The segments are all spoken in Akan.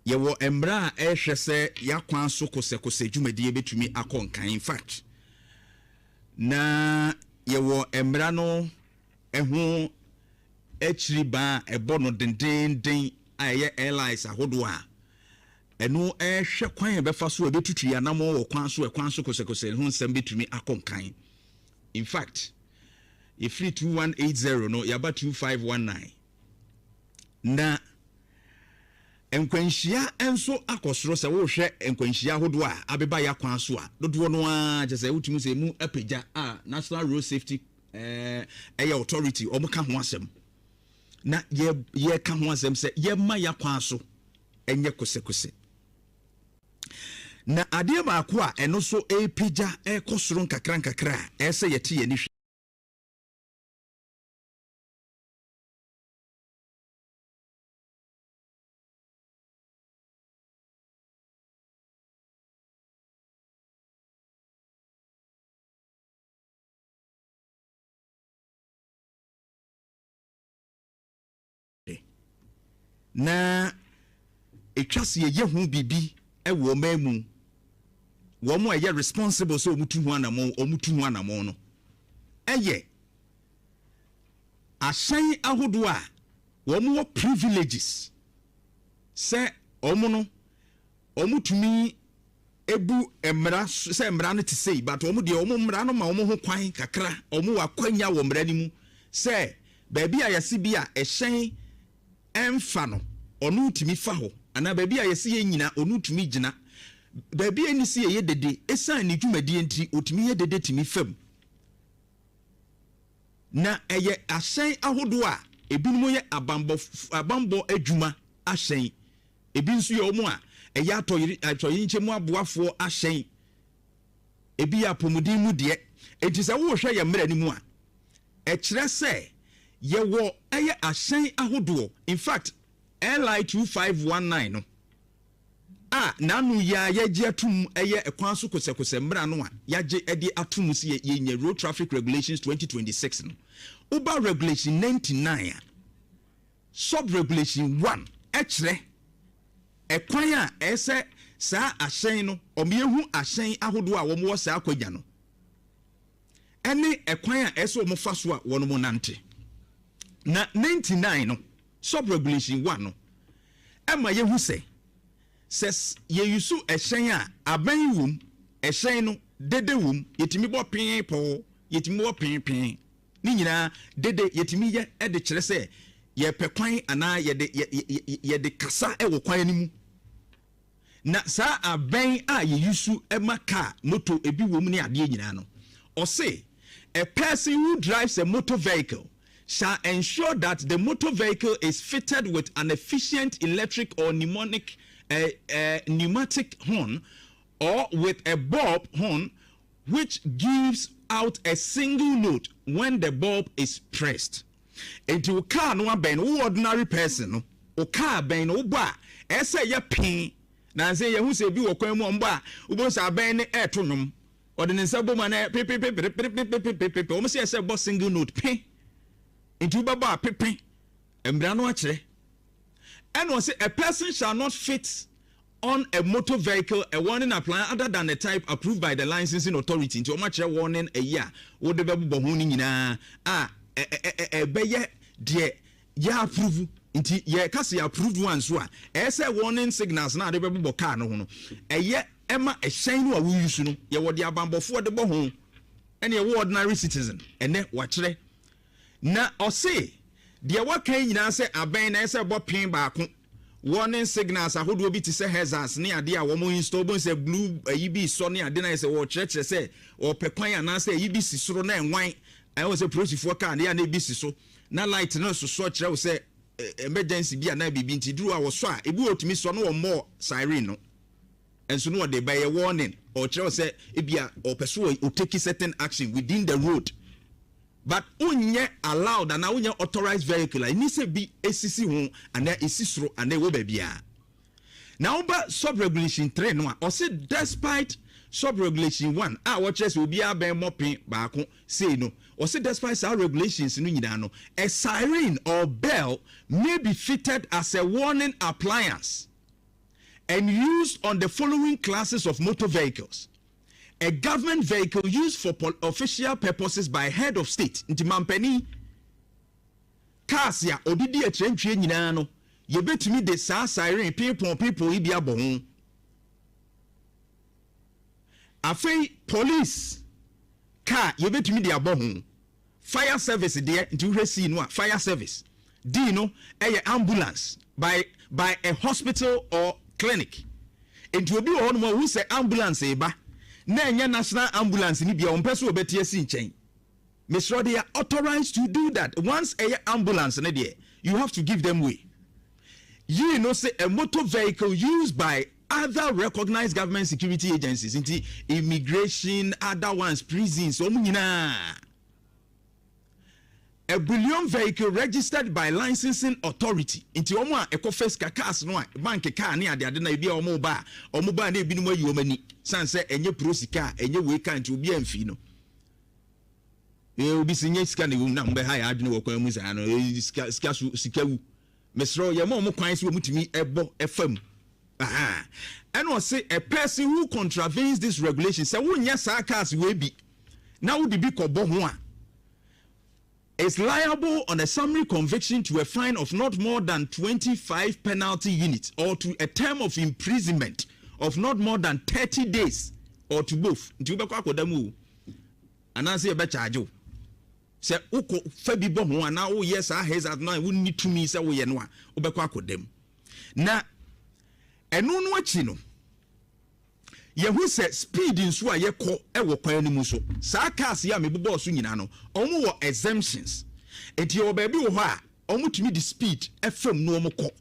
Yɛwɔ mmara a ɛrehwɛ sɛ yɛakwan so kosɛkosɛ dwumadie bɛtumi akɔ nkan. In fact, na yɛwɔ mmara no ho akyiri ban a ɛbɔ no dendeenden a ɛyɛ LIs ahodoɔ a ɛno ɛrehwɛ kwan a ɛbɛfa so a ɛbɛtutu yɛn anammɔn wɔ kwan so, ɛkwan so kosɛkosɛ ho nsɛm bɛtumi akɔ nkan. In fact, yɛfiri 2180 no, yɛaba 2519. Na nkwanhyia nso akɔ soro. Sɛ wohwɛ nkwanhyia ahodoɔ a abeba yɛ akwan so a, dodoɔ no ara kyɛ sɛ wotumi sɛ emu apagya a National Road Safety ɛyɛ Authority, wɔn ka ho asɛm na yɛ yɛka ho asɛm sɛ yɛma yɛ akwan so ɛnyɛ kosɛkosɛ. Na adeɛ baako a ɛno nso ɛrepagya ɛrekɔ soro nkakra nkakra a ɛsɛ yɛte yɛn ani hwɛ na ɛtwa sɛ yɛyɛ ho biribi wɔ ɔman mu, wɔn a ɛyɛ responsible sɛ wɔn tu ho anammɔn, wɔn tu ho anammɔn no, ɛyɛ ahyɛn ahodoɔ a wɔn wɔ privileges sɛ wɔn no wɔn tumi ebu mmara sɛ mmara no te sei, but wɔn deɛ, wɔn mmara no ma wɔn ho kwan kakra. Wɔn wɔ akwanya wɔ mmara no mu sɛ baabi a yɛsi bi a ɛhyɛn ɛnfa no, ɔno tumi fa hɔ, anaa baabi a yɛsi yɛ nyina, ɔno tumi gyina baabi a ɛni si yɛyɛ dede. Esan ne dwumadie nti, otumi yɛ dede tumi fam. Na ɛyɛ ahyɛn ahodoɔ a ebinom yɛ abanbɔ adwuma ahyɛn, ebi nso yɛ wɔn a ɛyɛ atɔyere mu aboafoɔ ahyɛn, ebi yɛ apɔmuden mu deɛ. Eti sɛ wɔrehwɛ yɛn mmerɛ no mu a, ɛkyerɛ sɛ yɛwɔ ɛyɛ ahyɛn ahodoɔ. In fact, LI 2519 no a n'ano yi a yɛgye atum, ɛyɛ ɛkwan so kosɛkosɛ mmara no a yɛagye de atum si yɛnya Road Traffic Regulations 2026 no, woba regulation 99 a, sub regulation 1 ɛkyerɛ ɛkwan a ɛsɛ saa ahyɛn no ɔmo yɛhu ahyɛn ahodoɔ a wɔn wɔ saa akonnwa no, ɛne ɛkwan a ɛsɛ wɔn fa so a wɔn mo nante. Na 99 no sub regulation 1 no ɛma yɛhu sɛ yɛyusu ɛhyɛn a abɛn wom, ɛhyɛn no dede wom, yɛtumi bɔ pii pɔɔ, yɛtumi bɔ pii ne nyinaa dede, yɛtumi yɛ ɛde kyerɛ sɛ yɛpɛ kwan anaa yɛde kasa ɛwɔ kwan no mu. Na saa abɛn a yɛyusu ɛma car, moto ebi wɔ mu ne adeɛ nyinaa no, ɔse a person who drives a motor vehicle shall ensure that the motor vehicle is fitted with an efficient electric or pneumatic horn or with a bulb horn which gives out a single note when the bulb is pressed. Nti wo car no abɛn no, wo ordinary person no, wo car bɛn no, wobɔ a ɛsɛ yɛ pin. Na nsɛ yɛhu sɛ ebi wɔ kwan mu a ɔmbɔ a, wobɛhu sɛ abɛn ne ɛɛto nnwom, ɔde ne nsa bɔ mu a na pepepepepepepepepepe. Wɔn sɛ ɛsɛ bɔ single note pe, nti wobɛbɔ a pepe. Mmara no akyerɛ. Ɛna ɔsɛ a person shall not fit on a motor vehicle a warning appliance other than the type approved by the licensing authority. Nti wɔn akyerɛ warning ayi a wɔde bɛbobɔ ho no nyinaa a ɛbɛyɛ deɛ yɛ approve. Nti yɛka sɛ yɛ approved one so a, ɛyɛ sɛ warning signals na ade bɛbobɔ car no ho no, ɛyɛ ɛma ɛhyɛn no a woyi so no, yɛwɔ de abanbɔfoɔ de bɔ ho, ɛne ɛwɔ ordinary citizen. Ɛnɛ wakyerɛ na ɔse deɛ waka yi nyinaa sɛ abɛn na ɛsɛ bɔ pin baako, warning signals ahodoɔ bi te sɛ hazards ne adeɛ a wɔn install bɔ sɛ blue ayi bi sɔ ne ade na yɛ sɛ wɔrekyerɛkyerɛ sɛ wɔpɛ kwan anaasɛ ayi bi si soro na ɛnwan ɛwɔ sɛ polisifoɔ kaa ne yɛ na ebi si so na light no sosɔ kyerɛ wo sɛ emergency bi anaa biribi. Nti duru a wɔsɔ a, ebi wɔ tumi sɔ no, wɔn mmɔ siren no nso no, wɔde bɛyɛ warning, ɔkyerɛ wo sɛ ebi a ɔpɛ so ɔtake certain action within the road. But wonyɛ allowed anaa wonyɛ authorized vehicle a ɛni sɛ bi esisi ho anaa esi soro anaa ɛwɔ baabiara. Na woba sub regulation 3 no a, ɔsi despite sub regulation 1 a wɔkyerɛ sɛ obiara bɛn mɔpin baako sei no, ɔsi despite saa regulations no nyinaa no, a siren or bell may be fitted as a warning appliance. and used on the following classes of motor vehicles: a government vehicle used for official purposes by head of state. Nti mampanin cars a ɔde di akyerɛntwie nyinaa no, yɛbɛtumi de saa siren piipɔn piipɔn yi bi abɔ ho. Afei police car, yɛbɛtumi de abɔ ho. Fire service deɛ, nti wohwɛ C no a, fire service. D no ɛyɛ ambulance by a hospital or clinic. Nti obi wɔ hɔnom a wohu sɛ ambulance ba na ɛnyɛ national ambulance ni bia, ɔmpɛ so wɔbɛte asi nkyɛn. Mesrɛ, they are authorized to do that. Once ɛyɛ ambulance ne deɛ, you have to give them way. Yi no say a motor vehicle used by other recognized government security agencies, nti immigration, other ones, prisons, wɔn nyinaa. A bullion vehicle registered by licensing authority, nti wɔn a ɛkɔ first cars no a, bank car ne adeade na ebi a wɔn ba a, wɔn ba na ebinom ayi wɔn ani san sɛ ɛnyɛ pro sika, ɛnyɛ wei car, nti obi amfi no. Ee, obi si nye sika na ewu na mo bɛ ha yɛ adwene wɔ kwan mu saa no. Ee, sika sika so sika wu. Mesrɛ, yɛ mo wɔn kwan so wɔn tumi ɛbɔ ɛfam. Ɛna ɔse a person who contravenes this regulation, sɛ wonyɛ saa cars wei bi na wode bi kɔbɔ ho a, is liable on a summary conviction to a fine of not more than 25 penalty units or to a term of imprisonment of not more than 30 days or to both. Nti wobɛkɔ akɔda mu o, anaasɛ yɛbɛkyaagye wo sɛ wokɔ fa bi bɔ ho anaa woyɛ saa hazard no a wonni tumi sɛ woyɛ no a, wobɛkɔ akɔda mu. Na ɛno no akyi no, yɛhu sɛ speed nso a yɛkɔ wɔ kwan no mu so, saa cars yi a mebobɔɔ so nyinaa no, ɔmo wɔ exemptions. Nti yɛwɔ baabi wɔ hɔ a ɔmo tumi de speed fam no ɔmo kɔ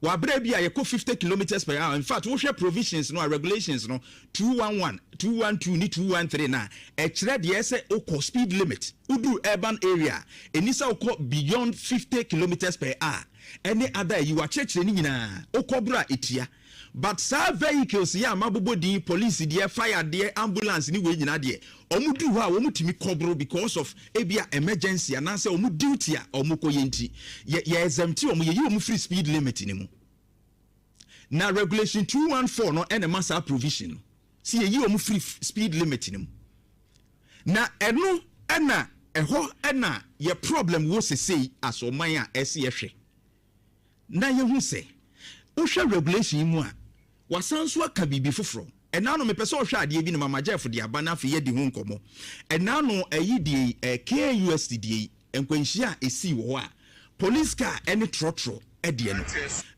wabere bi a yɛkɔ 50 kilometres per hour. In fact, wohwɛ provisions no a, regulations no 211, 212 ne 213 na ɛkyerɛ deɛ sɛ wokɔ speed limit. Woduru urban area, ɛni sɛ wokɔ beyond 50 kilometres per hour ɛne ada ayi wakyerɛkyerɛ ne nyinaa, wokɔ boro a ɛtia. But saa vehicles yɛ a mabobɔ din, police deɛ, fire deɛ, ambulance ne wei nyinaa deɛ, ɔmo duru hɔ a wɔn tumi kɔboro because of ebia emergency anaasɛ ɔmo duty a ɔmo kɔ yɛ. Nti yɛ exempt ɔmo, yɛyi ɔmo firi speed limit ne mu. Na regulation 214 no ɛna ɛma saa provision no si yɛyi ɔmo firi speed limit ne mu. Na ɛno ɛna ɛhɔ ɛna yɛ problem wɔ sesei as ɔman a ɛsi yɛhwɛ na yɛhu sɛ wohwɛ regulation yi mu a, wasan so aka biribi foforɔ. Ɛna no mepɛ sɛ ɔhwɛ adeɛ bi no, Mama Jeff de aba no, afei yɛdi ho nkɔmmɔ. Ɛna no ɛyi deɛ ɛ KNUST deɛ yi, nkwanhyia a ɛsii wɔ hɔ a police car ɛne trɔtrɔ ɛdeɛ no,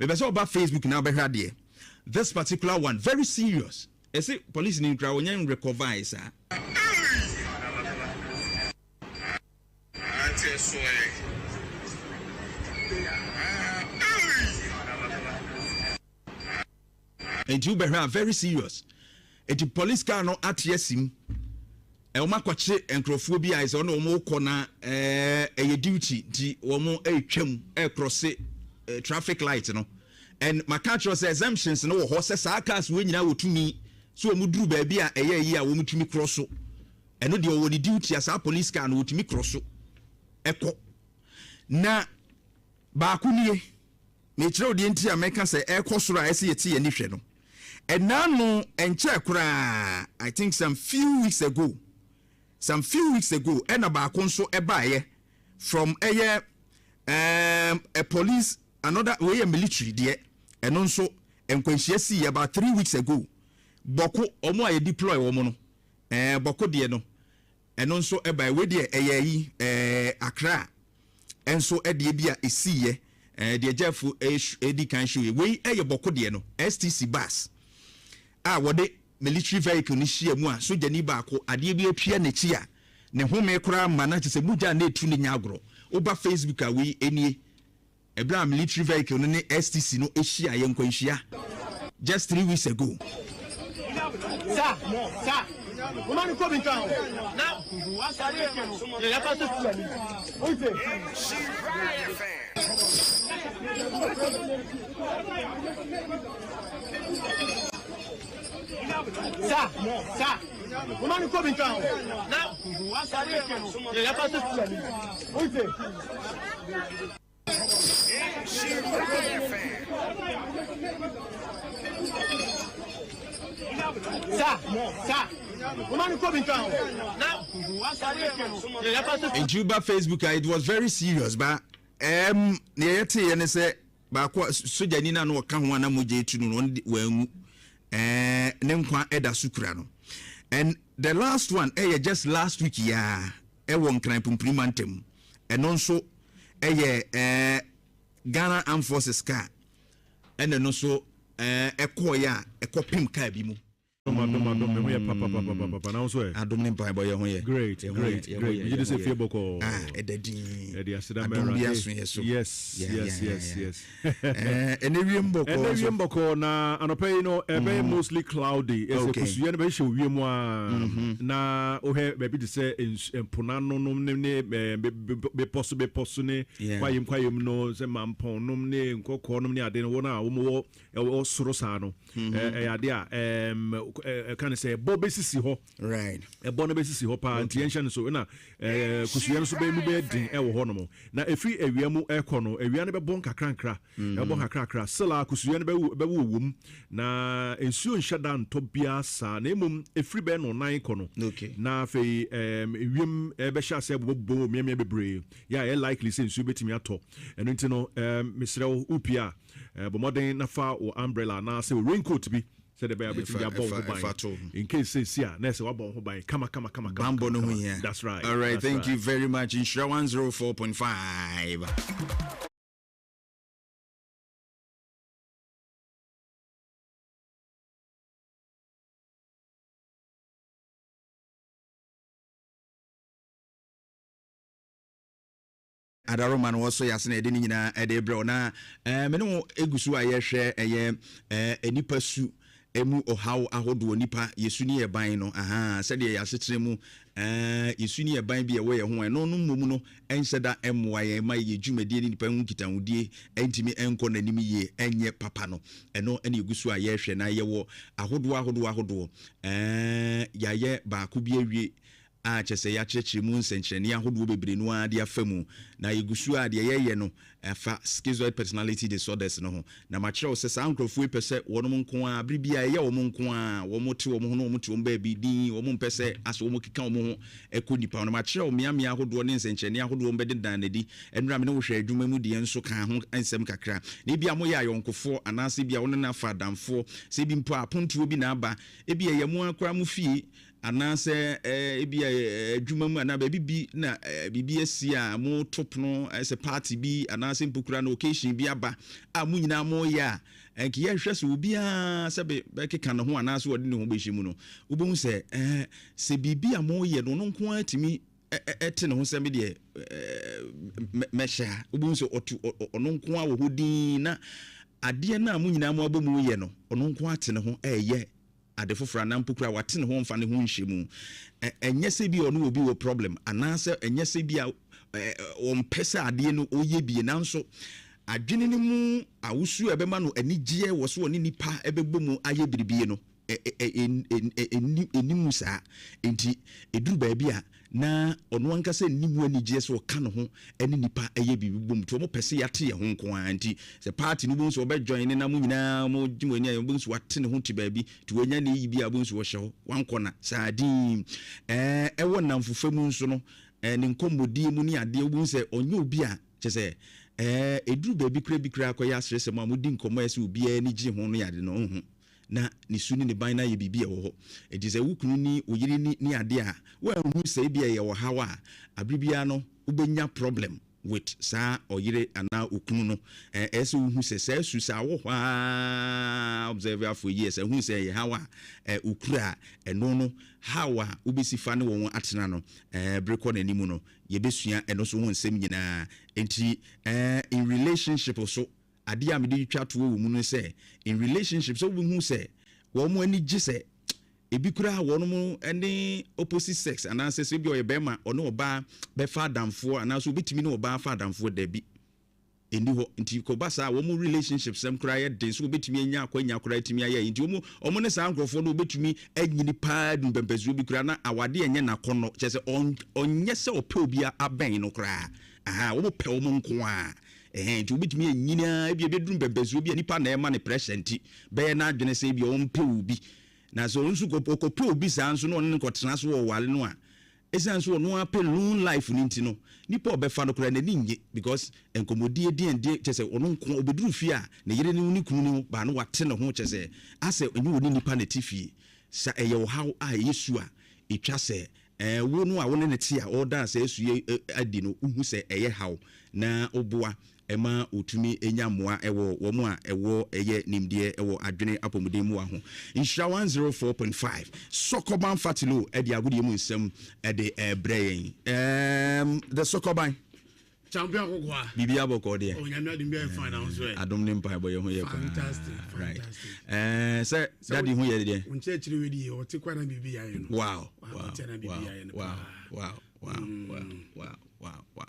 mepɛ sɛ ɔba Facebook na wobɛhwɛ adeɛ. This particular one, very serious. Ɛsɛ police ni nkura wɔnyɛ recover saa. Ante ɛsoɛ. Nti wobɛhwɛ a, very serious. Nti police car no ate asim, wɔn akɔkye nkurɔfoɔ bi a ɛsɛ ɔne wɔn kɔ na ɛyɛ duty, nti wɔn ɛretwam ɛrecross traffic light no. And maka kyerɛ sɛ exemptions no wɔ hɔ sɛ saa cars wɔn nyinaa wɔ tumi so wɔn duru baabi a ɛyɛ yi a wɔn tumi korɔ so. Ɛno deɛ, ɔwɔ ne duty a, saa police car no wɔtumi korɔ so ɛkɔ. Na baako nie, mekyerɛ wo deɛ nti a mɛka sɛ ɛkɔ soro a ɛsɛ yɛte yɛn ani hwɛ no. Ɛnaa no ɛnkyɛɛ koraa, I think some few weeks ago, some few weeks ago, ɛna baako nso ɛbaeɛ from ɛyɛ a police, another wei yɛ military deɛ. Ɛno nso nkwanhyia si about 3 weeks ago. Bawku, ɔmo a yɛ deploy wɔn no, Bawku deɛ no, ɛno nso ɛbaeɛ. Wei deɛ ɛyɛ yi Accra ɛnso ɛdeɛ bi a esiiɛ. Deɛ Jeff ɛdi kan show yɛ, wei ɛyɛ Bawku deɛ no, STC bus a wɔde military vehicle no hyia mu a sogyani baako adeɛ bi atwia n'akyi a ne home koraa ma na kyerɛ sɛ mogya na etu ne nya agorɔ. Woba Facebook a, wei nie, ɛberɛ a military vehicle no ne STC no ahyia yɛ nkwanhyia just 3 weeks ago. Sa, sa, mo ni ko mi kan o. Na yẹ fa so tu ẹni. O ṣe. Sa, sa, mo ni ko mi kan o. Na yẹ fa so tu ẹni. O ṣe. Nti woba Facebook a, it was very serious ba um, nea yɛteeɛ ne sɛ baako a sogyani no a na ɔka ho a na mogya etu no no ɔno wanwu ɛɛ ne nkwa ɛda so kura no. And the last one ɛyɛ just last week yaa ɛwɔ Nkran Pumpuni mantam, ɛno nso ɛyɛ ɛɛ Ghana Armed Forces car ɛna ɛno nso ɛɛ ɛkɔɔyɛ a ɛkɔpem car bi mu. Adom adom adom me ho yɛ papapapapapa na wo nso ɛ. Adom ne mpaebɔ yɛ ho yɛ. Great great great megye di sɛ fie bɔkɔɔ. Ah ɛda din. Ɛde aseda ma Adom bi aso yɛ so. Yes yes yes yes. Ɛnɛ wiem bɔkɔɔ. Ɛnɛ wiem bɔkɔɔ na anɔpa yi no ɛbɛyɛ mostly cloudy. Ɛsɛ kusuyɛ no bɛhyehyɛ wiem mu aa na wohwɛ baabi te sɛ mponano nom ne ne bepɔ so bepɔ so ne kwayem kwayem no sɛ mampɔn nom ne nkɔkɔɔ nom ne ade no wɔn a wɔn wɔ ɛwɔ soro saa no ɛyɛ ade a ɛka ne sɛ ɛbɔ bɛsisi hɔ ɛbɔ no bɛsisi hɔ paa nti yɛnhyɛ no so na kusuiɛ no so bɛyɛ mu bɛyɛ den ɛwɔ hɔ nom na ɛfiri awia mu ɛkɔ no awia no bɛbɔ nkakrankra ɛbɔ nkakrankra sila kusuiɛ no bɛwɔ wɔ mu na nsuo nhyɛ da ntɔ biara saa na mmom ɛfiri bɛyɛ no nan kɔ no na afei ewiem ɛbɛhyɛ ase ɛbobɔbobɔ wɔ mmeammea bebree yɛ a ɛyɛ likely sɛ nsuo bɛtumi atɔ ɛno nti no mesrɛ wo wopie a Bɔ mmɔden na fa wo umbrella anaasɛ wo raincoat bi sɛdeɛ ɛbɛyɛ a wobɛtumi de abɔ wo ho ban in case sɛ ɛsi a na ɛsɛ woabɔ wo ho ban kama kama kama kama. Bammɔ no ho hia. That's right. All right, thank you very much. Nhyira 104.5. Adaroma no wɔsɔ yɛ ase na yɛde ne nyinaa ɛde brɛ wo na ɛɛ me ne wo egu so a yɛhwɛ ɛyɛ ɛɛ nipa su emu ɔhaw ahodoɔ nipa yɛsu ne yɛ ban no ahaa sɛdeɛ yɛ asetena mu ɛɛ yɛsu ne yɛ ban bi ɛwɔ yɛ ho ɛno no mmom no ɛnhyɛ da ɛmmoa yɛn ma yɛ dwumadie ne nipa ho nkitahodie ɛntumi ɛnkɔ n'anim yie ɛnyɛ papa no ɛno ɛna egu so a yɛhwɛ na yɛwɔ ahodoɔ ahodoɔ ahodoɔ ɛɛ yɛayɛ baako bi awie a kyerɛ sɛ yɛakyerɛkyerɛ mu nsɛnkyerɛnne ahodoɔ bebree no ara de afa mu, na yɛgu so a deɛ yɛyɛ no fa schizoid personality disorders no ho. Na makyerɛ wo sɛ saa nkorɔfoɔ yi pɛ sɛ wɔnom nko ara, berɛ biara ɛyɛ wɔn nko ara, wɔn te wɔn ho na wɔn te wɔn baabi dinn, wɔn mpɛ sɛ asɛ wɔn keka wɔn ho kɔ nnipa ho. Na makyerɛ wo mmeammea ahodoɔ ne nsɛnkyerɛnne ahodoɔ wɔn bɛdedan no adi. Ɛnora me ne wo hwɛɛ adwuma mu deɛ nso kaa ho nsɛm kakra. Na ebia moyɛ ayɔnkofoɔ anaasɛ ebia wo ne no afa adamfoɔ, sɛ ebi mpo a apontoɔ bi na aba, ebia ɛyɛ mo ara koraa mo fie, Anaasɛ ebia adwuma mu anaa baabi bi na biribi asi a moto pono sɛ party bi anaasɛ mpo koraa no occasion bi aba a mo nyinaa moyɛ a, ɛnka yɛhwɛ sɛ obiara sɛ bɛkeka ne ho anaasɛ ɔde ne ho bɛhyɛ mu no, wobɛhu sɛ sɛ biribi a moyɛ no ɔno nko ara tumi te ne ho sɛ me deɛ mɛhyɛ ha. Wobɛhu sɛ ɔto ɔno nko ara wɔ hɔ dinn na adeɛ no a mo nyinaa mo abɔ mu yɛ no, ɔno nko ara te ne ho ɛreyɛ ade foforɔ anaa mpo koraa wate ne ho ɔmfa ne ho nhyɛ mu. Ɛnyɛ sɛ bi a ɔne obi wɔ problem anaasɛ ɛnyɛ sɛ bi a ɔmpɛ sɛ adeɛ no ɔyɛ bie, nanso adwene no mu awosuo a ɛbɛma no anigyeɛ wɔ so ɔne nipa ɛbɛbɔ mu ayɛ biribie no ɛnni mu saa. Nti ɛduru baabi a na ɔno ankasa nni mu anigyeɛ sɛ ɔka ne ho ne nnipa yɛ biribi bom nti wɔn pɛ sɛ yɛate yɛn ho nko ara nti sɛ party no wobɛhu sɛ wɔbɛ join ne na mo nyinaa mo gye mo ani a wobɛhu sɛ wate ne ho te baabi nti wanya ne yi bi a wobɛhu sɛ wɔhyɛ hɔ wankɔ na saa din ɛɛ ɛwɔ nnamfofa mu nso no ɛɛ ne nkɔmmɔdie mu ne adeɛ wobɛhu sɛ ɔnyɛ obi a kyɛ sɛ ɛɛ ɛduru baabi koraa bi koraa kɔyɛ aseresɛm a modi nkɔmmɔ a ɛsɛ obiara ani gye ho no yɛ ade no nho na ne su ne ne ban no ayɛ biribi a ɛwɔ hɔ. Enti sɛ wo kunu ni, wo yere ni ne adeɛ a, woanhu sɛ ebia ɛyɛ ɔhaw a, abere biara no wobɛnya problem with saa ɔyere anaa okunu no. Ɛyɛ sɛ wohu sɛ saa su saa wɔ hɔ ara observe for years, ɛhu sɛ ɛyɛ haw a okura a, ɛno no how a wobɛsi fa ne wɔn atena no bere kɔ n'anim no, yɛbɛsua ɛno nso ho nsɛm nyinaa. Enti in relationship so, Adeɛ a mede retwa toɔ wɔ mu ne sɛ, in relationship sɛ wobɛhu sɛ wɔn ani gye sɛ ebi koraa wɔn ne opposite sex anaasɛ sɛ ebi ɔyɛ bɛrima ɔne ɔbaa bɛfa adamfoɔ anaasɛ obɛtumi ne ɔbaa fa adamfoɔ, dabi, ɛnni hɔ. Nti kɔba saa wɔn relationship sɛm koraa yɛ den sɛ wɔbɛtumi anya akwanya koraa atumi ayɛ. Nti wɔn wɔn ne saa nkurɔfoɔ no wɔbɛtumi anyini paa du mpɛmpɛsoɔ bi koraa na awadeɛ nyɛ n'akɔnnɔ, kyerɛ sɛ ɔnyɛ sɛ ɔpɛ obi abɛn no koraa. Aha, wɔn pɛ wɔn nko ara. Ɛhɛn, nti wobɛtumi anyini ara, ebia ɛbɛduru mpɛmpɛnsoɔ bi a nipa na ɛma no pressure nti, bɛyɛ n'adwene sɛ ebia ɔmpɛ obi. Na sɛ ɔno nso ɔkɔpɛ obi saa nso na ɔne no kɔtena so ɔware no a, ɛsiane sɛ ɔno ara pɛ lone life no nti no, nipa a ɔbɛfa no koraa n'ani nnye because nkɔmmɔdie deɛn deɛn, kyerɛ sɛ ɔno nko ɔbɛduru fie a, ne yere ne ne kunu ne ho baa no wate ne ho kyerɛ sɛ asɛ ɛnyɛ ɔne nipa na ɛte fie. Sa ɛyɛ ɔhaw a ɛyɛ su a ɛtwa sɛ Ɛɛ, wo no a wo ne no te a ɔreda saa su yi adi no, wuhu sɛ ɛyɛ haw na woboa ma wotumi nya mmoa wɔ wɔn a ɛwɔ yɛ nimdeɛ wɔ adwene apɔmuden mmoa ho. Nhyira 104.5, Sɔkɔban Fatilo de agodie mu nsɛm de rebrɛ yɛn. Ɛɛm, The Sɔkɔban. Champion Akokoa. Biribi abɔkɔ deɛ. Oh, nyame adom bi ayɛ fine na nso ɛ. Adom ne mpaebɔ yɛ ho yɛ paa. Fantastic, Right. fantastic. Ɛɛ sɛ daddy ho yɛ deɛ. Wo nkyerɛkyerɛ wei deɛ ɔte kwa na biribi ayɛ no. Wow, wow, Ɔte na biribi wow, ayɛ no wow, paa. wow, wow, wow, wow, wow, wow.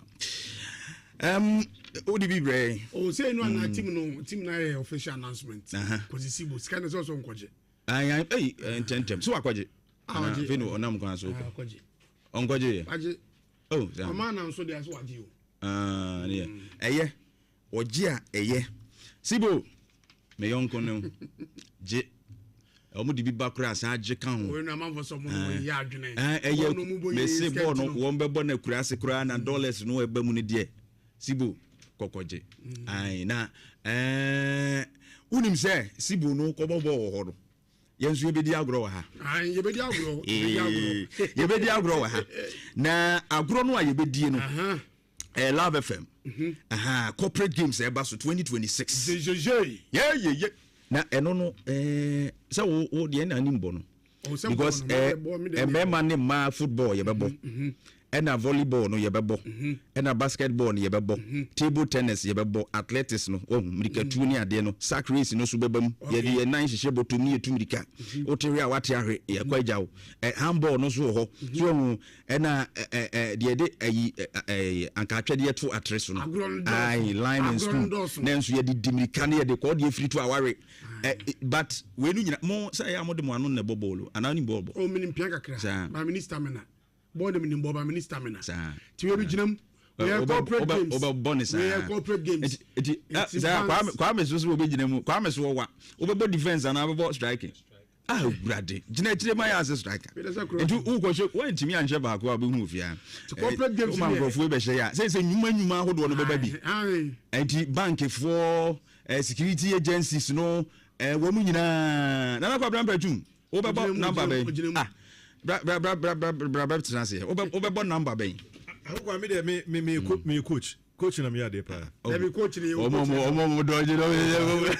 Wode bi brɛ. Oh, sɛ no ana team no team na ayɛ official announcement. Kɔsi sibo sika na sɛ ɔsɔ nkɔgye. Ayi, ayi, ntɛntɛm. So wakɔgye. Ah, ɔgye. Afei no ɔnam kwan so. Akɔgye. Ɔnkɔgye yɛ. Agye. Oh, saa. Ɔmaa na nso deɛ so wagye o. Ah, ne yɛ. Ɛyɛ. Ɔgye a ɛyɛ. Sibo, me yɔnko no gye. Wɔn de bi ba koraa saa gye ka ho. Wɔn amanfo sɛ wɔn no yɛ adwene. Ɛyɛ mese bɔɔl no wɔn bɛbɔ no akura ase koraa na dollars no ɛba mu no deɛ. Sibo kɔkɔgye. Ayi na ɛɛ wonim sɛ Sibo no kɔbɔ bɔɔl wɔ hɔ no. Yɛn nso yɛbɛdi agorɔ wɔ ha. Yɛbɛdi agorɔ. Yɛbɛdi agorɔ wɔ ha. Na agorɔ no a yɛbɛdie no, ɛyɛ Love FM. Mhm. Corporate games ɛba so 2026. Yɛyɛyɛ. Na ɛno no, sɛ wo wo deɛ na anim bɔ no. Oh, Because mmarima ne mmaa football yɛbɛbɔ. Mhm, mhm. Ɛna volleyball no yɛbɛbɔ, ɛna basketball no yɛbɛbɔ, table tennis yɛbɛbɔ, athletics no, wahu, mmirikatuo ne adeɛ no, sack race no nso bɛba mu. Yɛde yɛn nan hyehyɛ bɔtɔm ne yɛtu mmirika. Wote hwe a woate ahwe, yɛkɔ agya wo. Ɛ, handball no nso wɔ hɔ. So wahu, ɛna ɛ, ɛ, ɛ, deɛ yɛde ayi, ɛ, ɛ, ankaatwɛdeɛ to atere so no. Agorɔ no dɔɔso. Aye, line and Agorɔ no spoon. dɔɔso. Nanso yɛde di mmirika ne yɛde kɔ, deɛ firi to a wawe. Ɛ, but wei no nyina, mo, sɛ ɛyɛ a mode mo ano na ɛbɔ bɔɔlo, anaa wonim bɔɔl bɔ? Oh, menim pia kakra. Saa. But menni stamina. Bɔɔl de menim bɔ ba meni stamina. Saa. Ti wei bi gyina mu. Wei corporate games. Wobɛbɔ ne saa. Wei corporate games. Eti saa Kwame Kwame so so wobɛgyina mu. Kwame so wɔwa. Wobɛbɔ defense anaa wobɛbɔ striking. Ah wurade gyina akyire ma yɛ ase striker. Nti wokɔhyɛ woantumi anhyɛ baako a wobɛhu ofie a. Corporate games Woma nkurɔfoɔ bɛhyɛ yɛ a sɛ sɛ nnwuma nnwuma ahodoɔ no bɛba bi. Nti bankfoɔ security agencies no wɔn nyinaa. Nana Kwabena Mpatwum. Wobɛbɔ number bɛn? Ah, bra bra bra bra bra bra bra tena ase. Wobɛ wobɛbɔ number bɛn? Akoko mi deɛ me me me mm. me coach coach na mi yɛ adeɛ paa. Dabi coach ni coach. Ɔmo ɔmo ɔmo dɔgye dɔgye.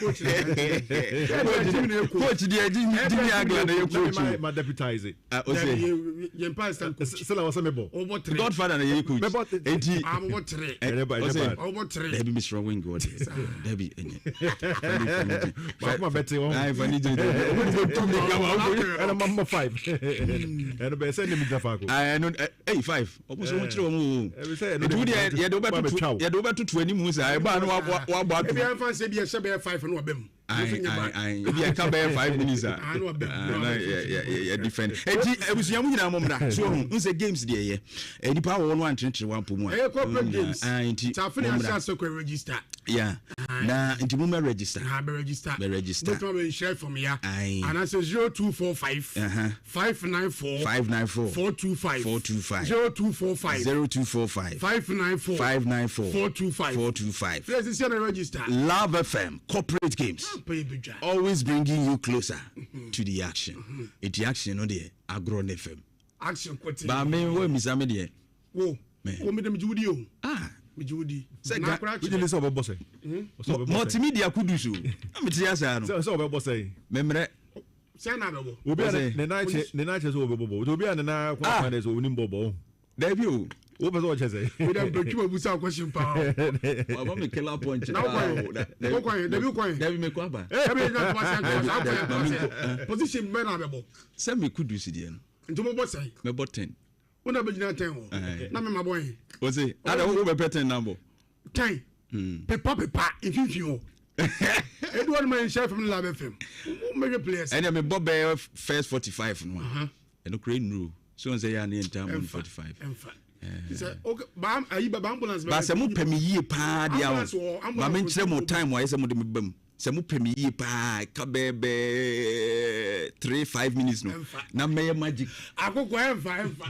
Coach coach deɛ Jimmy Jimmy Agla na yɛ coach. Ma ma deputize it. Ah, o se. Yɛn pa assistant coach. Sɛlɛ wasa mi bɔ. Ɔbɔ tere. Godfather na yɛ coach. Mɛ bɔ eti. Ah, ɔbɔ tere. Ɛyɛ ba ɛyɛ ba. Ɔbɔ tere. Dabi mi srɔ wing wɔ de. Dabi ɛnyɛ. Baako ma bɛte wɔn. Ayi fani gyina gyina. Ɔmo de bɛ tu mi kama. Ɛna ma ma five. Ɛno bɛ sɛ ne mi gyina faako. Ɛno ɛyi five. Ɔmo sɛ ɔmo kyerɛ wɔn o. Etu deɛ yɛde wo bɛ tutu yɛde wo bɛ tutu anim saa. Ɛbaa no wabɔ ato. Ebi anfa nsɛ bi ɛhyɛ bɛyɛ five no wabɛ mu. Ayi ayi ayi ebi ɛka bɛyɛ 5 minutes a na yɛ yɛ defend. Eti abusua mu nyinaa mo mmra so ohun n sɛ games deɛ yɛ nipa awɔ no antenetene wa mpo mu a. Ɛyɛ corporate games. Ayi nti mo mmra. Tafe ahyɛ kɔ register. Yeah na nti mo mɛ register. Na bɛ register. Bɛ register. Bɛtuma bɛ nhyɛ fam ya. Ayi. Anaasɛ 0245. 594. 594. 425. 425. 0245. 0245. 594. 594. 425. 425. Fílẹ̀ sisi ɛna register. Love FM corporate games. Always bringing you closer to the action. Eti action no deɛ agorɔ ne fam. Action kote. Ba me wo misa me deɛ. Wo. Wo mi de mi jiwudi o. Ah. Mi jiwudi. Sɛ ga. Wogye ni sɛ ɔbɛbɔ sɛ. Multimedia kudus o. Na mi ti asa no. Sɛ ɔbɛbɔ sɛ. Mɛmrɛ. Sɛ na bɛbɔ. Obi a ne nan kyɛ ne nan kyɛ sɛ ɔbɛbɔ bɔ. Obi a ne nan kɔn kwan sɛ onim bɔ bɔ. Dabi o. Wo pɛ sɛ ɔkyɛ sɛ. Wei dɛ mpɛtwi ma busa question paa. Waba mi killer punch. Na wokɔ yɛ. Wokɔ yɛ. Dabi wokɔ yɛ. Dabi mi kɔ aba. Dabi yɛ nyɛ to ase ato ase. Position bɛn na bɛbɔ. Sɛ mi kudus deɛ no. Nti mo bɔ sɛn. Mɛbɔ 10. Wo na bɛgyina 10 hɔ. Na mema bɔ yɛ. O se ada wo bɛpɛ 10 na bɔ. 10. Pepa pepa mfimfini hɔ. Edu hɔ no ma nhyɛ fam ne lab fam. Wo mɛhwɛ players. Ɛnna mebɔ bɛyɛ first 45 no a. Ɛno kura nnuro. So n sɛ yɛ a ne yɛ ntaa mu 45. Ɛmfa. Sɛ okay ba ayi ba ambulance. Ba sɛ mo pɛ me yie paa deɛ a, ma me nkyerɛ mo time a ɛsɛ mo de me ba mu. Sɛ mo pɛ me yie paa ka bɛɛbɛɛ 3, 5 minutes no na mɛyɛ magic. Akoko ɛnfa ɛnfa.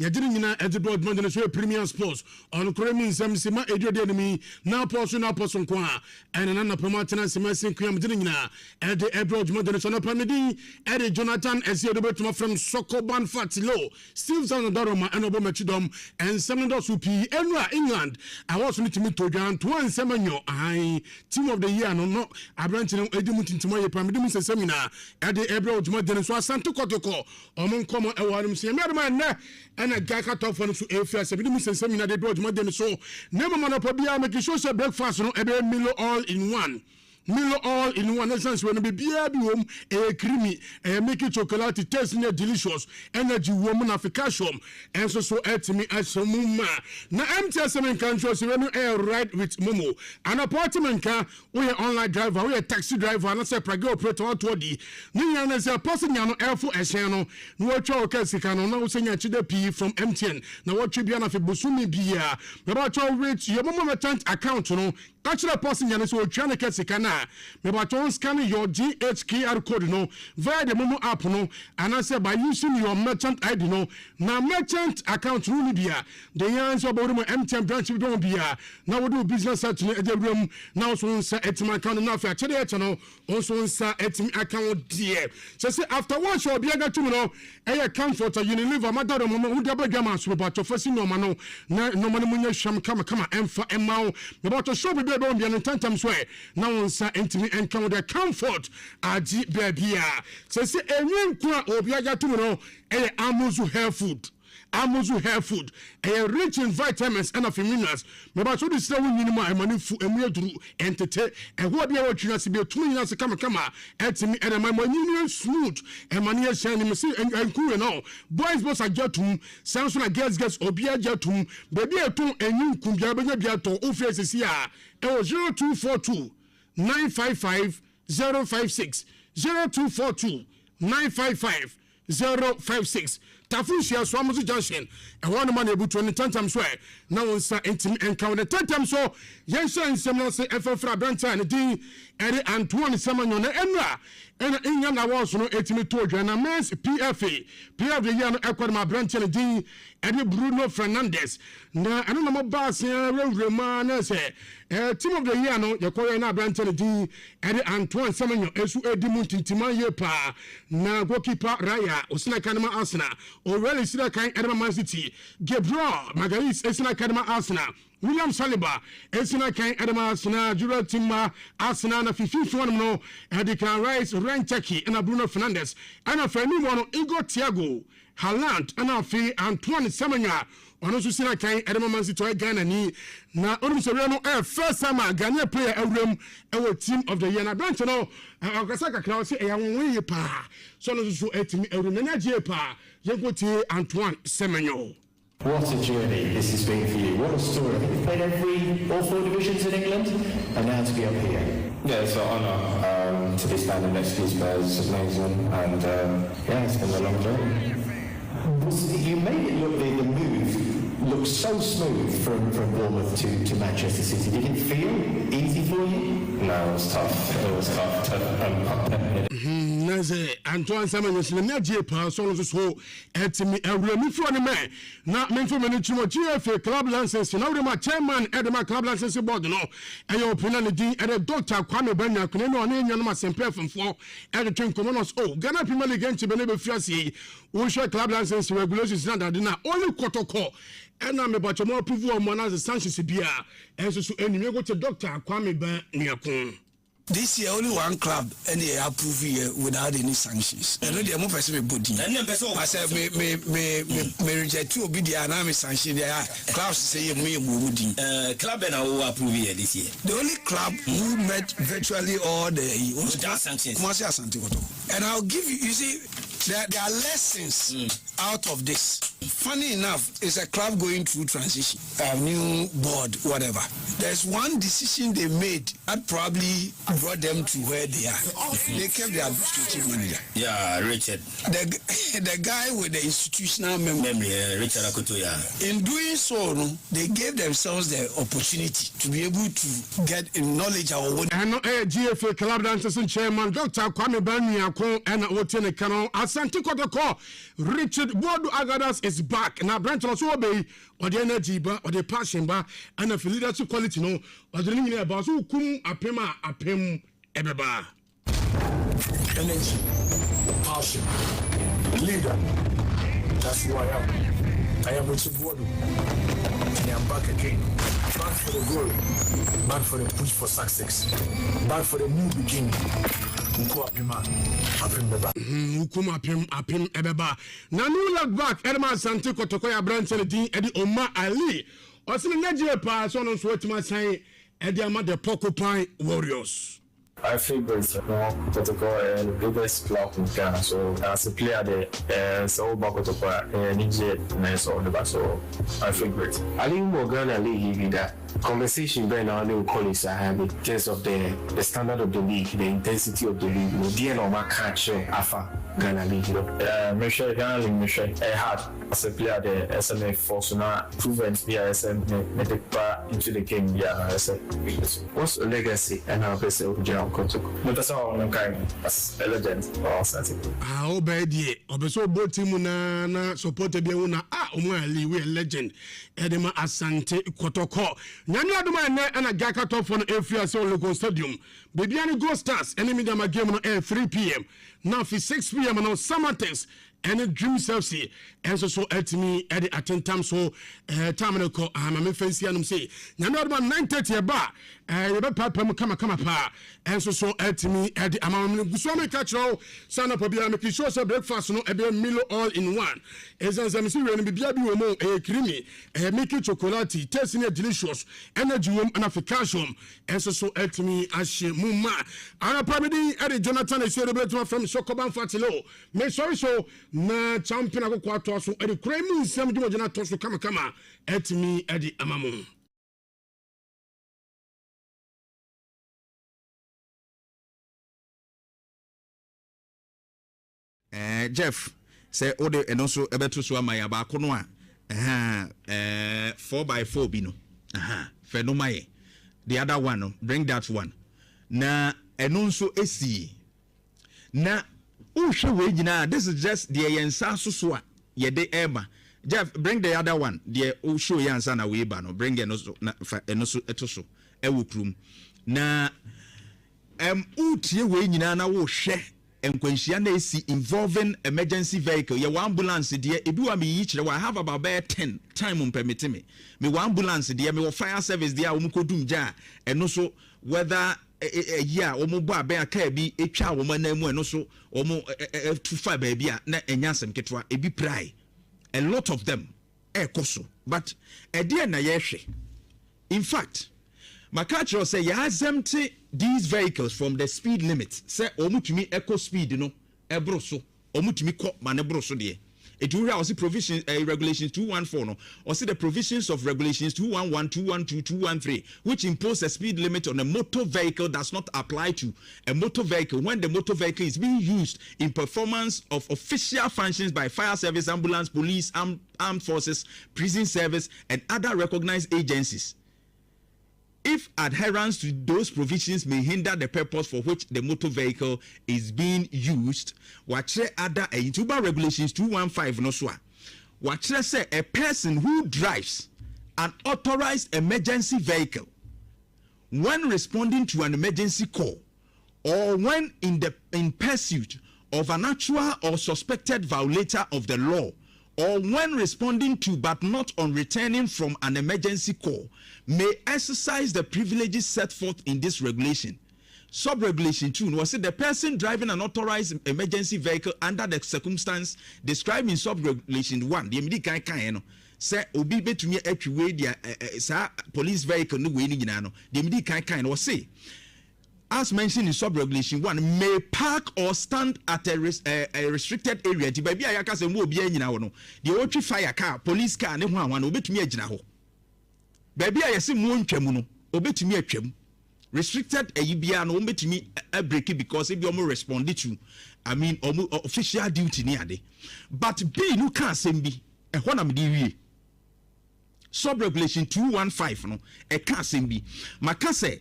Yɛgye ne nyinaa ɛgye bɔ adwuma gyina so yɛ Premier Sports ɔnokorɛ mu nsɛm si ma ɛdi ɔdi anim yi na apɔ so na apɔ so nko a ɛna na napam atena ase ma ɛsi nkoa gye ne nyinaa ɛde ɛbrɛ adwuma gyina so anɔpa me din ɛde Jonathan ɛsi ɛde bɛtuma frɛm Sɔkɔban Fatilo Steve Zan Daroma ɛna ɔbɔ m'akyi dɔm nsɛm no dɔso pii ɛnura England awɔ so no tumi tɔ dwa ntoa nsɛm anyɔ ahan Team of the year no no aberante no ɛdi mu tintim ayɛ paa mede mu nsɛnsɛm nyinaa ɛde ɛbrɛ adwuma gyina so Asante Kɔtɔkɔ Ɔmo nkɔmɔ ɛwɔ hanom sɛ Nyame adom a ɛnnɛ ɛna Gaka tɔfoɔ no nso ɛfiri ase. Mede mu nsɛnsɛm nyinaa de brɛ dwumadie no so. Na mmom anɔpa biara make sure sɛ breakfast no ɛbɛyɛ Milo all in one. Milo all in one ɛsiane sɛ wei no biribiara bi wom, ɛyɛ creamy, ɛyɛ milky chocolate, taste no yɛ delicious, energy wom na afei calcium ɛnso so ɛtumi ahyɛ mu ma. Na ɛmteɛ sɛ menka nkyerɛ wo sɛ wei no ɛyɛ ride with Momo. Anɔpa wote me nka Woyɛ online driver, woyɛ taxi driver anaasɛ pragya operator woato adi. Ne nyinaa ne sɛ passenger no ɛrefo ɛhyɛn no na watwa wo kaa sika no na wosɛ nya akyɛdɛ pii from MTN na wɔtwe bia na afei bosome biaa mebakyɛw with your momo merchant account no ka kyerɛ passenger no sɛ otua ne ka sika no a mebakyɛw nscan your GHQR code no via the momo app no anaasɛ by using your merchant ID no na merchant account no wonni bi a Deɛ hia ara ne sɛ wobɛwura mu MTN branch bi bɛn wo biara na wode wo business cert no de awura mu na wo nso wo nsa atumi aka no na afei akyɛdeɛ ɛkyɛ no wo nso wo nsa atumi aka wo deɛ. Sɛ sɛ after wash a obiara de ato mu no ɛyɛ Comfort a Unilever ma dada mu wode aba dwa ma so mepakyɛw fa si nnoɔma no na nnoɔma no mu nyɛ hwam kamakama ɛmfa mma wo mepakyɛw shop bi a ɛbɛn wo biara no ntɛntɛm so ɛ na wo nsa ntumi nka wo deɛ. Comfort agye baabiara. Sɛ sɛ ɛnwi nko a obiara de ato mu no ɛyɛ Amuzu hair food. Amuzu hair food, ɛyɛ rich in vitamins ɛna afei minerals. Mebakyɛ wode sra wo nwini mu a ɛma no fu, ɛmu yɛ duru, ɛntete, ɛhoa biara wɔ twiri ase bi ɛtumi nyina ase kamakama, ɛtumi ɛna ɛma ɛma nwini no yɛ smooth, ɛma no yɛ shiny, mese ɛnku wei no, boys boys agye atum, saa nso na girls girls obiara agye atum, baabi a ɛtɔn ɛnwi nku biara wobɛnya bi atɔ, wofrɛ sisi a ɛwɔ 0242 955 056, 0242 955 056 Tafo nhyia so Amuzu Junction, ɛhɔ nom a na yɛbutuo no ntɛmntɛm so ɛ na wo nsa ntumi nka wo no ntɛmntɛm so. Yɛnhyɛ nsɛm no ase mfrafra aberanteɛ a ne din de Antoine Semenyo na ɛnnora ɛna England Awards no ɛtumi too dwa na Men's PFA Player of the Year no ɛkɔ de ma aberanteɛ ne din de Bruno Fernandes na ɛno na mobaa ase ara wurawura mu ara na sɛ eh, Team of the Year no yɛkɔyɛ na aberanteɛ ne din de Antoine Semenyo nso ɛdi mu ntintiman yie paa. Na goalkeeper Raya osina kan ma Arsenal, O'Reilly sina kan de ma Man City, Gabriel Magalhaes sina kan de ma Arsenal, William Saliba sina kan de ma Arsenal, Jurrien Timber Arsenal na fifi hɔnom no Declan Rice, Ryan Cherki na Bruno Fernandes ɛna afei anim hɔ no Igor Thiago, Haaland ɛna afei Antoine Semenyo a ɔno nso sina kan de ma Man City, ɔyɛ Ghanani na onim sɛ wei no ɛyɛ first time a Ghanaian player awura mu ɛwɔ team of the year na aberante no ɔkasa kakra ɔsɛ ɛyɛ anwanwa yie paa sɛ ɔno nso so atumi awura mu n'ani agye yie paa. Yɛnkɔ tie Antoine Semenyo. What a journey this has been for you. What a story. I think you've played every, all four divisions in England, and now to be up here. Yeah, it's an honour to be standing next to these players. It's amazing, and yeah, it's been a long journey. Was, you made it look the, the move. Looked so smooth from, from Bournemouth to, to Manchester City. Did it feel easy for you? No, it was tough. It was tough. tough um, hmm, na sɛ anto ansa ma nyɛsɛ n'ani agye paa sɛ ɔno nso so ɛtumi awura mu firi ɔne mɛ na memfo m'ani kyerɛ mu GFA club license na wode ma chairman ɛde ma club license board no ɛyɛ ɔpon na ne din ɛde Dr. Kwame Banya Kune ne ɔne nnuanom asɛmpɛ afomfoɔ ɛtwetwe nkɔmmɔ no ɔsɛ oh Ghana Premier League ɛnkyɛ bɛ ne bɛfiri aseɛ yi Wohwɛ club license regulations na adade no a, only kɔtɔkɔ ɛna mepakyɛ mo approve wɔn anaasɛ sanctions biara ɛnso so ɛnim. Yɛnkɔ tie Doctor Kwame Ban Nuako. This year only one club ɛna yɛ approve yɛ without any sanctions. Ɛno deɛ mo pɛ sɛ me bɔ din. But sɛ me me me me me reject obi deɛ anaa me sanction deɛ a clubs sɛ yɛ mo yɛ mo wɔn din. Club bɛn na wo approve yɛ this year? The only club who met virtually all the ayi was Without sanctions. Kumasi Asante Kotoko and I will give you you see there there are lessons out of this. Funny enough it's a club going through transition, a new board whatever. There's one decision they made that probably brought them to where they are. They kept their administrative manager. Yeah, Richard. The the guy with the institutional memory. Memory, uh, Richard Akoto, yeah. In doing so, no, they gave themselves the opportunity to be able to get knowledge a wɔwɔ. Ɛno yɛ GFA Club Licensing Chairman Doctor Kwame Banuako ɛna wote ne ka no. Asante Kɔtɔkɔ Richard Boadu Agadas is back. Na aberante no so ɔbɛ yi, ɔde energy ba, ɔde passion ba, ɛna afei leadership quality no, ɔde ne nyinaa ba. Ɔso wokum apem a apem ɛbɛba. Energy, passion, leader, that's who I am. I am Richard Boadu, and I'm back again. Back for the glory, back for the push for success, back for the new beginning. Wuku apem a, apem bɛba. Wukum apem, apem ɛbɛba. Na new left back ɛde ma Asante Kɔtɔkɔ yɛ aberanteɛ ne din ɛde Omar Ali. Ɔse ne nɛ paa sɛ ɔno nso atumi asan ɛde ama the Porcupine Warriors. I feel great you know Kotoko yɛ the biggest club in Ghana so as a player deɛ ɛɛ sɛ woba Kotoko a ɛyɛ anigyeɛ na ɛsɛ wode ba so I feel great. Ali wowɔ Ghana league yi bi da? Conversation bɛn na wo ne wo colleagues a have in terms of the the standard of the league, the intensity of the league no, deɛn na wɔn aka akyerɛ wo afa Ghana league no? Yeah mehwɛ Ghana league mehwɛ ɛyɛ hard as a player deɛ ɛsɛ me force na improvement bi a ɛsɛ me mede ba into the game biara no ɛsɛ meyɛ so. What's your legacy ɛna wopɛ sɛ wogya wɔ Kotoko? Mepɛ sɛ wɔn nkae me as a legend wɔ Asante. Ah ɔbɛɛ deɛ ɔpɛ sɛ ɔbɔ team naa na supporter bi ahu na ah ɔmo Ali woyɛ legend ɛde ma Asante Kɔtɔkɔ. Nyame adom a ɛnɛ ɛna Gaka tɔfoɔ no ɛfiri ase wɔ Legon Stadium. Bibiani Gold Stars ɛne Medeama game no ɛyɛ 3pm na afei 6pm no Samatex ɛne Dreams FC nso so atumi de atentam so ɛɛ time no kɔ ama me fɛnsi anom se nyame adoma 9:30 ɛba ɛɛ yɛbɛpaapa mu kamakama paa ɛnso so atumi de ama wɔn gu so ameka kyerɛ wo sɛ anɔpa biara make sure sɛ breakfast no ɛbɛyɛ Milo all in one ɛsiane sɛ mesi wei no biribiara bi wɔ mu ɛyɛ creamy ɛyɛ milky chocolate taste no yɛ delicious energy wɔ mu ɛna afei calcium ɛnso so atumi ahyɛ mu ma anɔpa mede ɛde Jonathan Esiedu bɛtumi afrɛ me sɛ kɔba mfatele Mesɔre so na champion akoko atoa so de kura mu nsɛm dwumadie no atɔ so kamakama atumi de ama mo. Eh, Jeff, sɛ wode ɛno nso ɛbɛto so ama yɛ baako no a, ɛha, eh, 4x4 bi no, aha, fɛ no ma yɛ. The other one no, bring that one. Na ɛno nso esi Na wohwɛ wei nyinaa this is just deɛ yɛn nsa aso so a yɛde ɛreba. Jeff bring the other one deɛ wo show yɛ ansa na wei ba no bring ɛno so na fa ɛno so ɛto so ɛwɔ kurom. Na ɛm wotie wei nyinaa na wohwɛ nkwanhyia na esi involving emergency vehicle yɛwɔ ambulance deɛ ebi wɔ a meyiyi kyerɛ wɔ I have about bɛyɛ ten time mpɛ mete me mewɔ ambulance deɛ mewɔ fire service deɛ a wɔn kɔ dum gya a ɛno so whether ayi a wɔbɔ abɛn a kaa bi twaa wɔn anan mu a ɛno nso wɔtu faa baabi a na ɛnyɛ asɛm ketewa, ebi pirae. A lot of them ɛrekɔ so but ɛdeɛn na yɛrehwɛ? In fact, maka akyerɛ wo sɛ yɛ exempt these vehicles from the speed limit sɛ wɔtumi kɔ speed no ɛboro so, wɔtumi kɔ ma no boro so deɛ. Eti wohwɛ a ɔse provisions eh, regulations 214 no, ɔse the provisions of regulations 211, 212, 213 which impose a speed limit on a motor vehicle does not apply to a motor vehicle when the motor vehicle is being used in performance of official functions by fire service, ambulance, police, armed, armed forces, prison service and other recognized agencies. If adherence to those provisions may hinder the purpose for which the motor vehicle is being used, wakyerɛ ada ɛyi nti woba regulations 215 no so a, wakyerɛ sɛ a person who drives an authorized emergency vehicle when responding to an emergency call or when in the in pursuit of an actual or suspected violator of the law or when responding to but not on returning from an emergency call may exercise the privileges set forth in this regulation. Sub-regulation 2 no, the person driving an authorized emergency vehicle under the circumstance described in sub-regulation 1, deɛ medi kan kaeɛ no, sɛ obi bɛtumi atwi wei deɛ saa police vehicle no wei no nyinaa no, deɛ medi kan kaeɛ no, wɔse as mentioned in sub-regulation 1, may park or stand at a, res, a restricted area. Nti baabi a yɛaka sɛ mu obiara nyina hɔ no, deɛ ɔtwi fire car, police car ne ho ahoa no, obɛtumi agyina hɔ. Baabi a yɛse mu ntwam no, obɛtumi atwam. Restricted ayi biara no, wɔn bɛtumi because ebi wɔn respond to, I mean, wɔn official duty ne ade. But B no ka asɛm bi, ɛhɔ na mede wie. Sub-regulation 215 no, ɛka asɛm bi. Maka sɛ,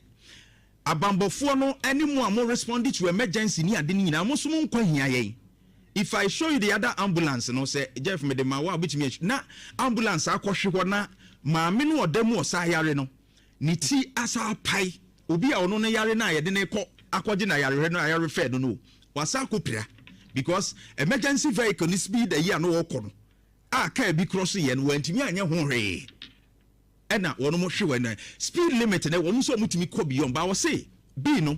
abanbɔfoɔ no ne mu a mo respond to emergency ne ade no nyinaa, mo nso mo nkwa hia yɛn. If I show you the other ambulance no, sɛ Jeff mede ma wo a wobɛtumi akyi na ambulance akɔhwe hɔ na maame no ɔda mu ɔsa yare no, ne ti asa apae. Obi a ɔno no yare no a yɛde ne kɔ akɔgye na yarehwɛ no ayarefɛ no no, wasa akɔpira because emergency vehicle ne speed ayi a no wɔkɔ no a kaa bi korɔ so yɛ no, wantumi anyɛ ho hwee. Ɛna wɔn mo hwe wɔn speed limit no, wɔn nso wɔn tumi kɔ beyond ba. Wɔse B no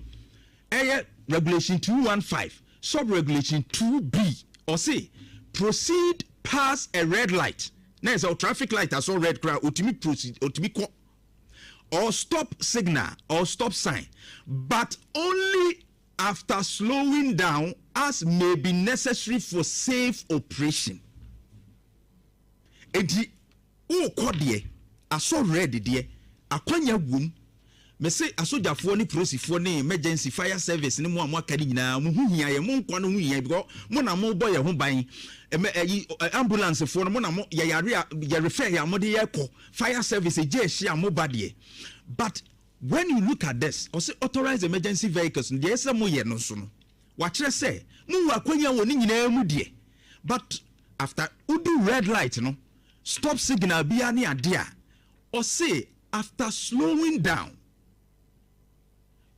ɛyɛ regulation 215 sub regulation 2B, ɔse proceed past a red light, na yɛ sɛ traffic light asɔ red koraa, otumi proceed, otumi kɔ, or stop signal or stop sign, but only after slowing down as may be necessary for safe operation. Eti wokɔ deɛ asɔ red deɛ, akwanya wom. Mese asogyafoɔ ne polisifoɔ ne emergency fire service ne mo a mo aka ne nyinaa, mo ho hia yɛ, mo nkwa no ho hia because mo na mo bɔ yɛn ho ban. Ɛmɛ ɛyi ambulance foɔ no, mo na mo yɛyare a yɛrefɛ yɛ a mo de yɛ kɔ fire service egye ɛhyɛ a mo ba deɛ. But when you look at this, ɔsɛ authorized emergency vehicles no deɛ, ɛsɛ mo yɛ no nso no, wakyerɛ sɛ mo wɔ akwanya wɔ ne nyinaa mu deɛ, but after wodu red light no, stop signal bia ne adeɛ a, ɔse after slowing down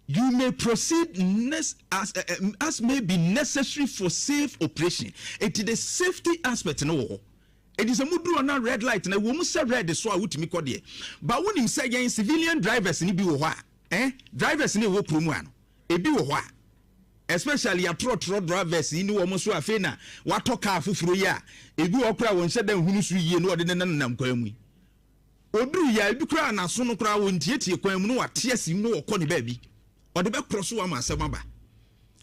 you may proceed as may be necessary for safe operation. Eti the safety aspect no wɔ hɔ. Eti sɛ muduru na red light na wɔn sɛ red so a, wotumi kɔ deɛ, but wonim sɛ yɛn civilian drivers ni bi wɔ hɔ a, drivers ni wɔ kurom ano, ebi wɔ hɔ a, especially atorɔtorɔ drivers yi ni wɔn so. Afei na watɔ kaa foforɔ yi a, ebi wɔ koraa wɔn nhyɛ dɛ nhunu so yie na wɔde ne nenam kwan mu yi. Oduru yɛ ebi koraa n'aso no koraa wɔn tietie kwan mu na wate asi mu na wɔkɔ ne baabi ɔde bɛkorɔ so ama asɛm aba.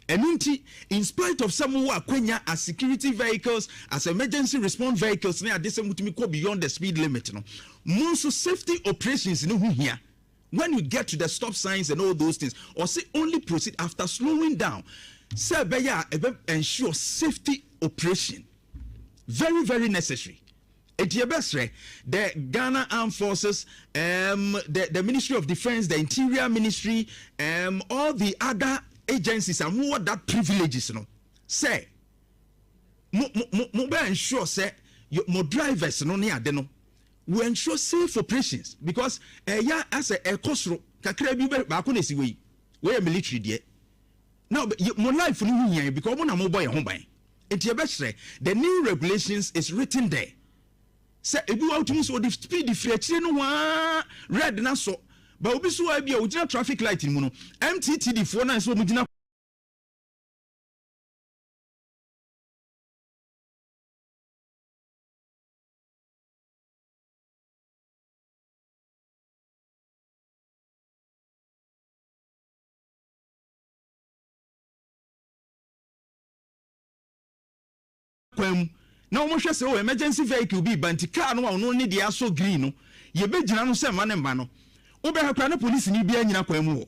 Ɛno nti, in spite of sɛ mowɔ akwanya as security vehicles, as emergency response vehicles ne ade sɛ motumi kɔ beyond the speed limit no, mo nso safety operations ne ho hia. When you get to the stop signs and all those things, ɔse only proceed after slowing down sɛ ɛbɛyɛ a ɛbɛ ensure safety operation, very very necessary. Eti ɛbɛsrɛ the Ghana Armed Forces, the Ministry of Defence, the Interior Ministry, all the other agencies a mowɔ that privileges no sɛ mo mo mo mo bɛ ensure sɛ mo drivers no ne ade no we ensure safe operations, because ɛyɛ asɛ ɛkɔ soro kakra bi bɛ baako na esi wei, wɔyɛ military deɛ now, mo life no ho hia because mo na mo bɔ yɛn ho ban. Nti yɛbɛsrɛ, the new regulations is written there sɛ ebi wa wotumi sɛ ɔde speed firi akyire no waa red na so ba obi so wa bi a ogyina traffic light mu no, MTTD foɔ na sɛ wɔn gyina kwan mu. na wɔhwɛ sɛ oh emergency vehicle bi ba nti car no a ɔno ne deɛ asɔ green no yɛbɛgyina no sɛ mma ne mma no wobɛhwɛ koraa na polisini biara nyina kwan mu hɔ.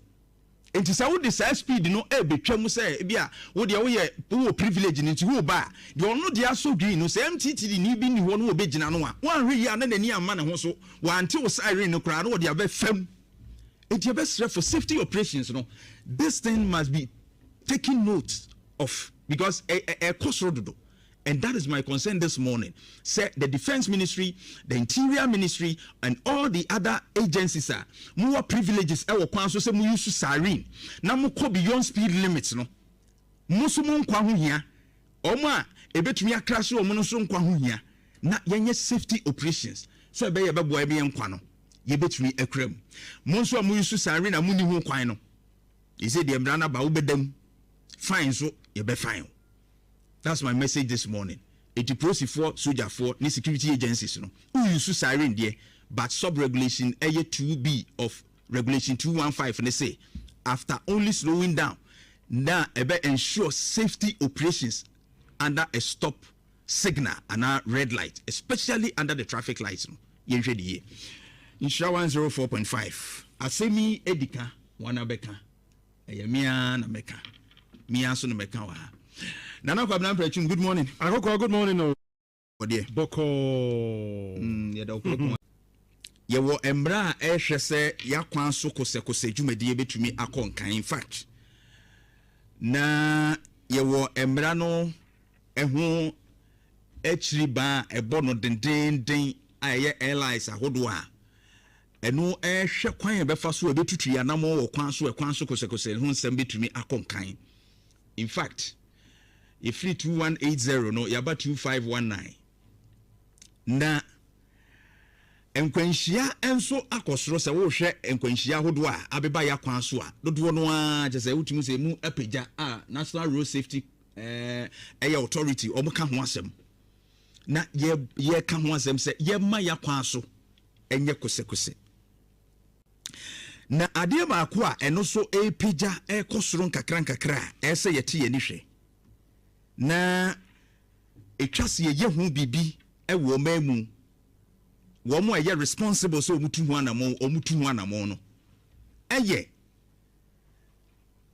Enti sɛ wode saa speed no rebɛtwa mu sɛ ebia wo deɛ woyɛ wowɔ privilege no nti woreba a, deɛ ɔno deɛ asɔ green no, sɛ MTTD ni bi nni hɔ na ɔbɛgyina no a, woanhwɛ yie a na n'ani amma ne ho so, wante wo siren no koraa na ɔde abɛ fam. Enti yɛbɛsrɛ for safety operations no, this thing must be taken note of because ɛkɔ soro dodo. And that is my concern this morning sɛ the defence ministry, the interior ministry and all the other agencies a mowɔ privileges ɛwɔ kwan so sɛ mo use siren na mokɔ beyond speed limit no, mo nso mo nkwa ho hia, wɔn a ɛbɛtumi akrahye wɔn no nso nkwa ho hia na yɛnyɛ safety operations sɛ ɛbɛyɛ ɛbɛboa yɛn nkwa no yɛbɛtumi akura mu. Mo nso a mo use siren a monni ho kwan no, yɛsɛ deɛ mmara no aba wobɛda mu, fine nso yɛbɛ fine wo. That's my message this morning. Eti polisifoɔ, sogyafoɔ ne security agencies no, wo use siren deɛ but sub regulation ɛyɛ 2B of regulation 215 no se after only slowing down na ɛbɛ ensure safety operations under a stop signal anaa red light especially under the traffic lights no yɛnhwɛ de yie. Nhyira 104.5 asɛm yi adi ka wɔn abɛka. Ɛyɛ me ara na mɛka. Me ara nso na mɛka wɔ ha. Nana Kwabena Mprɛkyum, good morning. Akɔkɔɔ, good morning o. Ɔdeɛ. Bɔkɔɔ. Yɛda wo kuropɔn. Yɛwɔ mmara a ɛrehwɛ sɛ y'akwan so kosɛkosɛ dwumadie bɛtumi akɔ nkan. In fact, na yɛwɔ mmara no ho akyiri ban a ɛbɔ no dendeenden a ɛyɛ airlines ahodoɔ a Ɛno hwɛ kwan a ɛbɛfa so a ɛbɛtutu yɛn anammɔn wɔ kwan so ɛkwan so kosɛkosɛ ho nsɛm bɛtumi akɔ nkan. In fact, yɛfiri 2180 no yɛaba 2519. Na nkwanhyia nso akɔ soro sɛ wohwɛ nkwanhyia ahodoɔ a abeba yɛ akwan so a dodoɔ no ara kyɛ sɛ wotumi sɛ emu apagya a National Road Safety ɛyɛ authority wɔn ka ho asɛm na yɛka ho asɛm sɛ yɛma yɛ akwan so nyɛ kosɛkosɛ. Na adeɛ baako a ɛno nso repagya rekɔ soro nkakrankakra a ɛsɛ sɛ yɛte yɛn ani hwɛ na ɛtwa sɛ yɛyɛ ho biribi wɔ ɔman mu, wɔn a ɛyɛ responsible sɛ wɔtu ho anamɔn, wɔtu ho anamɔn no, ɛyɛ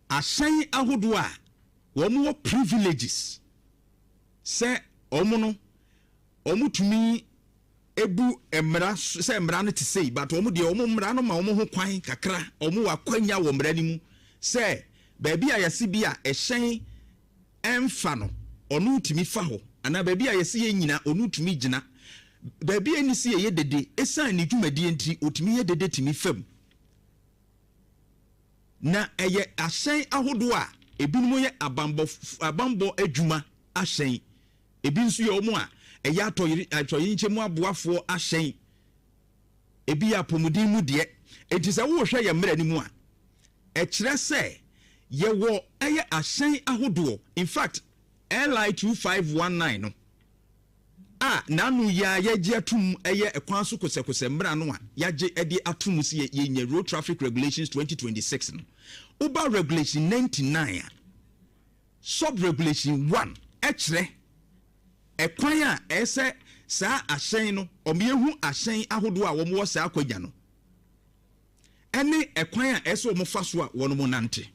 ahyɛn ahodoɔ a wɔwɔ privileges sɛ wɔn no wɔtumi bu mmara sɛ mmara no te sei but wɔn deɛ wɔn mmara no ma wɔn ho kwan kakra, wɔn wɔ akwanya wɔ mmara no mu sɛ baabi a yɛse bi a ɛhyɛn ɛmfa no ɔno tumi fa hɔ anaa baabi a yɛse yɛ nyina ɔno tumi gyina, baabi a ɛni se yɛyɛ dede ɛsiane ne dwumadie nti ɔtumi yɛ dede tumi fa mu. Na ɛyɛ ahyɛn ahodoɔ a ebinom yɛ abanbɔ abanbɔ adwuma ahyɛn. Ebi nso yɛ wɔn a ɛyɛ atɔyere atɔyerɛnkyɛm mu aboafoɔ ahyɛn. Ebi yɛ apɔmuden mu deɛ. Enti sɛ worehwɛ yɛn mmara no mu a, ɛkyerɛ sɛ yɛwɔ ɛyɛ ahyɛn ahodoɔ. In fact, LI 2519 no a n'ano yi ara yɛagye atom ɛyɛ ɛkwan so kosɛkosɛ mmara no a yɛagye de atom sɛ yɛnya Road Traffic Regulations 2026 no, woba Regulation 99 a, Sub-Regulation one kyerɛ ɛkwan a ɛyɛ sɛ saa ahyɛn no wɔyɛ hu ahyɛn ahodoɔ a wɔwɔ saa akwanya no ɛne ɛkwan a ɛyɛ sɛ wɔfa so a wɔn nante.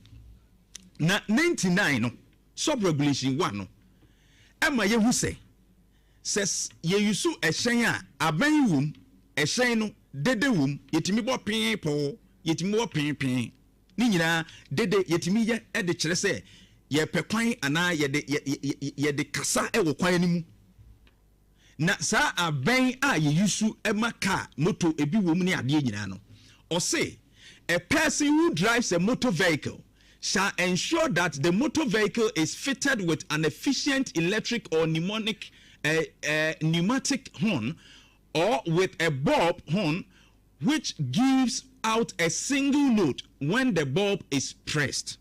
Na 99 no Sub-Regulation one no ɛma yɛhu sɛ sɛ yɛyusu ɛhyɛn a abɛn wom, ɛhyɛn no dede wom, yɛtumi bɔ pee pɔɔ, yɛtumi bɔ pee pee. Ne nyinaa, dede yɛtumi yɛ de kyerɛ sɛ yɛpɛ kwan anaa yɛde yɛde kasa wɔ kwan no mu. Na saa abɛn a yɛyi su ma kaa, moto, ebi wɔ mu ne adeɛ nyinaa no, ɔse, A person who drives a motor vehicle shall ensure that the motor vehicle is fitted with an efficient electric or mnemonic, uh, uh, pneumatic horn or with a bulb horn which gives out a single note when the bulb is pressed.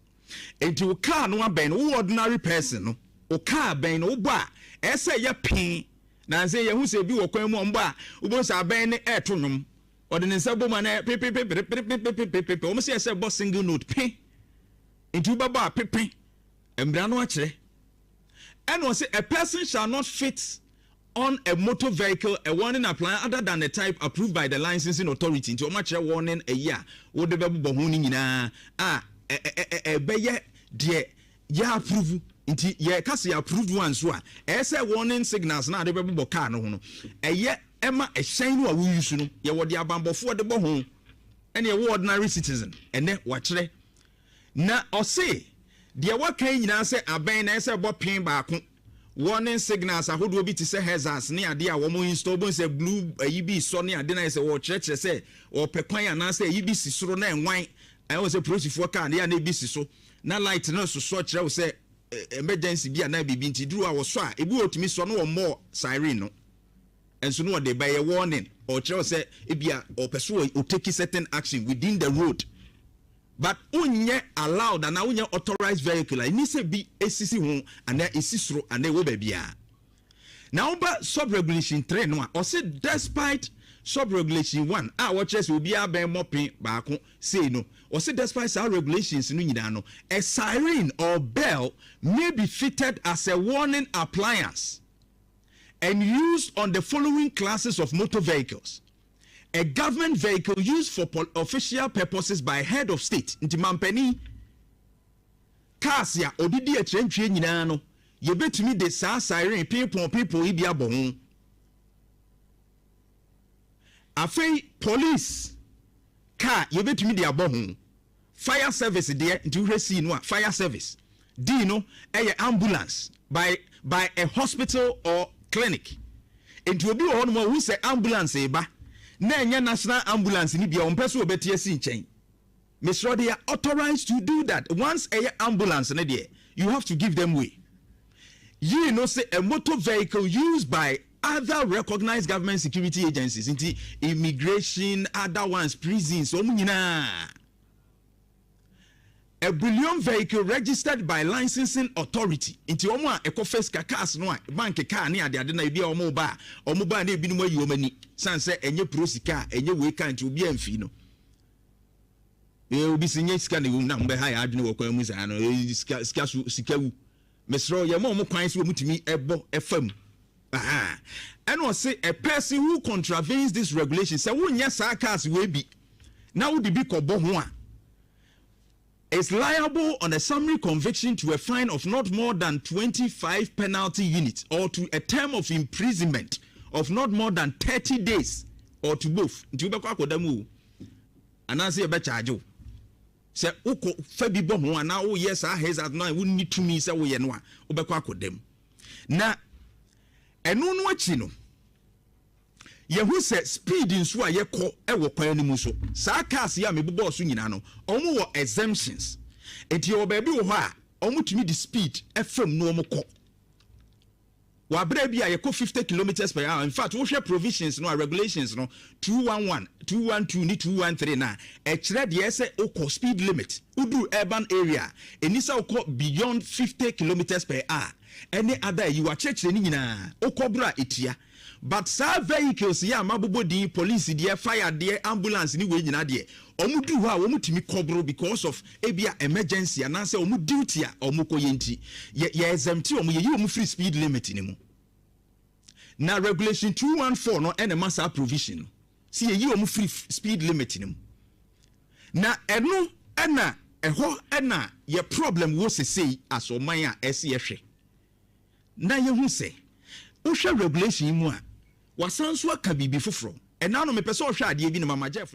Enti wo car no abɛn no, wo ordinary person no, wo car bɛn no, wobɔ a, ɛyɛ sɛ ɛyɛ pee. Nansa yi yɛhu sɛ ebi wɔ kwan mu a wɔbɔ a, wobɛhu sɛ abɛn no ɛreto nnwom. Ɔde ne nsa bɔ mu a na ɛyɛ pepepepepepepepepepe. Wɔn sɛ ɛsɛ bɔ single note, pe. Enti wobɛbɔ a pepe. Mmara no akyerɛ. Ɛna ɔse a person shall not fit. on a motor vehicle a warning appliance other than the type approved by the licensing authority. Nti wɔn akyerɛ warning ayi a wode bɛbobɔ ho no nyinaa a ɛbɛyɛ deɛ yɛ approve. Nti yɛka sɛ yɛ approved one nso a, ɛyɛ sɛ warning signals no a wode bɛbobɔ car no ho no, ɛyɛ ɛma ɛhyɛn no a wo use no, yɛwɔ deɛ abanbɔfoɔ de bɔ ho ɛne ɛwɔ ordinary citizen. Ɛnɛ wakyerɛ na ɔse deɛ waka yi nyinaa sɛ abɛn na ɛsɛ bɔ pin baako. Warning signals ahodoɔ bi te sɛ hazards ne adeɛ a wɔn install, bohu sɛ blue ayi bi resɔ ne ade na ayɛ sɛ wɔrekyerɛkyerɛ sɛ wɔpɛ kwan anaasɛ ayi bi si soro na ɛnwan. Ɛwɔ sɛ polisifoɔ car no yɛ a na ebi si so na light no sosɔ kyerɛ wo sɛ emergency bi anaa biribi nti duru a wɔsɔ a ebi wɔ otumi sɔ na wɔmmɔɔ siren no nso na wɔde ba ɛyɛ warning, ɔkyerɛ wo sɛ ebi a ɔpɛ so ɔtake certain action within the road. But wonyɛ allowed anaa wonyɛ authorized vehicle a ɛni sɛ bi esisi ho anaa esi soro anaa ɛwɔ baabiara. Na woba sub regulation 3 no a, ɔse despite sub regulation 1 a wɔkyerɛ sɛ obiara bɛn mɔpen baako sei no, ɔse despite saa regulations no nyinaa no, a siren or bell may be fitted as a warning appliance and used on the following classes of motor vehicles. A government vehicle used for official purposes by head of state, nti mampanin cars a ɔde di akyerɛntwie nyinaa no, yɛbɛtumi de saa siren piipɔn piipɔn yi bi abɔ ho. Afei police car yɛbɛtumi de abɔ ho. Fire service deɛ, nti wohwɛ C no a, fire service. D no ɛyɛ ambulance by a hospital or clinic. Nti obi wɔ hɔnom a ohu sɛ ambulance reba na ɛnyɛ national ambulance no bi a, ɔmpɛ sɛ ɔbɛte asi nkyɛn. Mesrɛ, they are authorized to do that. Once ɛyɛ ambulance no deɛ, you have to give them way. Yii no sɛ a motor vehicle used by other recognized government security agencies, nti immigration, other ones, prisons, wɔn nyinaa. A bullion vehicle registered by licensing authority, nti wɔn a ɛkɔfa sika cars no a bank car ne adeade na ebi a wɔn ba a wɔn ba na ebinom ayi wɔn ani san sɛ ɛnyɛ pro sika a ɛnyɛ wei car, nti obi amfi no obi si nye sika na ewu na wɔn bɛha yɛ adwene wɔ kwan mu saa no, sika sika so sika wu. Mesrɛ, yɛn mo wɔn kwan so wɔn tumi ɛbɔ ɛfa mu. Ɛna ɔse a person who contravenes this regulation, sɛ wonyɛ saa cars wei bi na wode bi kɔbɔ ho a, is liable on a summary conviction to a fine of not more than 25 penalty units or to a term of imprisonment of not more than 30 days or to both. Nti wobɛkɔ akɔda mu o, anaasɛ yɛbɛkyaagye wo sɛ wokɔ fa bi bɔ ho anaa woyɛ saa hazard no a wonni tumi sɛ woyɛ no a, wobɛkɔ akɔda mu. Na ɛno no akyi no, yɛhu sɛ speed nso a yɛkɔ wɔ kwan no mu so, saa cars yi a mebobɔɔ so nyinaa no, ɔmo wɔ exemptions. Nti yɛwɔ baabi wɔ hɔ a ɔmo tumi de speed ɛfam na ɔmo kɔ wabere bi a yɛkɔ 50 kilometres per hour. In fact, wohwɛ provisions no a, regulations no 211, 212 ne 213 na ɛkyerɛ deɛ sɛ wokɔ speed limit. Woduru urban area, ɛni sɛ wokɔ beyond 50 kilometres per hour ɛne ada ayi wakyerɛkyerɛ ne nyinaa wokɔ boro a ɛtia. But saa vehicles yi a mabobɔ din, police deɛ, fire deɛ, ambulance ne wei nyinaa deɛ, ɔmo duru hɔ a wɔn tumi kɔboro because of ebia emergency anaasɛ ɔmo duty a ɔmo kɔ yɛ. Nti yɛ exempt ɔmo, yɛyi ɔmo firi speed limit ne mu. Na regulation 214 no ɛna ɛma saa provision no si yɛyi ɔmo firi speed limit ne mu. Na ɛno ɛna ɛhɔ ɛna yɛ problem wɔ sesei as ɔman a ɛsi yɛhwɛ na yɛhu sɛ wohwɛ regulation yi mu a, wasan so aka biribi foforɔ. Ɛna no mepɛ sɛ ɔhwɛ adeɛ bi no, Mama Jeff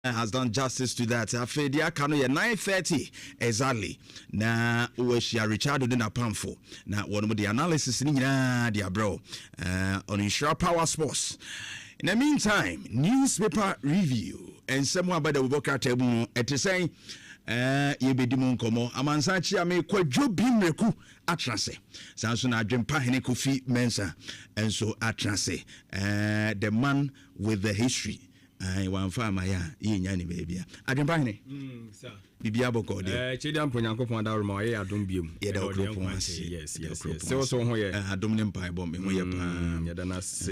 has done justice to that. Afei deɛ aka no yɛ 9:30 exactly na wɔahyia Richard de napamfo na wɔnom de analysis no nyinaa de abrɛ wo on Nhyira Power Sports. In the meantime, newspaper review, nsɛm aba da wobɔ krataa mu no ɛte sɛn? Yɛbɛdi mu nkɔmmɔ. Amansan kyia me Kwadwo bi mmerɛku atena ase, saa nso na Adwempa Hene Kofi Mensa nso atena ase, the man with the history. Wamfa ama yɛ a yɛnya ne baabi a. Adwempa Hene, biribia bɔkɔ deɛ? Kyɛdi ampo, Nyankopɔn adaworoma, ɔyɛ adom biom. Yɛda Okuropɔn ase. Sɛ wo so ho yɛ? Adom ne mpaebɔ, me ho yɛ paa. Yɛda no ase.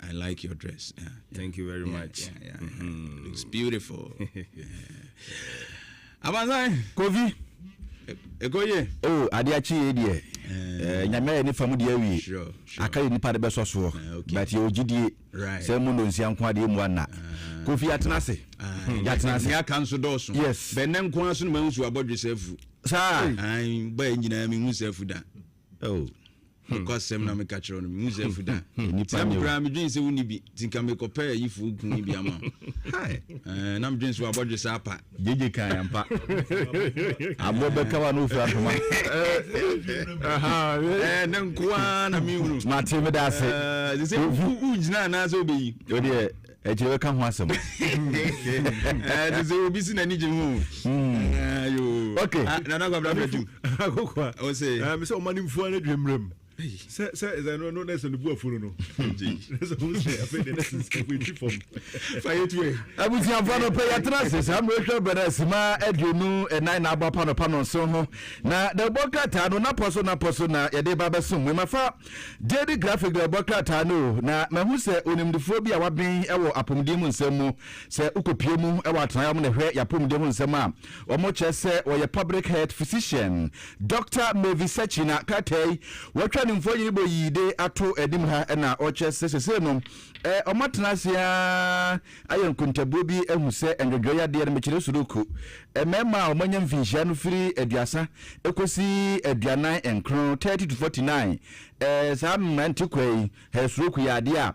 I like your dress. Yeah. Thank you very much. Yeah. Looks beautiful. Amansan. Kofi. Ɛkɔ yie? Oh, ade akyi yɛ deɛ. Eh, Nyame ayɛ ne fa mu deɛ awie. Aka yɛ nipa de bɛsɔ soɔ. But yɛwɔ gyidie sɛ mu nnɔnsia nko adeɛ mu anna. Kofi yɛatena ase. Yɛatena ase. Nea aka nso dɔɔso. Yes. Bɛ nnɛ nko ara so na mahu so abɔdwe sɛ afu. Saa. Ae, ba yɛ nyinaa mehu sɛ afu da. Oh. Nokwasɛm na meka kyerɛ no, mehu sɛ afu da. Nnipa Na nyɛ o. mekura medwen sɛ wonni bi, nti nka mekɔpɛ ayifoɔ kun bi ama wo. Eh, na medwen sɛ wabɔdwe sɛ apa. Gyegye kan ampa. Aboɔ bɛka wa na ofura ntoma. Eh, ne nko ara na mehunu. Mate meda ase. Eh, sɛ wogyina anaasɛ wobɛyi. Wodeɛ akyire bɛka ho asɛm. Eh, te sɛ obi si n'ani gye ho. Eh, yo. Okay. Ah, Nana Kwabena Fatu. Akokwa. O se. Eh, me sɛ ɔma ne mfua no adwammerɛ mu. Sɛ sɛ sɛ no no na sɛ ne bu afu no no. Na sɛ ho sɛ afei de na sɛ sɛ ɛtwi fam. Fa yɛ tue. Abusuafoɔ no pɛ yɛtena ase saa mmerɛ hwɛ bɛrɛ asima 24 na abɔ apa no pa no nso ho na dɛbɔ krataa no napɔ so napɔ so na yɛde ba bɛsom mu mafa Daily Graphic dɛbɔ krataa no o na mahu sɛ onimdifoɔ bi a waben wɔ apɔmuden mu nsɛm mu sɛ wokɔpie mu wɔ atenaeɛ wɔn na ɛhwɛ yɛapɔmuden ho nsɛm a wɔn kyerɛ sɛ wɔyɛ public health physician Dr. Mavis Sakyi na krataa yi wɔatwa ne mfonini bɔ yii de ato anim ha na ɔkyerɛ sɛ sesei no Wɔatena ase ara ayɛ nkontabuo bi ahu sɛ ndwodwoeɛ yadeɛ no mekyerɛ suruku. Mmarima a wɔanya mfinhyia no firi 30 kɔsi 49, 30 to 49, saa mmerante kwa yi, suruku yɛ adeɛ a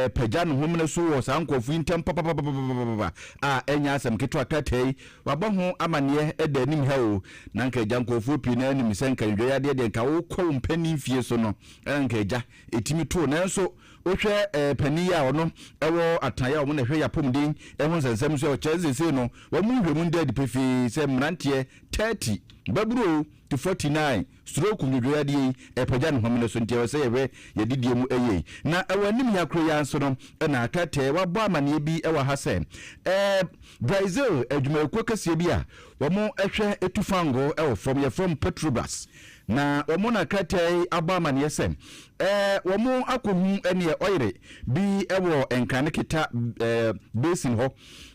ɛpagya ne homene so wɔ saa nkurɔfoɔ yi ntam papapapapapa a ɛnyɛ asɛm ketewa. Krataa yi wɔabɔ ho amaneɛ da anim ha o, na nka agya nkurɔfoɔ pii no ara nim sɛ nka ndwodwoeɛ yadeɛ deɛ nka wokɔ wo mpanin fie so no na nka agya ɛtumi to nanso Wohwɛ eh, panin yi a ɔno ɛwɔ atenaeɛ a wɔn na ɛhwɛ yɛn apɔmuden ho nsɛnsɛm nso a, ɔkyerɛ sɛ seesei no wɔn mu nhwɛmu da adi pefee sɛ mmeranteɛ 30, babunu o, to 49, stroke ndwodwoeɛ adeɛ yi ɛrepagya ne homene so nti ɛwɔ sɛ yɛhwɛ yɛn adidie mu yie. Na ɛwɔ anim ha kuro yi ara nso no na Tɛtɛ wabɔ amaneɛ bi wɔ ha sɛ eh, Brazil adwumayɛkuo kɛseɛ bi a wɔn hwɛ tu fango wɔ fam yɛfrɛ wɔn Petrobras Na wɔn na krataa yi abɔ amaneɛ sɛ ɛɛ wɔn akɔhu ɛneɛ ɔyere bi wɔ Nkrane Keta ɛɛ basin hɔ.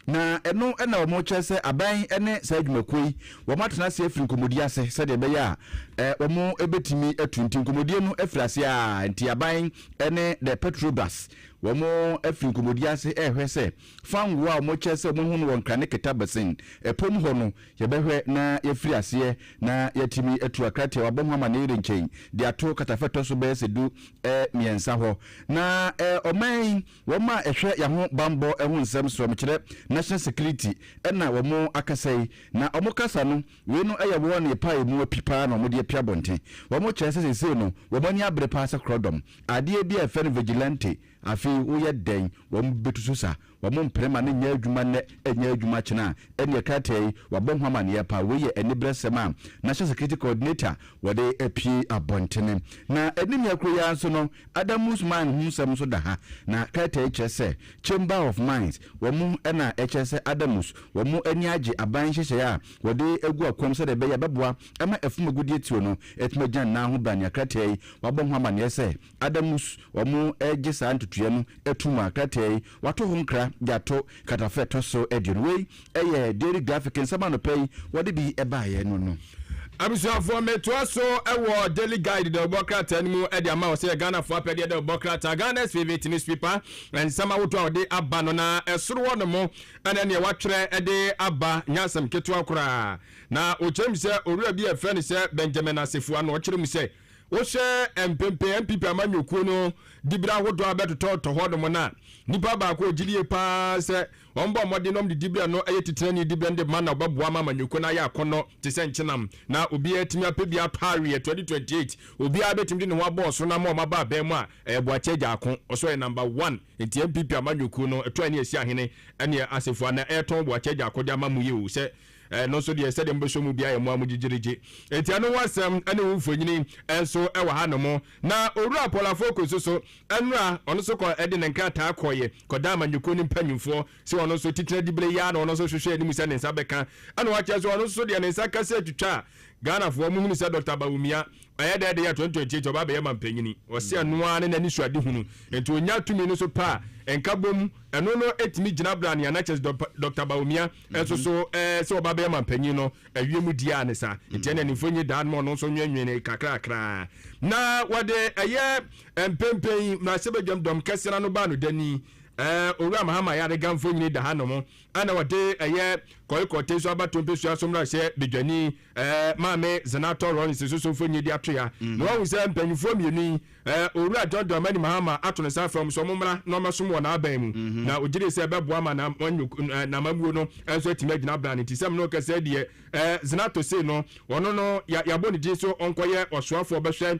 Na ɛno na wɔn kyerɛ sɛ aban ne saa adwumakuo yi wɔn atena ase afiri nkɔmmɔdie ase sɛdeɛ ɛbɛyɛ a ɛɛ wɔn bɛtumi atu. Nti nkɔmmɔdie no afiri ase a nti aban ne the Petrobras wɔn afiri nkɔmmɔdie ase ɛrehwɛ sɛ fango a wɔn kyerɛ sɛ wɔn ahu no wɔ Nkrane Keta basin ɛpom hɔ no Yɛbɛhwɛ na yɛafiri aseɛ na yɛatumi atu akrataa a wɔabɔ ho amanneɛ renkyɛn de ato katafa ɛtɔ so bɛyɛ sɛ du mmiɛnsa hɔ. Na ɔman yi, wɔn a ɛhwɛ yɛn ho bammɔ ho nsɛm soɔ, mekyerɛ National Security, ɛna wɔn akasa yi. Na wɔn kasa no, wei no yɛ wɔn pa a ɛmu api paa na wɔde api abɔnten. Wɔn kyerɛ sɛ seesei no, wɔn ani abere paa sɛ korɔdɔm. Adeɛ bi a yɛfrɛ no vigilante, afei woyɛ dɛn, wɔn bɛtu so sa. Wɔn mpene ma no nyɛ adwuma nnɛ, ɛnyɛ adwuma kyena a, ɛneɛ krataa yi, wɔabɔ ho amaneɛ paa. Wei yɛ aniberɛsɛm a National Security Coordinator wɔde apue abɔntene. Na animia koro yi ara nso no, Adamus Mine ho nsɛm nso da ha. Na krataa yi kyerɛ sɛ Chamber of Mines, wɔn na ɛkyerɛ sɛ Adamus, wɔn ani agye aban nhyehyɛeɛ a wɔde agu akwam sɛdeɛ ɛbɛyɛ a ɛbɛboa ama afum agudeɛ tuo no atumi agyina ne nan ho brane. Krataa yi, wɔabɔ ho amaneɛ sɛ Adamus, wɔregye saa ntotoeɛ no atum a krataa yi wɔato ho nkra de ato kratafa ɛtɔ so aduonu. Wei yɛ Daily Graphic nsɛm anɔpa yi wɔde bi baeɛ no no. Abusuafoɔ metoa so wɔ Daily Guide dawubɔ krataa no mu de ama wo sɛ Ghanafoɔ apɛdeɛ dawubɔ krataa, Ghana's favourite newspaper, nsɛm ahodoɔ a wɔde aba no na ɛsoro hɔ nom ɛna neɛ wɔatwerɛ de aba nyɛ asɛm ketewa koraa. Na wɔkyerɛ mu sɛ owura bi a yɛfrɛ no sɛ Benjamin Asefua na ɔkyerɛ mu sɛ Wohwɛ mpempem NPP amanyɔkuo no dibere ahodoɔ a bɛtotɔtɔ hɔ nom no a, nipa baako a ɔgye die pa ara sɛ wɔbɔ mmɔden na wɔde dibere no yɛ titenani dibere no de ma na ɔbɛboa ma amanyɔkuo no ayɛ akɔnnɔ te sɛ nkyenam na obiara atumi apɛ bi atɔ aweɛ 2028 obiara bɛtumi de ne ho abɔ ɔso no ama wɔn aba abɛn mu a ɛyɛ Boakye Agyarko ɔso ɔyɛ number one nti NPP amanyɔkuo no ɛtɔ ani asi ahene ɛneɛ Asefua na ɛretɔn Boakye Agyarko de ama mo yi o sɛ Ɛno nso deɛ, sɛdeɛ mobɛsɔ mu biara yɛ mo ara mo gyegyeregye. Enti ɛno ho asɛm ne ho mfonini nso wɔ hanom. Na Owura Paul Afoko nso so, nnora, ɔno nso kɔ de ne nkrataa kɔeɛ kɔdaa amanyɔkuo no mpanimfoɔ sɛ ɔno nso titire diberɛ yi ara na ɔno nso hwehwɛ anim sɛ ne nsa bɛka. Ɛna wakyerɛ sɛ ɔno nso deɛ ne nsa ka sɛ twitwa a, Ghanafoɔ wɔn hunu sɛ Dɔkta Bawumia ɛyɛ dɛ de yɛ 2028 ɔba abɛyɛ mampanyini. Ɔse ɛno ara ne n'anisoadehunu. Nti ɔnya tumi no so pɛ a, nkabom ɛno no ɛtumi gyina bra nea na kyerɛ sɛ Dɔkta Bawumia nso so sɛ ɔba abɛyɛ mampanyin no awie mu di ara ne saa. Nti ɛna ne mfonyin daa no ma ɔno nso nwenwene kakrakra. Na wɔde ɛyɛ mpempen yi mmarahyɛbadwam dɔm kɛseɛ no ano baa no dani. Owura Mahama Ayariga mfonyin da hanom. Ɛna wɔde ɛyɛ Kɔekɔte nso abatoɔ mpesua so mmarahyɛ badwani Maame Zanetor Rawlings nso so mfonyin de ato ya. Na wahu sɛ mpanyinfoɔ mmienu yi, Owura John Dramani Mahama ato ne nsa afrɛ wɔn sɛ wɔmmra na wɔmmɛsom wɔ n'aban mu. Na ɔgye di sɛ ɛbɛboa ma n'amammuo no nso atumi agyina bran. Nti sɛ me ne wo kasa yi deɛ, Zanetor sei no, ɔno no yɛabɔ ne din so ɔnkɔyɛ ɔsoafoɔ bɛhwɛ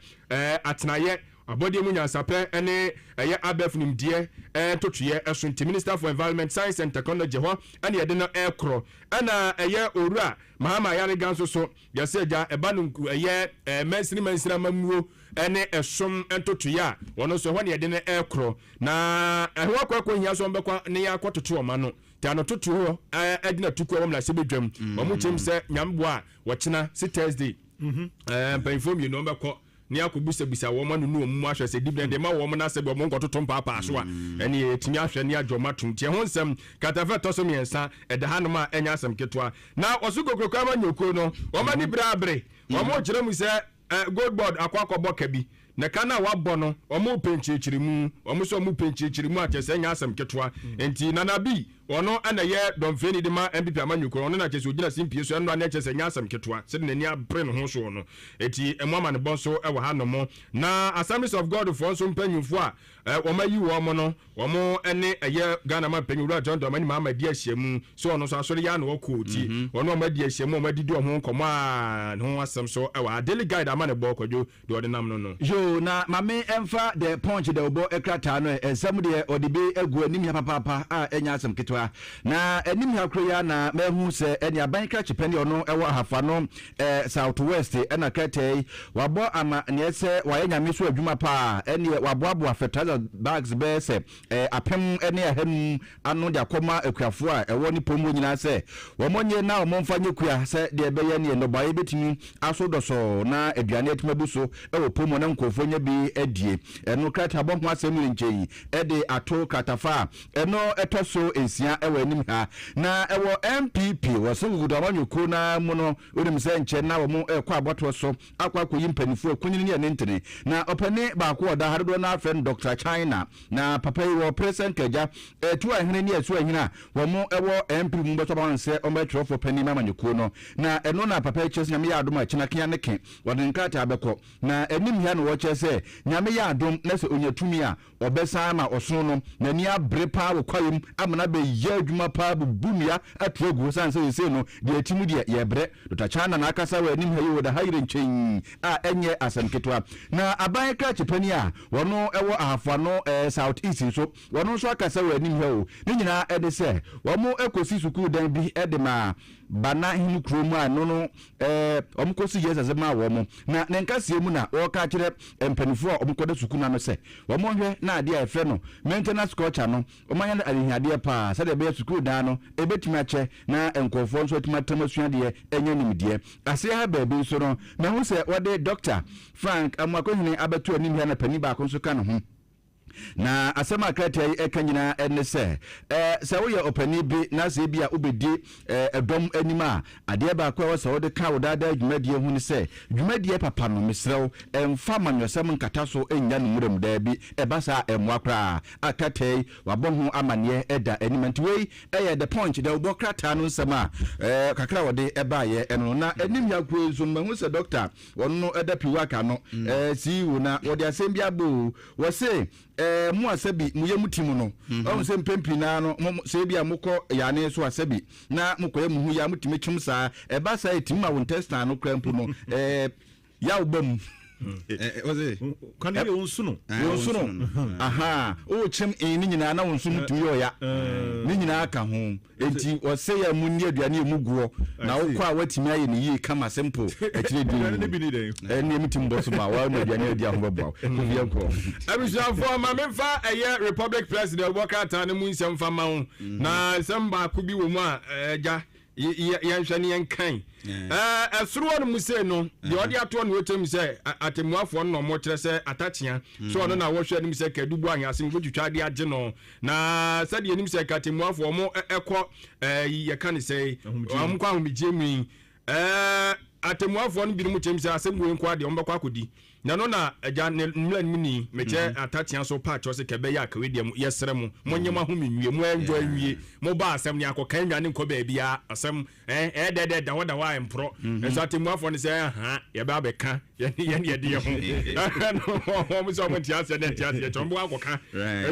atenaeɛ, abɔdeɛ mu nyansapɛ ne ɛyɛ abɛɛfo nimdeɛ ntotoeɛ so. Nti Minister for Environment, Science and Technology hɔ na yɛde no rekorɔ. Ɛna ɛyɛ Owura Mahama Ayariga nso so, yɛsɛ agya ɛba no nku ɛyɛ mansini mansini amammuo ne ɛsom ntotoeɛ a, ɔno nso ɛhɔ na yɛde no rekorɔ. Na ɛho akɔ akɔ hia sɛ wɔbɛkɔ ne yɛn akɔtoto wɔn ano. Nti anototoɔ agyina tukuo a ɛwɔ mmarahyɛbadwam. Wɔn kyerɛ mu sɛ Nyame boa a, wɔkyena se Thursday mpanyinfoɔ mmienu wɔn bɛkɔ ne akɔbisabisa wɔn anunu wɔn mu ahwɛ sɛ dibrɛ de ma wɔn na sɛ wɔn nkɔtoto mpaapaa so a, ɛne yɛtumi ahwɛ ne agye wɔn atom. Nti ɛho nsɛm kratafa ɛtɔ so mmiɛnsa ɛda hanom a ɛnyɛ asɛm ketewa. Na wɔso kokuroko ama nnwokuo no, wɔn ani bere abere. Wɔn rekyerɛ mu sɛ Gold Board akɔ akɔbɔ ka bi, na ka no a wɔabɔ no, wɔn repɛ nkyerɛkyerɛmu. Wɔn nso wɔn repɛ nkyerɛkyerɛmu a kyerɛ sɛ ɛnyɛ asɛm ketewa. Nti Nana Bi, ɔno na ɛyɛ dɔmfɛni de ma NPP amanyɔkuo no, ɔno na kyerɛ sɛ ɔgyina simpie so ɛnora no kyerɛ sɛ ɛnyɛ asɛm ketewa sɛdeɛ n'ani abere ne ho soɔ no. Enti ɛmu amanebɔ nso wɔ hanom. Na Assemblies of God foɔ nso mpanyinfoɔ a wɔn ayi wɔn no, wɔn ne ɛyɛ Ghana manpanyin Owura John Dramani Mahama adi ahyiamu sɛ ɔno nso asɔre yi ara na ɔkɔ ti. Wɔn a wɔn adi ahyiamu a wɔn adidi wɔn ho nkɔmmɔ a ne ho asɛm nso wɔ ha. Daily Guide amanebɔ Kwadwo deɛ ɔde nam no no. Yoo na mame ɛmfa the punch dawubɔ krataa no ɛ, nsɛm deɛ ɔde bi agu anim ha papaapa a ɛnyɛ asɛm ketewa. Na anim ha koro yi ara na mahu sɛ ɛne aban krakye pɛ ne ɔno ɛwɔ Ahafo ano ɛ, South West ɛna krataa yi wabɔ ama neɛ sɛ wayɛ nyame so adwuma paa ɛneɛ waboaboa fertilizer bags bɛyɛ sɛ apem ne ahanum ano de akɔma akuafoɔ a ɛwɔ ne pɔn mu nyinaa sɛ wɔnyɛ na wɔmfa nyɛ kua sɛ deɛ ɛbɛyɛ neɛ nnɔbaeɛ bɛtumi aso dɔsɔɔ na aduane atumi abu so wɔ pɔn mu na nkurɔfoɔ anya bi adie. Ɛno krataabɔ ho asɛm renkyɛ yi de ato kratafa a ɛno ɛtɔ so nsia wɔ anim ha. Na ɛwɔ NPP wɔ Sengugudu amanyɔkuo no ara mu no, wonim sɛ nkyɛ na wɔn rekɔ abɔtoɔ so akɔ akɔyi mpanimfoɔ akunini ne anintini. Na ɔpanin baako a ɔda ha dodoɔ no ara frɛ no Doctor China. Na papa yi wɔ pere sɛ nka agya ɛtu ahene ne asuo ahene a wɔn wɔ MP mu bɛtɔ ama no sɛ ɔmmɛyɛ twerɛfoɔ panin ma amanyɔkuo no. Na ɛno na papa yi kyerɛ sɛ Nyame yɛ adom a kyena kea ne ke wɔde ne nkrataa bɛkɔ. Na anim ha na wɔkyerɛ sɛ Nyame yɛ adom na sɛ ɔnya tumi a ɔbɛsan ama ɔsono no n'ani abere paa wɔ kwaeɛ mu ama no abɛyɛ adwuma paa bubu nnua ato agu ɛsiane sɛ seesei no deɛ ɛte mu deɛ yɛbrɛ. Dɔkta China na akasa wɔ anim ha yi wɔ Dahayire nkyɛn a ɛnyɛ asɛm ketewa. Na aban krakye panin a wɔno wɔ Ahafo Ano South East nso wɔno nso akasa wɔ anim ha o. Ne nyinaa ne sɛ wɔn kɔsi sukuu dan bi de maa Bana hene kuro mu a ɛno no wɔn kɔsi yɛ sɛsɛ maa wɔn. Na ne nkaseɛ mu na wɔreka akyerɛ mpanimfoɔ a wɔkɔda sukuu no ano sɛ wɔn nhwɛ na adeɛ a yɛfrɛ no maintenance culture no wɔayɛ no adehiadeɛ paa sɛdeɛ ɛbɛyɛ sukuu dan no ɛbɛtumi akyɛ na nkurɔfoɔ nso atumi atam asua adeɛ anya nimdeɛ. Aseɛ ha baabi nso no, mahu sɛ wɔde Dɔkta Frank Amoakohene abɛto anim ha na panin baako nso ka ne ho. Na asɛm a krataa yi ɛka nyinaa ne sɛ, sɛ woyɛ ɔpanin bi na sɛ ebi a wobɛdi ɛdɔm anim a, adeɛ baako a ɛwɔ sɛ wode ka wo daadaa dwumadie ho ne sɛ, dwumadie papa no, mesrɛ wo, mfa amanyɔsɛm nkata so nnya no nwura mu. Daabi, ɛba saa a, ɛmmoa koraa. A krataa yi, wɔabɔ ho amanneɛ da anim. Nti wei yɛ The Punch dawubɔ krataa no nsɛm a kakra a wɔde baeɛ no. Na anim ha kuro yi nso no, mahu sɛ dɔkta wɔno no da Piwak ano, CEO, na wɔde asɛm bi abɔ o. Wɔse mo a sɛbi mo yam ti mu no, ɔhu sɛ mpɛn pii naa no, mo, sɛ ebi a mokɔ yane so a sɛbi na mokɔyɛ mo ho yi a motumi kyem saa. Ɛba saa ɛtumi ma wo intestine no koraa mpo no, yaw ba mu. Kane yɛ wo nsono. Wo nsono. Aha. Wo kyem ne nyinaa na wo nsono tumi yɛ ɔya. Ne nyinaa ka ho. Enti ɔsɛ yɛ mu nni aduane emu goɔ na wokɔ a watumi ayɛ ne yie kama simple akyire di ɛne ɛmu tim bɔ so ma wa no aduane adi aho bɛboa wo kofi yɛn kɔ. Abusuafoɔ ma memfa ɛyɛ Republic Press deɛ wobɔ krataa no mu nsɛm fa ma wo na nsɛm baako bi wɔ mu a agya. Yɛnhwɛ ne yɛnkan. Ɛsoro hɔ no mu sei no, deɛ ɔde atoɔ no wɔkyerɛ mu sɛ atemmuafoɔ no na wɔkyerɛ sɛ atakyea. So ɔno na wɔhwɛ anim sɛ kadu bu ahease mu bɛtwitwa de agye no. Na sɛdeɛ anim sɛ ka atemmuafoɔ wɔn ɛkɔ yɛka ne sɛ wɔn kɔ ahomegyeɛ mu yi. Atemmuafoɔ no binom kyerɛ mu sɛ asɛm wei nko adeɛ wɔn bɛkɔ akɔdi. Na ɛno na agya ne mmra no mu ni, mekyɛ atatea so pa kyɛw sɛ kɛbɛyɛ a kɛwɛ deɛ mo yɛsrɛ mo monyɛ mo ahome nwie mo enjoy nwie mo ba asɛm ne akɔka nnwane nkɔ baabiara asɛm eh ɛyɛ dɛ dɛ da hɔ da hɔ a ɛmporɔ nso atemmuafoɔ no sɛ aha yɛbɛ abɛka yɛne yɛne yɛde yɛ ho ɛno wɔn sɛ wɔn nte aseɛ ne nte aseɛ kyɛ wɔn bɛkɔ akɔka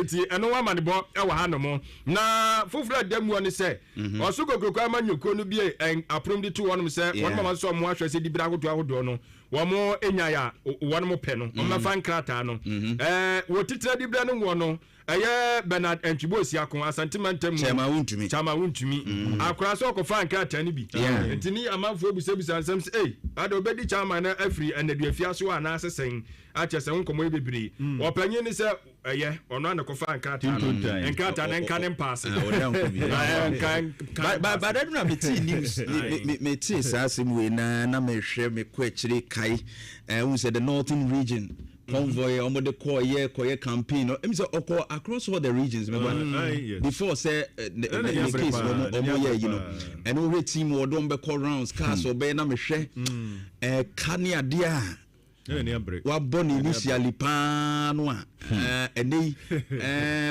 nti ɛno wɔn amanebɔ ɛwɔ ha nom na foforɔ a ɛda muo ne sɛ ɔso kokuroko ama nnwokuo no bie aponom de to wɔnom sɛ wɔn mama nso wɔn ahwɛ sɛ dibere ahodoɔ ahodoɔ no Wɔn nyae a wɔn pɛ no, wɔn bɛfa nkrataa no. Ɛɛ wɔ titire dibrɛ no wɔ no, ɛyɛ Bernard Antwibo Osiako, Asante mantam mu. Chairman Wontumi. Chairman Wontumi. Akora sɛ ɔkɔfaa nkrataa no bi. Nti ne amanfoɔ bisabisa nsɛm sɛ, ei, ada ɔbɛdi chairman no afiri nnaduafie so anaasɛ sɛn? Akyɛ sɛ ho nkɔmmɔ yɛ bebree. Ɔpanyin no sɛ Ɛyɛ, ɔno ara na ɛkɔfaa nkrataa no. Nkrataa no nka ne mpaase. Nka But ɛno na metee news, metee saa asɛm wei na na mehwɛ mekɔ akyire kae. Wohu sɛ the northern region convoy a wɔde kɔɔyɛ kɔyɛ campaign no, ɛmi sɛ ɔkɔ across all the regions mɛba before sɛ ne case no wɔn yɛ ayi no. Ɛno wohwɛ team wɔde wɔn bɛkɔ rounds cars ɔbɛyɛ na mehwɛ ɛka ne adeɛ a. Wabɔ no initially paa no a ɛnɛ yi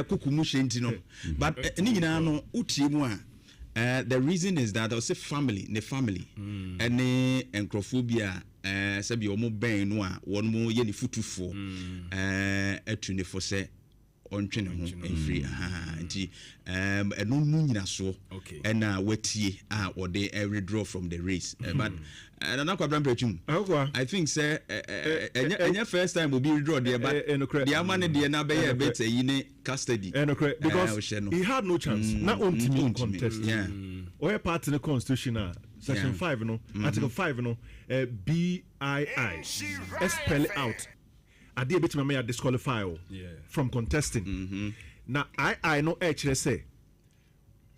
koko mu hyɛ nti no but ne nyinaa no wotie mu a the reason is that ɔsɛ family ne family ɛne nkurɔfoɔ bi a sɛbi wɔn bɛn no a wɔn yɛ ne futufoɔ atu ne fo sɛ ɔntwe ne ho mfiri ahaa nti ɛno mu nyinasoɔ ɛna watie a ɔde withdraw from the race mm. but eh, Nana Kwabena Mpratwum I think sɛ ɛnyɛ ɛnyɛ first time obi withdraw deɛ but deɛ ama ne deɛ na bɛyɛ bit ɛyi ne custody ɛnokorɛ because he had no chance mm, na ɔntumi contest ɔyɛ party ne constitution a section 5 no mm-hmm. article 5 no bii spell out Adeɛ a ɛbɛtumi ama yɛ disqualify wo from contesting. Mm-hmm. Na II no ɛkyerɛ sɛ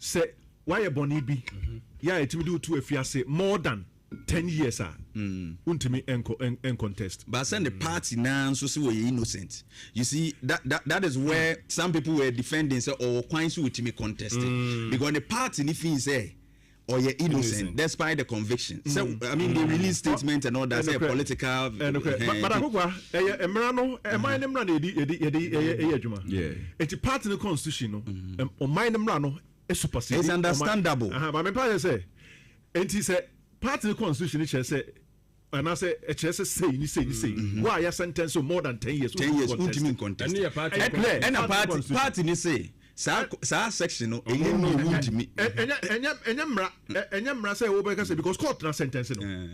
sɛ woayɛ bɔne bi mm-hmm. yɛ a ɛtumi de wo to afiase more than 10 years a mm. wontumi contest. But sɛ ne party naa nso sɛ wɔyɛ innocent. You see that, that, that is where mm. some people were defending sɛ ɔwɔ kwan sɛ wɔtumi contest. Because ne party ne fi sɛ ɔyɛ innocent despite the conviction sɛ mm. I mean they release statement and all that sɛ political. Ɛnukurɛ but akokwa ɛyɛ mmara no ɛman ne mmara na yɛde yɛde yɛde ɛyɛ ɛyɛ adwuma eti party ne constitution no ɔman ne mmara no supersede. It's understandable. Maame pa yɛ sɛ eti sɛ party ne constitution kyerɛ sɛ. Anaasɛ ɛkyerɛ sɛ sei ne sei ne sei. Mm-hmm. Wo a yɛ sentence more than 10 years. 10 years wontumi ncontest. Ɛna party party ne se saa saa section no ɛnyɛ mi wontumi. Ɛnyɛ ɛnyɛ ɛnyɛ mmara ɛnyɛ mmara sɛ wɔbɛka sɛ because court na sentence no.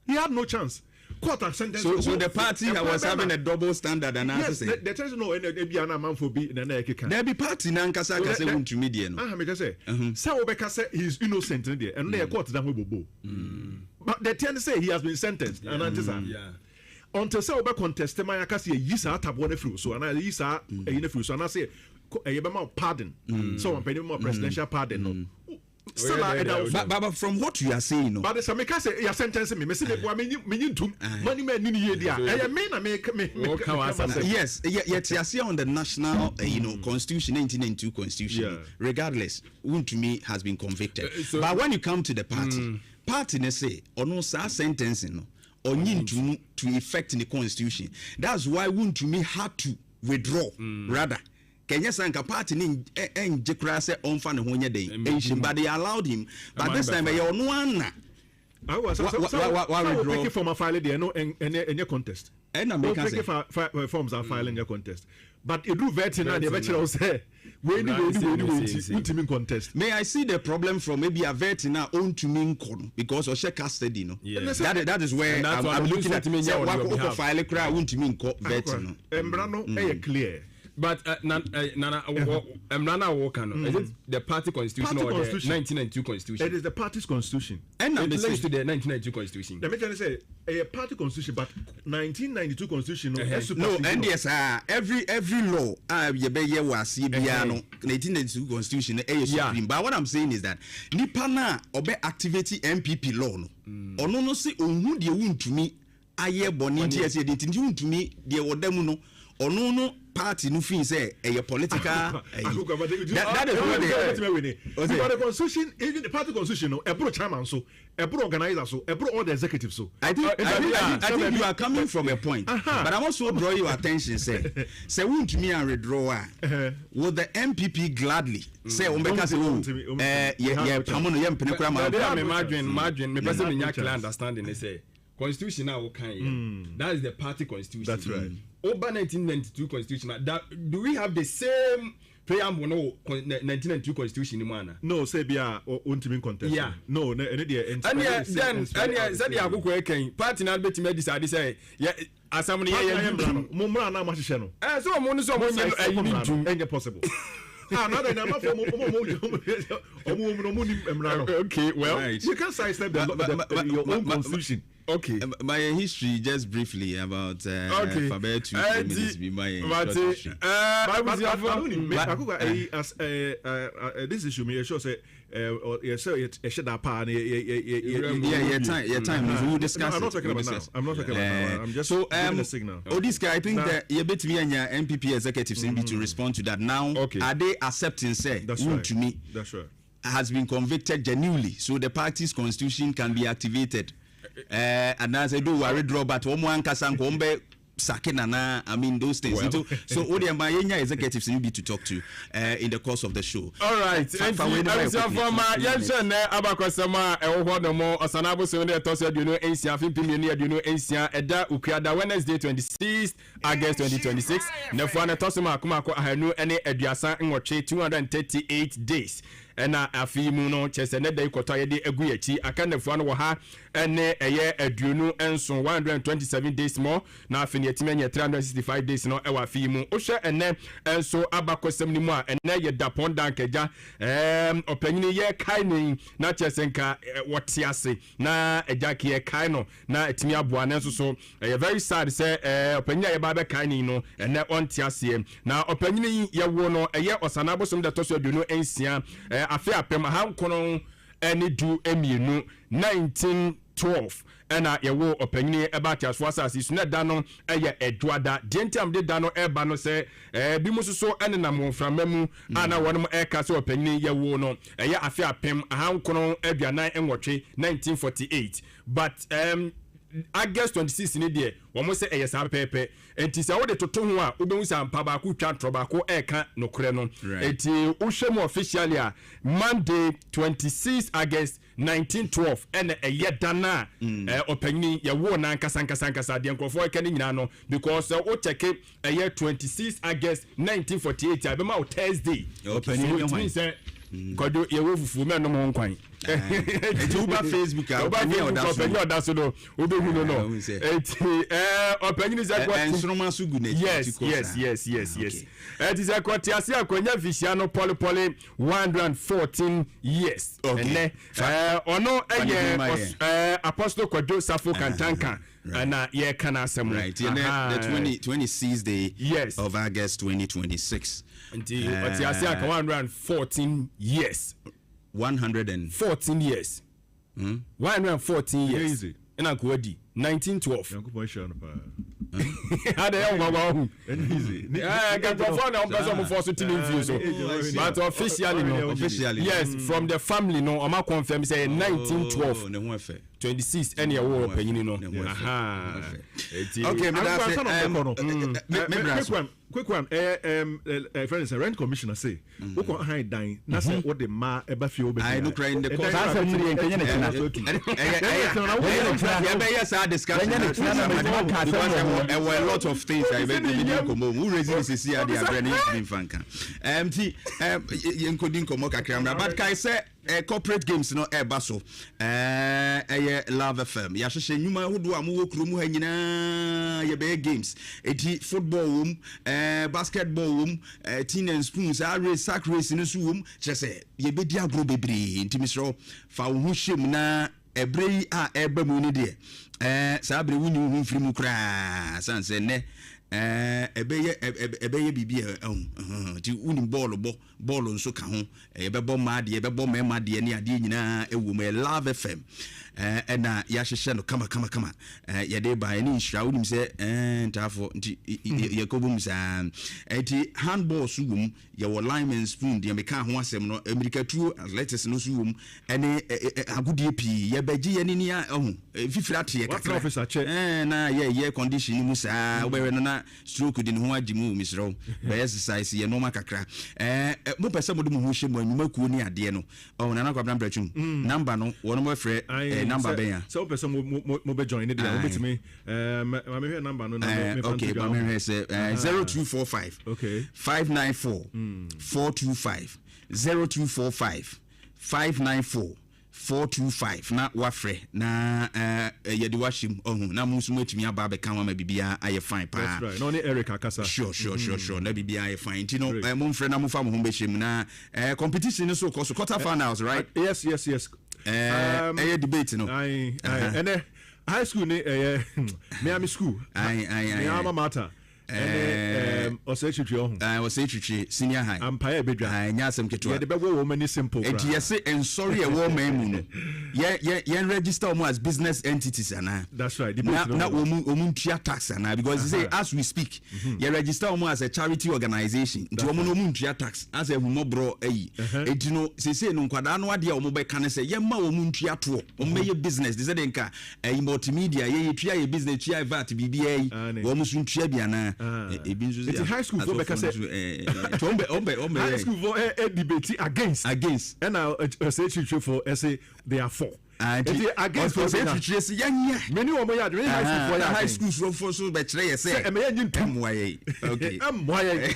He had no chance. Court has sentenced. So the party was having a double standard and yes, the the chance no ɛna ebi ana amanfo bi na na ɛkeka. There be party na nkasa kasa wontumi deɛ no. Aha mi kyɛ sɛ sɛ wɔbɛka sɛ he is innocent ne deɛ ɛno na yɛ court na ho bobo. But the thing sɛ he has been sentenced anaa nte saa until sɛ wobɛ contest ma yɛaka sɛ yɛyi saa taboɔ no afiri wo so anaa yɛyi saa ɛyi no afiri wo so anaasɛ ɛyɛ bɛma wo pardon sɛ wɔmpɛni bɛma wo presidential pardon no still a ɛda wo so. But from what you are saying no. But sɛ meka sɛ yɛ sentence me mese meboa menyi ntom mani ma ani ne yie di a ɛyɛ me na me me me Yes, yɛte aseɛ on the national constitution 1992 constitution regardless Wontumi has been convicted but when you come to the party party no se ɔno saa sentencing no ɔnye ntumu to effect ne constitution that's why Wontumi had to withdraw rather kɛnyɛ saa nka party no ɛngye koraa sɛ ɔnfa ne ho nyɛ den ɛnhyem but they allowed him but this time ɛyɛ ɔno ara na Wa wa withdraw. Pick form afile deɛ no ɛnyɛ ɛnyɛ contest. Ɛna meka sɛ. Pick forms afile nyɛ contest. But edu vetting na deɛ ɛbɛkyerɛ wo sɛ wei ni wei ni wei ni wei nti wontumi contest. May I see the problem from ebi a vetting a ontumi nkɔ no because ɔhyɛ custody no. That that is where I'm, I'm looking at sɛ wakɔ file koraa wontumi nkɔ vetting no. Mmara no ɛyɛ clear. But uh, na, uh, Nana, uh, mmara no a wɔka no, is it the party constitution Party or constitution. the 1992 constitution? It is the party's constitution. Ɛna It me links se to the 1992 constitution. Let me tell you say a party constitution, but 1992 constitution no. Uh-huh. Uh-huh. No, ɛndeɛ saa every law a yɛbɛyɛ wɔ aseɛ biara no, 1992 constitution no ɛyɛ supreme. But what I'm saying is that nipa no a ɔbɛ activate NPP law no, ɔno no se ohun deɛ Wontumi ayɛ bɔne nti ɛsɛ yɛde nti Wontumi deɛ ɔda mu no, ɔno no party no fi sɛ ɛyɛ political ɛyi. That is what they But the constitution, even the party constitution, no, ɛboro chairman so, ɛboro organizer so, ɛboro all the executives so. I think you are coming from a point, but I'm also draw your attention. Say, Wontumi and withdraw. Will the NPP gladly say, "Ombeka say, oh, yeah, pamono, yeah, mpene ma." Baabi a me madwen mepɛ sɛ menya clear understanding ne sɛ constitution a wokan yɛ, that is the party constitution. That's right. Over 1992 constitution a, that, do we have the same preamble no wɔ 1992 constitution ni mu ana? No, say bia ontimi contest. No, ne ɛne deɛ. Ɛneɛ then ɛneɛ sɛdeɛ akoko ɛkɛn party na bɛtumi adi sade sɛ yɛ asɛm no yɛyɛ yɛ mmara no, mo mmara na mo ahyehyɛ no. Ɛ sɛ ɔmo no sɛ ɔmo nyɛ ɛyi ni ntum. Ɛnyɛ possible. Ah, na de na ma fɔ ɔmo ɔmo ɔmo ni mmara no. Okay, well, You can sidestep your own constitution. My history just briefly about for about 2, 3 minutes be my short history. But as this issue me sure say yɛ sɛ ɛhyɛ da paa ne yɛ Yeah, time. We will discuss No, I'm not it. talking We'll about now. discuss. I'm not talking about now. I'm just So giving a signal. Odiska, I think Now- that yɛbɛtumi anya NPP executives mm to respond to that now. Are they accepting say That's right. Wontumi That's right. has been convicted genuinely, so the party's constitution can be activated? And as I do worry draw, but wɔn ankasa nka wɔn bɛ sake nana, I mean those things. Well. Nti, so o deɛ ma yɛnya executives ni bi to talk to in the course of the show. All right. Fa Nti wei ne ma yɛ abusuafoɔ quickly. ma yɛnhyɛ nnɛ abakɔsɛm a ɛwɔ hɔ nom. Ɔsana abosom ne ɛtɔ so 26, afe 2026, ɛda Okuada, Wednesday 26 August 2026. Nnafua no ɛtɔ so maako maako 238, 238 days ɛna afe yi mu no kyerɛ sɛ ne da yi kɔtɔ a yɛde agu yɛn akyi aka nnafua no wɔ ha ɛne ɛyɛ 27, 127 days more na afei ne yɛtumi anya 365 days no ɛwɔ afe yi mu. Wohwɛ ɛnɛ nso abakɔsɛm no mu a, ɛnɛ yɛ dapɔn dankagya ɔpanyini yɛ kae ne na kyerɛ sɛ nka wɔte ase na agya ke yɛ kae no na ɛtumi aboa ne nso so. Ɛyɛ very sad sɛ ɔpanyini a yɛba bɛkae ne no ɛnɛ ɔnte aseɛ. Na ɔpanyini yi yɛwo no ɛyɛ Ɔsana abosom da ɛtɔ so 26, afe 1912, 1912 ɛna yɛwo ɔpanyini ɛba ateasefoɔ asase so. Na da no ɛyɛ Ɛdwoada. Deɛ nti a mede da no ɛba no sɛ bi mu nso so ɛnenam wɔn mframa mu a na wɔnom ɛka sɛ ɔpanyini yɛwo no ɛyɛ afe 1948, 1948, but August 26 ni deɛ wɔn sɛ ɛyɛ saa pɛpɛɛpɛ. Nti sɛ wode toto ho a, wobɛhu sɛ ampa baako twa ntorɔ, baako ɛɛka nokorɛ no. Nti wohwɛ mu officially a, Monday 26 August 1912 ɛna ɛyɛ da no a ɔpanyini yɛwoo no ankasa nkasa nkasa. Deɛ nkurɔfoɔ ɛka no nyinaa no, because sɛ wokyɛke ɛyɛ 26 August 1948 a, ɛbɛma wo Thursday. Ɔpanyini So ne it hwan? means sɛ Kwadwo yɛwɔ fufuo mɛnom ho nkwan. Nti woba Facebook a, woba ɔpanyin a Facebook ɔda so ɔpanyin a ɔda so no wobɛhu no. Ah, No wohu sɛ. eti ɔpanyin sɛ kɔ Nsoroma so gu n'akyi yes ti kɔ yes saa. Yes, ɛti sɛ kɔte ase akɔnya mfihyia no pɔlepɔle 114 years. Ɛnɛ ɔno Fa ne ɛyɛ din ma yɛn. Apostle Kwadwo Safo Kantanka ɛna yɛka n'asɛm no. Right. And then the 20, 26th day of August 2026. Nti ɔte ase aka 114 years. 114 years. 114 years. Easy. Ɛna nka wadi 1912. Nyankopɔn hyira no paa. Ade yɛ nwanwa ɔhu. Ɛnyɛ easy. Nkurɔfoɔ na ɔmpɛ sɛ ɔmofoɔ so te ne mfie so, but officially no, Officially. yes, from the family no, ɔma confirm sɛ 1912 Oh, ne ho ɛfɛ. 26 ɛne ɛwɔ ɔpanyini no. Ne ho ɛfɛ. Aha. Eti- Okay, me da Akoko ase. ansa na ɔbɛkɔ no. Me bra Quick so. one, quick one. Friend sɛ rent commissioner say wokɔ han dan na sɛ wode mmaa ɛba fie wobɛfi Aye, no cry in the court. Saa asɛm no deɛ nkɛnyɛ ne kyena. Yɛbɛyɛ saa discussion Yɛnyɛ ne kyena na mɛtuma ka asɛm because wɔ ho. ɛwɔ a lot of things a yɛbɛdi nkɔmmɔ mu. Wo raise ne sisi ade abrɛ ne yɛntumi mfa nka. Nti yɛnkɔdi nkɔmmɔ kakra mmra, but kae sɛ Eh, corporate games no ɛreba so. Eh, ɛyɛ Love FM. Yɛahyehyɛ nnwuma ahodoɔ a mowɔ kurom ha nyinaa yɛbɛyɛ games. Eti football wom, eh, basketball wom, eh, tin and spoon, saa race, sack race no nso wom. Kyerɛ sɛ yɛbɛdi agorɔ bebree. Nti mesrɛ wo, fa wo ho hyɛ mu na ɛberɛ yi a ɛreba mu no deɛ, eh, saa berɛ wonyi wo ho mfiri mu koraa. Sane sɛ nnɛ, eh, ɛbɛyɛ, ɛbɛyɛ biribi a ɛho. Nti wonim bɔɔlo bɔ. Bɔɔlo nso ka ho. Yɛbɛbɔ mmaa deɛ, yɛbɛbɔ mmarima deɛ ne adeɛ nyinaa wɔ mu. Ɛyɛ Love FM ɛna yɛahyehyɛ no kama kama kama. Yɛde ba ɛne nhyira. Wonim sɛ ntaafoɔ nti yɛkɔbɔ mu saa. Nti handball so wɔ mu. Yɛwɔ lime and spoon deɛ mekaa ho asɛm no. Mmirikatuo athletics no nso wɔ mu. Ɛne agodie pii. Yɛbɛgye yɛn ani a ɛho mfifiri ateɛ kakra. Na yɛyɛ condition no mu saa. Wobɛhwɛ no na Stroke de ne ho agye mu o mesrɛ wo bɛ exercise yɛ nnoɔma kakra ɛɛ mopɛ sɛ mode mo ho hyɛ mu a nnwuma kuo ne adeɛ no ɔho Nana Kwabena Mprɛtwum number no wɔnom bɛfrɛ ɛɛ number bɛn a. Sɛ wopɛ sɛ mo bɛ join ne deɛ a wobɛtumi ɛɛ ma mehwɛ number no na me fa nto dwa. Ok ma mehwɛ sɛ ɛɛ 0245 594 425 0245 594 425 na wafrɛ na eh, yɛde wahyɛ mu ɔhu na mo nso moatumi aba abɛka ho ama biribiara ayɛ fine paa. That's right. Na ɔne Eric akasa. Sure, sure, sure, sure. Na biribiara ayɛ fine. Nti no, eh, momfrɛ na momfa mo ho bɛhyɛ mu na eh, competition no so kɔ so quarter finals, right? Yes, yes, yes. Eh, ɛyɛ debate no. Aye, aye. Ɛnɛ high school ne ɛyɛ Miami school. Aye, aye, aye. Miami Mata. Ɛne ɔsɛe twitwi ɔho. Ɔsɛe twitwi senior high. Ampaeɛ ɛbɛdwa. Ɛnyɛ asɛm ketewa. Yɛde bɛwɔ wɔn ani simple koraa. Enti yɛse nsɔre a ɛwɔ ɔman mu no, yɛ yɛ yɛn register wɔn as business entities anaa? That's right. Na na wɔn wɔn ntua tax anaa? Because mm -hmm. say as we speak, mm -hmm. yɛ register wɔn as a charity organization. Nti wɔn no wɔn ntua tax as ahummɔborɔ ayi. Enti no sese no nkwadaa no adeɛ a wɔn bɛka ne sɛ yɛmma wɔn ntua toɔ. Wɔn bɛyɛ business. Te sɛ de nka Ɛyi multimedia yɛ yɛ tua yɛ business tua vat biribiara yi wɔn nso ntua bi anaa ebi nso sɛ high school fo bɛka sɛ nti wɔn bɛ wɔn bɛ wɔn bɛ high school fo ɛ ɛ debate against against ɛna ɛsɛ akyirikyiri fo ɛsɛ they are for nti against fo sɛ akyirikyiri sɛ yɛn yɛ mɛ ni wɔn yɛ adwene high school fo yɛ adwene high school fo so bɛkyerɛ yɛ sɛ ɛmɛ yɛ nyi ntum ɛmoa yɛ okay ɛmoa yɛ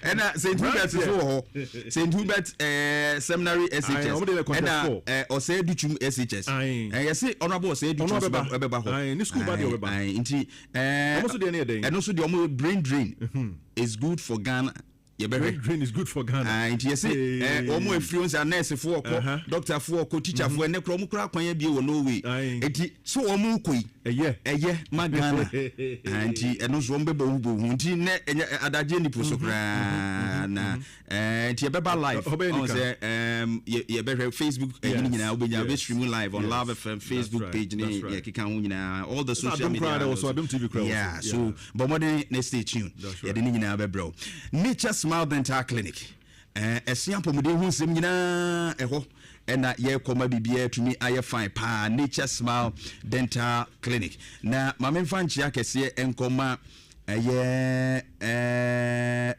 ɛna st hubert nso wɔ hɔ st hubert eh, seminary shs ɛna eh, ɔsɛe dutum shs eh, yɛse honorable ɔsɛe dutum nso ɛbɛba hɔ ne school ba deɛ ɔbɛba nti ɛno nso deɛ ɔmo brain drain mhm. is good for Ghana yɛbɛhwɛ brain drain is good for Ghana ah, nti yɛse wɔn afiri wɔn sɛ nɛɛsefoɔ ɔkɔ dɔktafoɔ ɔkɔ tikyafoɔ ɛnɛ korɔ wɔn kora kwan abie wɔ Norway nti so wɔn kɔ yi Ɛyɛ. Ɛyɛ ma Ghana. Ah, nti ɛno nso wɔn bɛbɔ ho bɔ ho nti nɛ ɛnyɛ adagye nipo so koraa na ɛɛ nti ɛbɛba live ɔn sɛ ɛɛm yɛ yɛbɛhwɛ Facebook ɛyi ne nyinaa wobɛnya wobɛ stream live on Love FM Facebook page ne yɛ keka ho nyinaa all the social media handles yeah so bɔ mmɔden na stay tuned yɛde ne nyinaa bɛbrɛ wo Nature Smile Dental Clinic. Ɛse apɔmuden ho nsɛm nyinaa ɛhɔ ɛna yɛkɔ ma biribiara tumi ayɛ fine paa Nature Smile Dental Clinic na ma memfa nkyea kɛseɛ nkɔ ma ɛyɛ ɛɛ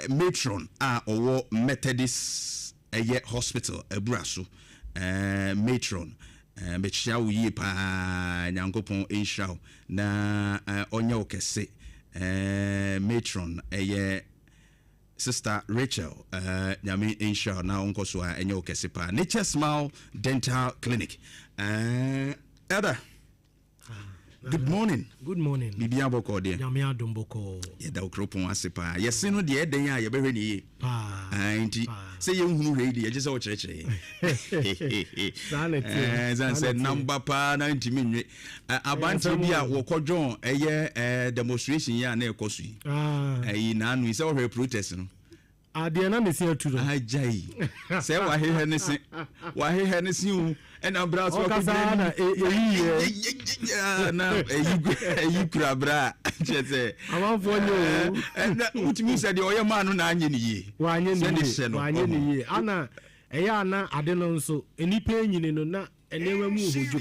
matron a ɔwɔ Methodist ɛyɛ hospital abura so ɛɛ matron ɛɛ mekyea wo yie paa Nyankopɔn nhyira wo na ɔnyɛ wo kɛse ɛɛ matron ɛyɛ Sister Rachel eh, Nyame nhyira wo na ɔnkɔ so a ɛnyɛ wo kɛse paa. Nature Smile Dental Clinic. Eh, Elder, good morning. Good morning. Biribiara bɔkɔɔ deɛ. Nyame adom bɔkɔɔ. Yɛda wo kuropɔn ase paa. Yɛse no deɛ ɛdɛn a yɛbɛhwɛ ne yie. Paa. Ah, nti sɛ yɛnhunu hwɛ yi deɛ ɛgye sɛ wokyerɛkyerɛ yɛn. Saa na ɛteɛ. Eh, sane sɛ namba paa na ntumi nwe. Abanteɛ bi a wɔkɔdwɔn ɛyɛ demonstration yi a na ɛkɔ so yi. Ɛyi naanu yi sɛ wɔhwɛ protest no. Adeɛ na ne se atu no. Agya yi sɛ wahehɛ ne se wahehɛ ne se o ɛna bra so akɔgyina na eyi yɛ na eyi eyi kura bra kyerɛ sɛ. Amanfoɔ nyɛ o. Ɛna wotumi sɛ deɛ ɔyɛ maa no na anyɛ ne yie. Wanyɛ ne yie wanyɛ ne yie ana ɛyɛ ana ade no nso nnipa enyini no na. Nneɛma mu wɔ hɔ dwo.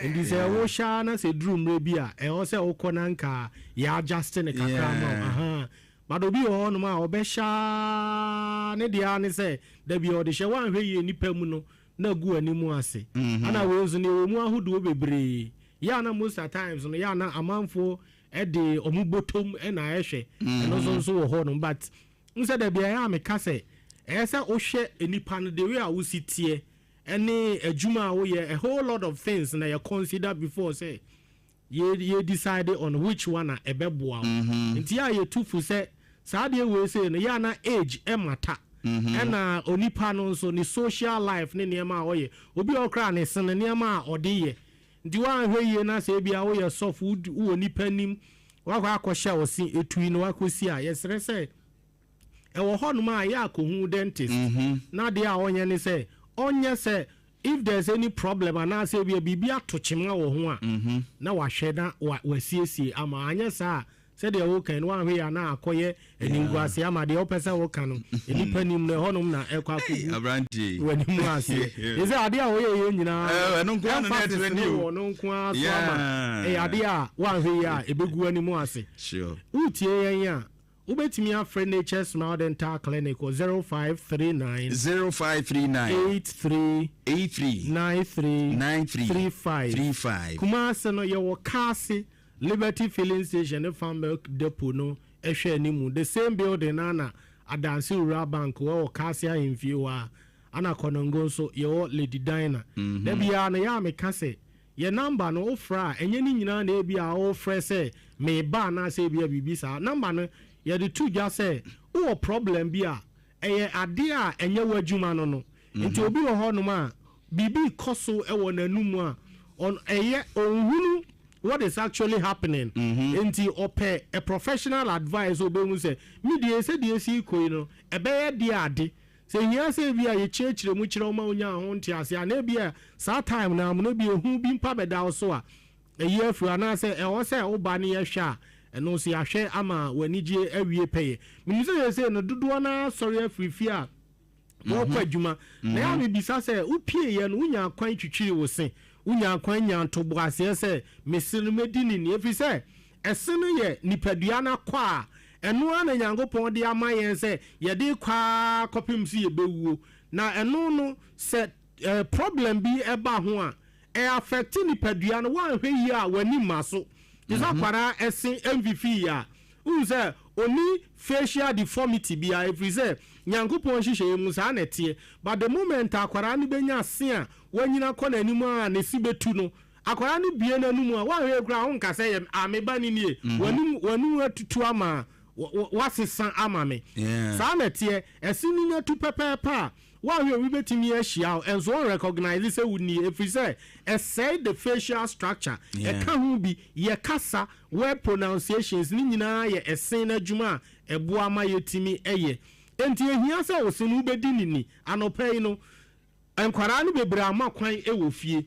Nti sɛ wo hyɛ ara na sɛ ɛduru mmerɛ bi a, ɛwɔ sɛ wokɔ na nka yɛ adjust no kakra ma wo. Ahaa. But obi wɔ hɔnom a ɔbɛhyɛ ara ne deɛ ara ne sɛ da bi ɔde hyɛ. Woanhwɛ yie nnipa mu no na agu w'anim ase. Ɛna wei nso no ɛwɔ mu ahodoɔ bebree. Yɛ a na most at times no yɛ a na amanfoɔ de wɔn bɔtɔm na ɛhwɛ. Ɛno nso nso wɔ hɔnom but Wohu sɛ dabi a ɛyɛ a meka sɛ Ɛyɛ sɛ wohwɛ nipa no, the way a wosi teɛ ɛne adwuma a woyɛ, a whole lot of things na yɛ consider before sɛ yɛ decide on which one a ɛbɛboa wo. Nti a yɛtu fo sɛ saa deɛ wei sei no, yɛ ana age ɛmata, ɛna onipa no nso ne social life ne nneɛma a ɔyɛ. Obi a ɔkora ne se no, nneɛma a ɔde yɛ nti woanhwɛ yie na sɛ ebia woyɛ sɔfo, wowɔ nipa nim, wakɔ akɔhyɛ wo se etui no wakɔsi a, yɛsrɛ sɛ ɛwɔ hɔnom a yɛ akɔhu dentist na deɛ a ɔnyɛ ne sɛ ɔnyɛ sɛ if there's any problem anaasɛ ebia biribi ato kyema wɔ ho a, na wahwɛ na wasiesie ama. Anyɛ saa a, sɛdeɛ woka no, woanhwɛ yɛ a na akɔyɛ animguase ama deɛ wopɛ sɛ woka no nnipa nim no, ɛhɔnom na ɛkɔ akɔgu Aberanteɛ. w'anim aseɛ. Ɛ sɛ adeɛ a woyɛ yɛ nyinaa Eh, ɛno nko ara na na emphasis ɛtrend no o. wɔ no nko ara so ama ɛyɛ adeɛ a woanhwɛ yɛ a ɛbɛgu w'anim ase. Wotie yɛn a, wobɛtumi afrɛ Nature Smile Dental Clinic wɔ 0539 0539 83 83 93 93 35. 35. Kumase no, yɛwɔ Kaase Liberty Filling Station ne Farm Milk Depot no ɛhwɛ animu, the same building na na Adanse Rural Bank wɔwɔ Kaase ahemfie hɔ a, ana Kɔnɔngo nso yɛwɔ Lady Dina. Da biara no yɛ a meka sɛ yɛ number no, wofrɛ a, ɛnyɛ ne nyinaa na ebi a wofrɛ sɛ meba anaasɛ ebi a biribi saa. Number no yɛde to dwa sɛ wowɔ problem bi a ɛyɛ adeɛ a ɛnyɛ w'adwuma no, nti obi wɔ hɔnom a biribi kɔ so wɔ n'anum a ɛyɛ ɔnhunu what is actually happening, nti ɔpɛ a professional advice. Obehu sɛ mi deɛ, sɛ deɛ esi kɔ yi no, ɛbɛyɛ deɛ ade sɛ hia sɛ ebi a yɛkyerɛkyerɛ mu kyerɛ ɔma onya ho nte ase a, na ebi a saa time na amono bi ehu bi mpa bɛda wo so a ɛyi afiri, anaasɛ ɛwɔ sɛ woba ne yɛhwɛ a, ɛno nso yɛahwɛ ama w'anigye awie pɛyɛ. Menim sɛ yɛsɛ no dodoɔ no asɔre afiri fie a wɔkɔ adwuma na yɛ a, mebisa sɛ wopie yɛ no, wonya kwan twitwiri wo se, wonya kwan nya ntoboaseɛ sɛ mese no mɛdi ne ni, ɛfiri sɛ ɛse no yɛ nipadua no akɔ a ɛno ara na Nyankopɔn de ama yɛn sɛ yɛde kɔa kɔpem sɛ yɛbɛwuo. Na ɛno no sɛ problem bi ɛba ho a, ɛ affect nipadua no. Woanhwɛ yie a, w'ani ma so te sɛ akwaraa ɛse ɛmfifi yi a, wohu sɛ oni facial deformity bia, ɛfiri sɛ Nyankopɔn nhyehyɛeɛ mu saa na ɛteɛ. But the moment akwaraa no bɛnya se a wanyina kɔ n'anim a ne se bɛtu no, akwaraa no bie n'anum a, woanhwɛ koraa wonka sɛ yɛ ameba ne nie. W'anim w'anum atutu ama wasesa ama me. Saa na ɛteɛ. Ɛse no nya tu pɛpɛɛpɛ a, woahwɛ obi bɛtumi ahyia wo ɛnso wɔn recognize sɛ wo nie, ɛfiri sɛ ɛsɛe the facial structure. Ɛka ho bi yɛ kasa, word pronunciations ne nyinaa yɛ ɛsen n'adwuma a ɛboa ma yɛtumi ɛyɛ. Enti ehia sɛ wo se no wobɛdi ne ni. Anɔpa yi no, nkwaraa no bebree ama kwan ɛwɔ fie.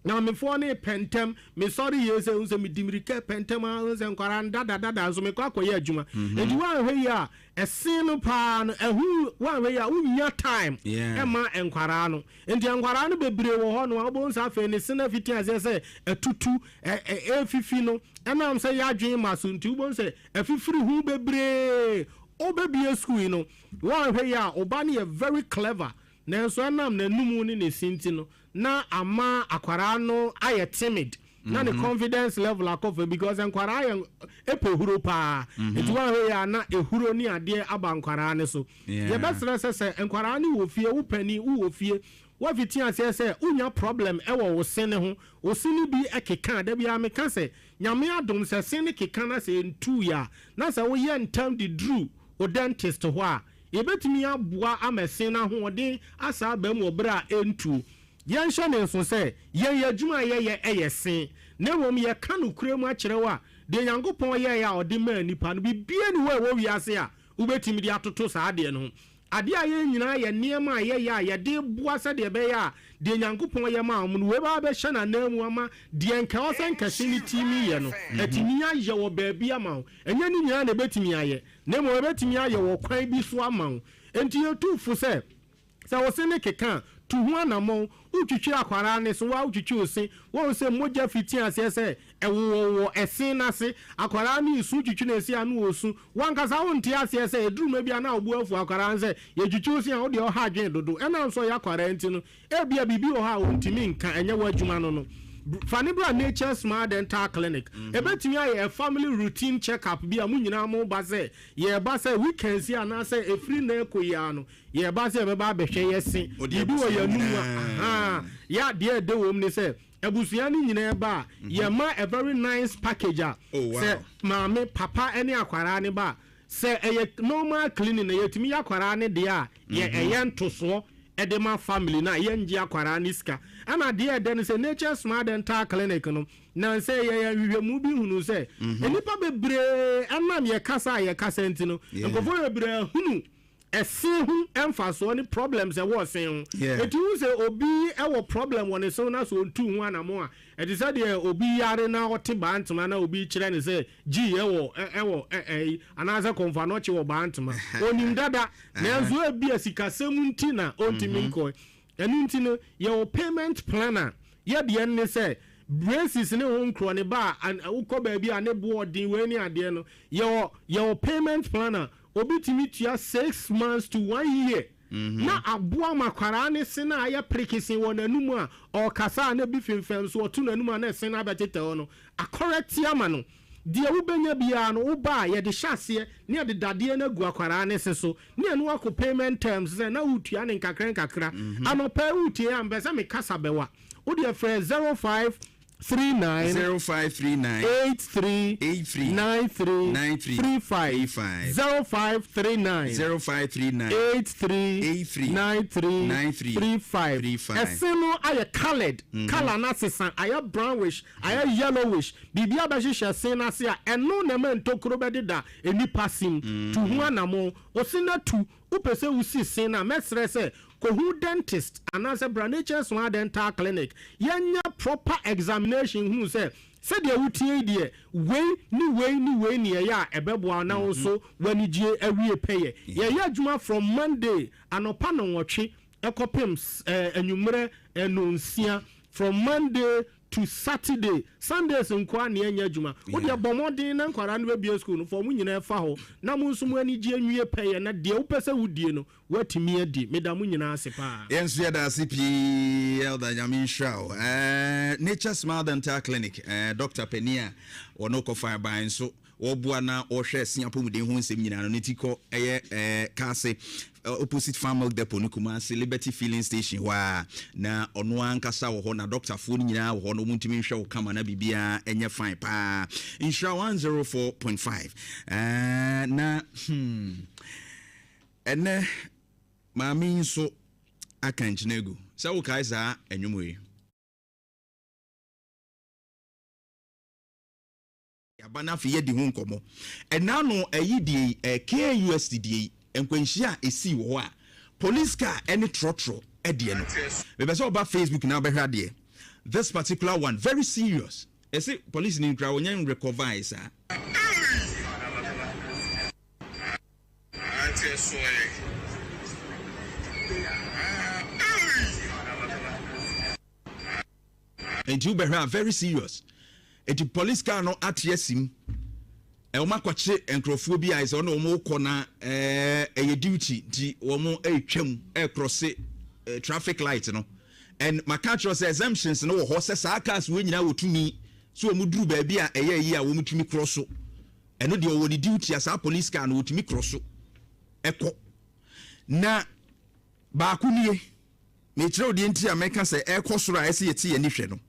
Na mamefoɔ ne pɛntɛm mesɔre yie sɛ sɛ medi mirika pɛntɛm a, sɛ nkwaraa no dadadada nso mekɔ akɔyɛ adwuma. Enti woanhwɛ yi a, ɛsen no paa no ɛho, woanhwɛ yi a, wonya time ɛma nkwaraa no. Nti nkwaraa no bebree wɔ hɔ no a, wobɛhu sɛ afei ne se no afiti aseɛ sɛ ɛtutu ɛfifi no, ɛnam sɛ yɛadwene ma so. Nti wobɛhu sɛ ɛfifiri ho bebree. Wobɛbie school yi no, woanhwɛ yi a, ɔba no yɛ very clever, nanso ɛnam n'anum ne ne si nti no na ama akwaraa no ayɛ timid na ne confidence level akɔ fam, because nkwaraa yɛ ɛpɛ huro paa. Nti woanhwɛ yi a, na ehuro ne adeɛ aba nkwaraa ne so. Yɛbɛsrɛ sɛ nkwaraa ne wɔ fie, wo pani wowɔ fie, wafiti aseɛ sɛ wonya problem ɛwɔ wo se ne ho, wo se no bi ɛkeka da biara, meka sɛ Nyame adom sɛ se ne keka na sɛ ɛntuu yɛ a, na sɛ woyɛ ntam de duru wo dentist hɔ a, yɛbɛtumi aboa ama se no ahoɔden asa aba mu wɔ berɛ a ɛntuo. Yɛnhyɛ ne nso sɛ yɛn yɛ adwuma a yɛyɛ ɛyɛ se, na mmom yɛka nokorɛ mu akyerɛ wo a, deɛ Nyankopɔn yɛeɛ a ɔde maa nipa no, bibie ni hɔ a ɛwɔ wiase a wobɛtumi de atoto saa adeɛ no ho. Adeɛ a yɛn nyinaa yɛ nneɛma a yɛyɛ a yɛde boa sɛdeɛ ɛbɛyɛ a deɛ Nyankopɔn yɛ maa wɔn no, wei bɛba bɛhyɛ n'anan mu ama deɛ nka ɛwɔ sɛ nkɛse ne timi yɛ no atumi ayɛ wɔ baabi ama wo. Ɛnyɛ ne nyinaa na ɛbɛtumi ayɛ, na mmom ɛbɛtumi ayɛ wɔ kwan bi so ama wo. Enti yɛtu fo sɛ wo se ne keka a, tu ho anammɔn. Wotwitwi akwaraa ne so wa wotwitwi wo se, wɔn sɛ mogya fiti aseɛ sɛ ɛwowɔwɔ ɛsen n'ase, akwaraa ne nsu twitwi na esi ano wɔ su, wankasa wonte aseɛ sɛ eduru bi a na ɔbo afu akwaraa no sɛ yɛtwitwi wo se a, wode ɔha adwene dodo. Ɛnam sɛ ɔyɛ akwaraa nti no, ebia biribi wɔ hɔ a ɔntumi nka, ɛnyɛ w'adwuma no. Fa no bra Nature Smile Dental Clinic. Ɛbɛtumi ayɛ a family routine check up bi a mo nyinaa mo ba sɛ yɛreba sɛ weekends yi anaasɛ ɛfiri nnɛ rekɔ yi ara no yɛreba sɛ yɛbɛba abɛhwɛ yɛ se biribi wɔ yɛn anum a ahaa yɛ adeɛ a ɛdɛ wɔ mu ne sɛ abusua no nyinaa ba a yɛma a very nice package a sɛ maame, papa ne akwadaa no ba a Sɛ ɛyɛ normal cleaning na yɛtumi yɛ akwaraa no deɛ a, yɛ ɛyɛ ntosoɔ de ma family no a, yɛngye akwaraa no sika. Ɛna deɛ ɛdɛ no sɛ Nature Smile Dental Clinic no, nansɛ yɛyɛ nhwehwɛmu bi hunuu sɛ, nnipa bebree ɛnam yɛ kasa a yɛkasa nti no, nkurɔfoɔ bebree ahunu ɛse ho mfasoɔ ne problems ɛwɔ ɛse ho. Ɛti wohu sɛ obi wɔ problem wɔ ne se ho na sɛ ɔntu ho anamɔ a, Ɛte sɛ deɛ obi yare na ɔte Bantama na obi rekyerɛ no sɛ Gyi wɔ wɔ ɛyi anaasɛ Kɔmfoanɔkye wɔ Bantama. Ɔnim dada, nanso ebia sikasɛm nti na ɔntumi nkɔe. Ɛno nti no, yɛwɔ payment plan a yɛ deɛ no ne sɛ braces ne ho nkorɔ ne ba a wokɔ baabi a ne boɔ den wei ne adeɛ no, yɛwɔ yɛwɔ payment plan a obi tumi tua six months to one year. Na aboa ma kwaraa ne se no a ayɛ perekese wɔ n'anum a ɔrekasa a na ebi femfam so ɔto n'anum a na ɛse no abɛtetɛ hɔ no akɔrɛte ama no. Deɛ wobɛnya biara no woba a yɛde hyɛ aseɛ na yɛde dadeɛ no agu akwaraa no se so ne ɛno akɔ payment terms sɛ na woretua no nkakra nkakra. Anɔpa yi woretie a mepɛ sɛ mekasa bɛwa. Wodeɛ frɛ 05 39 0539 83 83 93 93 35 35 0539 0539 83 83 93 93 35 35. Ɛse no ayɛ coloured, colour no asesa, ayɛ brownish, ayɛ yellowish, biribi abɛhyehyɛ se no ase a ɛno na ɛma ntokuro bɛdeda nnipa se mu. Tu ho anamɔn, wo se no atu, Wopɛ sɛ wusi se no a, mɛsrɛ sɛ kɔhu dentist anaasɛ bra Nature Smile Dental Clinic yɛnyɛ proper examination hunu sɛ sɛdeɛ woteɛ yi deɛ wei ne wei ne wei ne yɛyɛ a ɛbɛboa wo na wo nso w'anigyie awie pɛyɛ. Yɛyɛ adwuma from Monday anɔpa nnɔnwɔtwe kɔpem anwummerɛ nnɔnsia, from Monday to Saturday, Sundays nkoaa na yɛnyɛ adwuma. Wo deɛ bɔ mmɔden na nkwadaa no bɛbue school no fa wɔn nyinaa fa hɔ na mo nso mo anigyeɛ nwie pɛyɛ na deɛ wopɛ sɛ wodie no woatumi adi. Meda mo nyinaa ase paa. Yɛn nso yɛda ase pii Elder Nyame nhyira wo. Eh, Nature Smile Dental Clinic eh, doctor panin a wɔne kɔfa ban nso wɔboa na wɔhwɛ ɛse apɔmuden ho nsɛm nyinaa no ne ti kɔ ɛyɛ ɛɛ Kaase opposite Farm Milk Depot no Kumasi Liberty Filling Station hɔ a na ɔno ankasa wɔ hɔ na dɔktafoɔ no nyinaa wɔ hɔ na wɔn ntumi nhwɛ wo kama na biribiara ɛnyɛ fine paa. Nhyira 104.5 ɛɛ na hmm ɛnɛ maame yi nso aka nkyene agu sɛ wokae saa ɛnwom yi. Yɛaba na afei yɛadi ho nkɔmmɔ. Ɛnna ano ɛyi deɛ yi, ɛɛ KNUST deɛ yi, nkwanhyia a ɛsii wɔ hɔ a police car ɛne trɔtrɔ ɛdeɛ no. Mepɛ sɛ ɔba Facebook na wobɛhwɛ adeɛ. This particular one, very serious. Ɛse police ni koraa wɔnya nrecover saa. Nti wobɛhwɛ a very serious. Nti police car no ate asim. Wɔn akɔkye nkurɔfoɔ bi a sɛ wɔn wɔn kɔ na ɛyɛ duty nti wɔn retwam ɛrekrɔse traffic light no. And maka akyerɛ sɛ exemptions no wɔ hɔ sɛ saa cars wɔ nyinaa wɔ tumi so wɔn duru baabi a ɛyɛ yi a wɔn tumi korɔ so. Ɛno deɛ ɔwɔ ne duty a saa police car no wɔtumi korɔ so ɛkɔ. Na baako nie. Merekyerɛ wo deɛ nti a meka sɛ ɛrekɔ soro a ɛsɛ yɛte yɛn ani hwɛ no.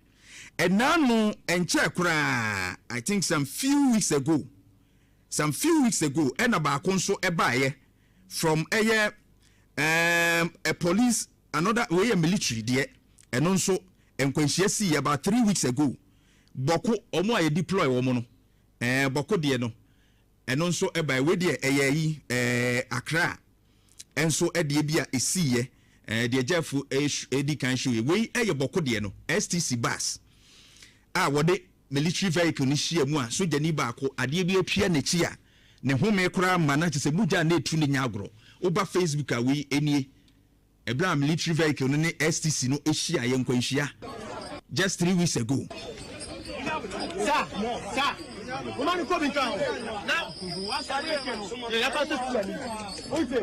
Ɛnna ano ɛnkyɛɛ koraa, I think some few weeks ago, some few weeks ago, ɛna baako nso ɛbaeɛ from ɛyɛ um, a police, another, wei yɛ military deɛ, ɛno nso nkwanhyia sii about 3 weeks ago. Bɔko, wɔn a yɛ deploy wɔn no, ɛɛ bɔko deɛ no, Ɛno nso ɛbae. Wei deɛ ɛyɛ ayi ɛɛ Accra nso ɛdeɛ bi a ɛsiiɛ ɛɛ deɛ Jeff ɛdi kan show yɛ. Wei ɛyɛ Bɔko deɛ no, STC bus a wɔde military vehicle no hyia mu a sogyani baako adeɛ bi apia n'akyi a ne home koraa mma na kyerɛ sɛ mogya a na ɛtu no nyɛ agorɔ. Woba Facebook a wei nie. Ɛberɛ a military vehicle no ne STC no hyiaeɛ nkwanhyia just 3 weeks ago. Sa sa woma no kɔ bi nka ho na wasare akyɛ no yɛ yɛfa so sua ni wonte.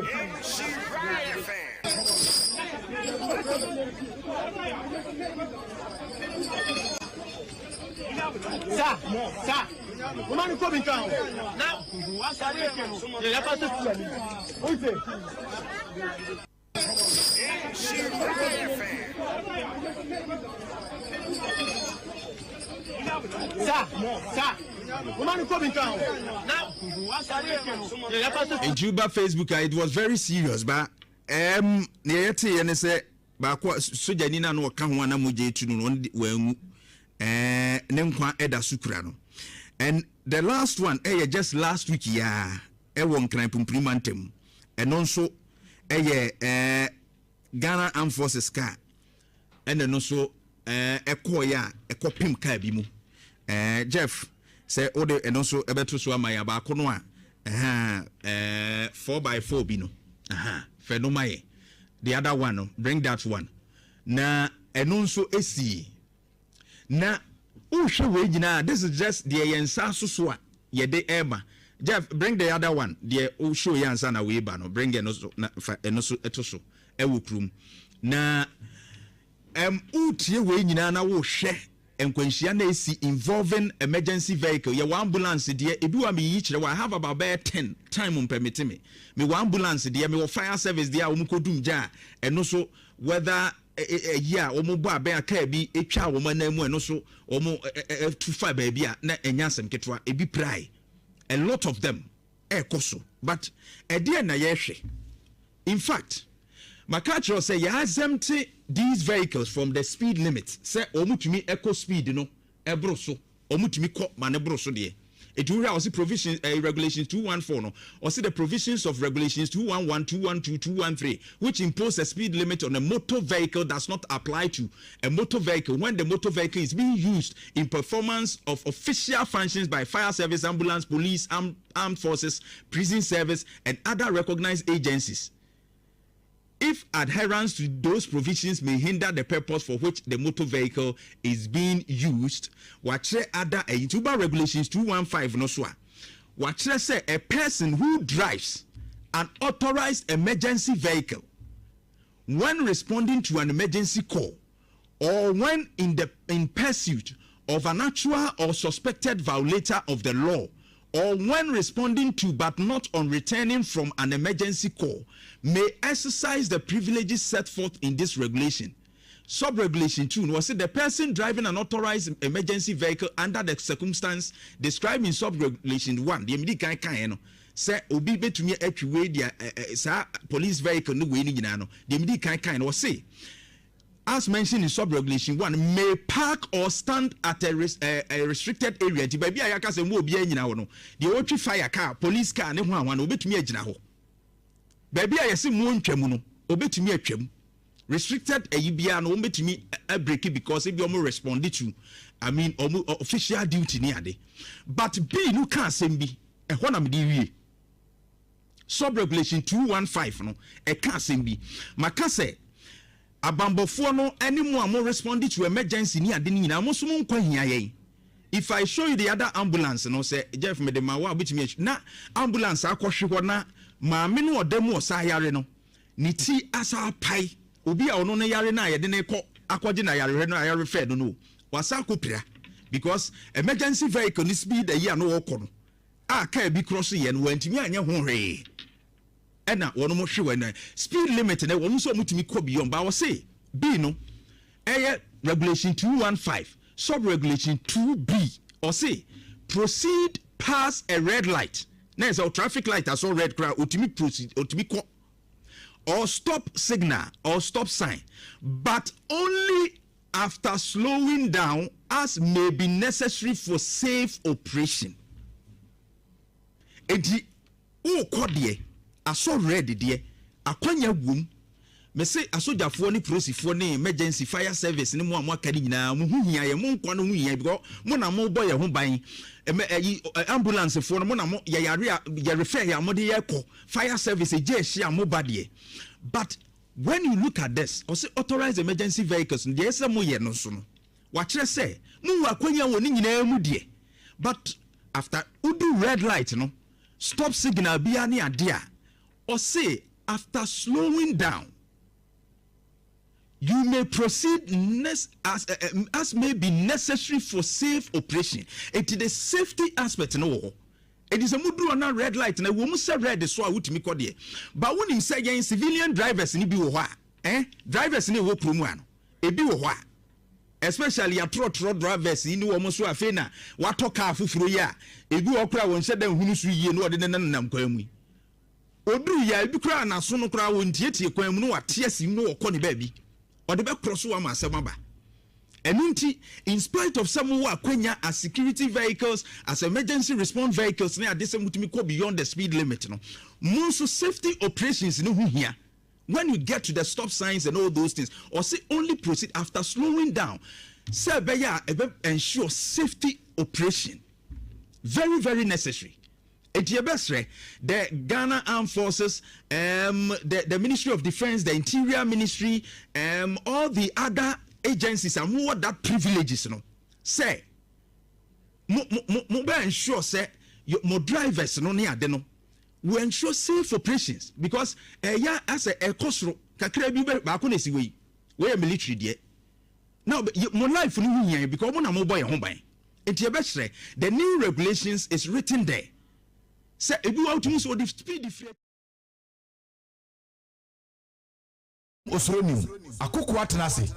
Sa sa woma no kɔ bi nka ho na wasare akyɛ no yɛ yɛfa so sukuu anim wonte. Sa sa woma no kɔ bi nka ho na wasare akyɛ no yɛ yɛfa so. Nti woba Facebook a it was very serious ba ɛɛm nea yɛteeɛ ne sɛ Baako a sogyani no a na ɔka ho a na mogya retu no no, ɔno de wanwu. Ɛɛ ne nkwa ɛda so kura no. And the last one ɛyɛ just last week yaa ɛwɔ Nkran Pumpuni mantam. Ɛno nso ɛyɛ ɛɛ Ghana Armed Forces car ɛna ɛno nso ɛɛ ɛkɔɔyɛ a ɛkɔpem car bi mu. Ɛɛ Jeff sɛ wode ɛno nso ɛbɛto so ama yɛ baako no a ɛhaa ɛɛ 4x4 bi no ɛhaa fɛ no ma yɛ. The other one no, bring that one. Na ɛno nso esii. Na wohwɛ wei nyinaa, this is just deɛ yɛn nsa asoso a yɛde ɛreba. Jeff, bring the other one. Deɛ o show yɛ ansa na wei ba no, bring ɛno so na fa ɛno so ɛto so ɛwɔ kurom. Na ɛm wotie wei nyinaa na wohwɛ Nkwanhyia na esi involving emergency vehicle, yɛwɔ ambulance deɛ, ebi wɔ a meyiyi kyerɛ wo, I have about bɛyɛ ten, time mpɛmete me, mewɔ ambulance deɛ, mewɔ fire service deɛ a wɔn kɔ dum gya a, ɛno so whether ɛyi a wɔn bɔ abɛn a car bi etwa wɔn anan mu ɛno so wɔn tu fa baabi a na ɛnyɛ asɛm ketewa, ebi pirae, a lot of them ɛrekɔ so but ɛdeɛn na yɛrehwɛ? In fact, maka akyerɛ wo sɛ yɛ exempt these vehicles from the speed limit sɛ wɔn tumi kɔ speed no ɛboro so, wɔn tumi kɔ ma no boro so deɛ. Eti wohwɛ a ɔse provisions eh, regulations 214 no, ɔse the provisions of regulations 211, 212, 213 which impose a speed limit on a motor vehicle does not apply to a motor vehicle when the motor vehicle is being used in performance of official functions by fire service, ambulance, police, armed, armed forces, prison service, and other recognized agencies. If adherence to those provisions may hinder the purpose for which the motor vehicle is being used, wakyerɛ ada ɛyi nti woba regulations 215 no so a wakyerɛ sɛ a person who drives an authorized emergency vehicle when responding to an emergency call or when in the in pursuit of an actual or suspected violator of the law or when responding to but not on returning from an emergency call may exercise the privileges set forth in this regulation. Sub-regulation 2 was the person driving an authorized emergency vehicle under the circumstance described in sub-regulation 1 deɛ medi kan kaeɛ no sɛ obi bɛtumi atwi wei deɛ saa police vehicle ne wei no nyinaa no deɛ medi kan kaeɛ no wɔse as mentioned in sub-regulation 1 may park or stand at a, res, a, a restricted area nti baabi a yɛaka sɛ mu obiara nyina hɔ no deɛ wɔtwi fire car police car ne ho ahoa no wɔbɛtumi agyina hɔ baabi a yɛse mu ntwa mu no wɔbɛtumi atwam restricted ayi biara no wɔn bɛtumi abreak because ebi wɔn respond to I mean wɔn official duty ne ade but B no ka asɛm bi ɛhɔ na mede wie sub regulation 215 no ɛka asɛm bi maka sɛ abanbɔfoɔ no ɛne mu a mo respond to emergency ne ade no nyinaa mo nso mo nkwa hia yɛn. If I show you the other ambulance no sɛ Jeff mede ma wo a wobɛtumi akyi na ambulance akɔhwe hɔ na maame no ɔda mu ɔsa yare no ne ti asa apae obi a ɔno no yare no a yɛde no kɔ akɔgye na yarehwɛ no ayarefɛ no no wasa akɔpira because emergency vehicle ne speed ayi a no wɔkɔ no a kaa bi korɔ so yɛ no wantumi anyɛ ho hwee ɛna wɔn mo hwe wɔn speed limit no wɔn nso wɔn tumi kɔ beyond ba wɔse B no ɛyɛ regulation 215 sub regulation 2B ɔse proceed past a red light na yɛ sɛ traffic light asɔ red koraa otumi proceed otumi kɔ or stop signal or stop sign but only after slowing down as may be necessary for safe operation. Enti wokɔ deɛ asɔ red deɛ akwanya wom mese asogyafoɔ ne polisifoɔ ne emergency fire service ne mo a mo aka ne nyinaa mo ho hia yɛ mo nkwa no ho hia because mo na mo bɔ yɛn ho ban ɛmɛ ɛyi ambulance foɔ no mo na mo yɛyare a yɛrefɛ yɛ a mo de yɛ kɔ fire service egye ɛhye a mo ba deɛ but when you look at this ɔsɛ authorized emergency vehicles no deɛ ɛsɛ mo yɛ no nso no wakyerɛ sɛ mo wɔ akwanya wɔ ne nyinaa mu deɛ but after wodu red light no stop signal biara ne adeɛ a ɔse after slowing down. You may proceed as, as may be necessary for safe operation. Enti the safety aspect no wɔ hɔ. Enti sɛ moduru hɔ na red light na ɛwɔ mu sɛ red so a wotumi kɔ deɛ, but wonim sɛ yɛn civilian drivers no bi wɔ hɔ a, eh, drivers no ɛwɔ kurom ha no, ebi wɔ hɔ a, especially atorɔtorɔ drivers yi ne wɔn nso afei na watɔ car foforɔ yi a, ebi wɔ hɔ koraa wɔnhyɛ da nhunu so yie na wɔde nenam kwan mu yi. Ɔduru yɛ a, ebi koraa n'aso no koraa ɔntietie kwan mu na wate asi mu na ɔkɔ ne baabi. Ɔde bɛkorɔ so ama asɛm aba. Ɛno nti, in spite of sɛ mowɔ akwanya as security vehicles, as emergency response vehicles ne ade sɛ motumi kɔ beyond the speed limit no, mo nso safety operations no ho hia. When you get to the stop signs and all those things, ɔse only proceed after slowing down sɛ ɛbɛyɛ a ɛbɛ ensure safety operation. Very, very necessary. Enti yɛbɛsrɛ the Ghana Armed Forces, um, the, the Ministry of Defence, the Interior Ministry, um, all the other agencies a mowɔ that privileges no sɛ mo mo mo mo bɛ ensure sɛ mo drivers no ne ade no will ensure safe operations because ɛyɛ asɛ ɛkɔ soro kakra bi bɛ baako na esi wei wei yɛ military deɛ na mo life no ho hia because mo na mo bɔ yɛn ho ban. Nti yɛbɛsrɛ, the new regulations is written there sɛ ebi wɔ hɔ a wotumi sɛ ɔde speed firi. Osuro nim. Akoko atena ase.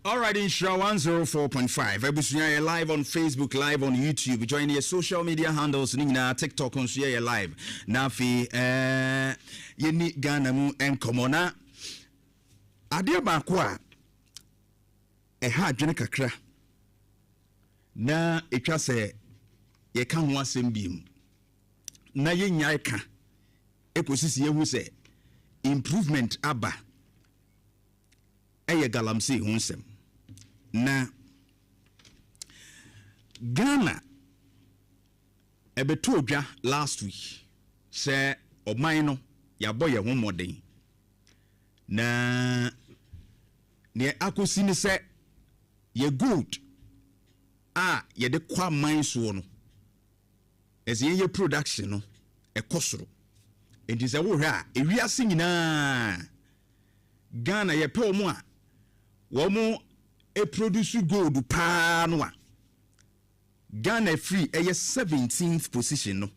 Alright Nhyira 104.5 abusua yɛ live on Facebook, live on YouTube, join yɛ social media handles ne nyinaa, TikTok nso yɛyɛ live. Na afei eh, yɛni Ghana mu nkɔmmɔ na adeɛ baako a ɛha adwene kakra Na ɛtwa sɛ yɛka ho asɛm bio, na yɛnnyae ka kɔsi sɛ yɛhu sɛ improvement aba ɛyɛ galamsey ho nsɛm. Na Ghana ɛbɛtɔɔ dwa last week sɛ ɔman no yɛabɔ yɛn ho mmɔden na neɛ akɔsi ne sɛ Yɛ gold a yɛde kɔ aman soɔ no, ɛsɛ yɛn yɛ production no ɛkɔ soro. Nti sɛ wohwɛ a, ewiase nyinaa Ghana yɛpɛ wɔn a wɔn produce gold paa no a, Ghana firi ɛyɛ 17th position no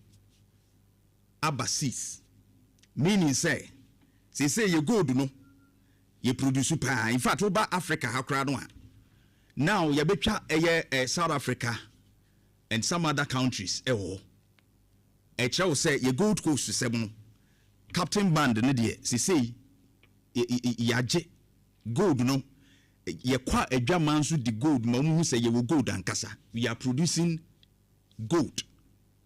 aba 6th. Meaning sɛ, seesei yɛ gold no Yɛ produce paa in fact woba Africa ha koraa no a now yɛbɛtwa ɛyɛ eh, South Africa and some other countries ɛwɔ hɔ. Ɛkyerɛ wo sɛ yɛ Gold Coast sɛm no Captain Band no deɛ sesei yɛagye gold no yɛkɔ a adwaman nso di gold ma wɔn hu sɛ yɛwɔ gold ankasa. We are producing gold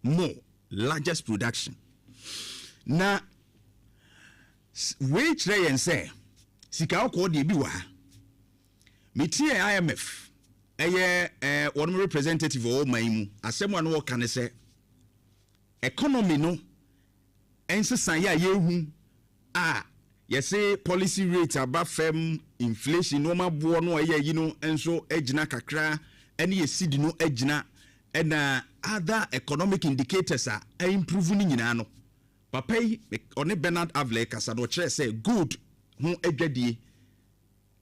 more largest production na Wei kyerɛ yɛn sɛ sika kɔkɔɔ deɛ ebi wɔ ha. Metiee IMF, ɛyɛ eh, wɔn representative wɔ ɔman yi mu, asɛm a na wɔka ne sɛ economy no nsesaeɛ a yɛrehu a yɛse policy rate aba fam, inflation nneɛma boɔ no a ɛyɛ yi no nso agyina kakra, ɛne yɛ cedi no agyina, ɛna other economic indicators a improve no nyinaa no, Papa yi, ɔne Bernard Avle rekasa no, ɔkyerɛɛ sɛ gold ho adwadie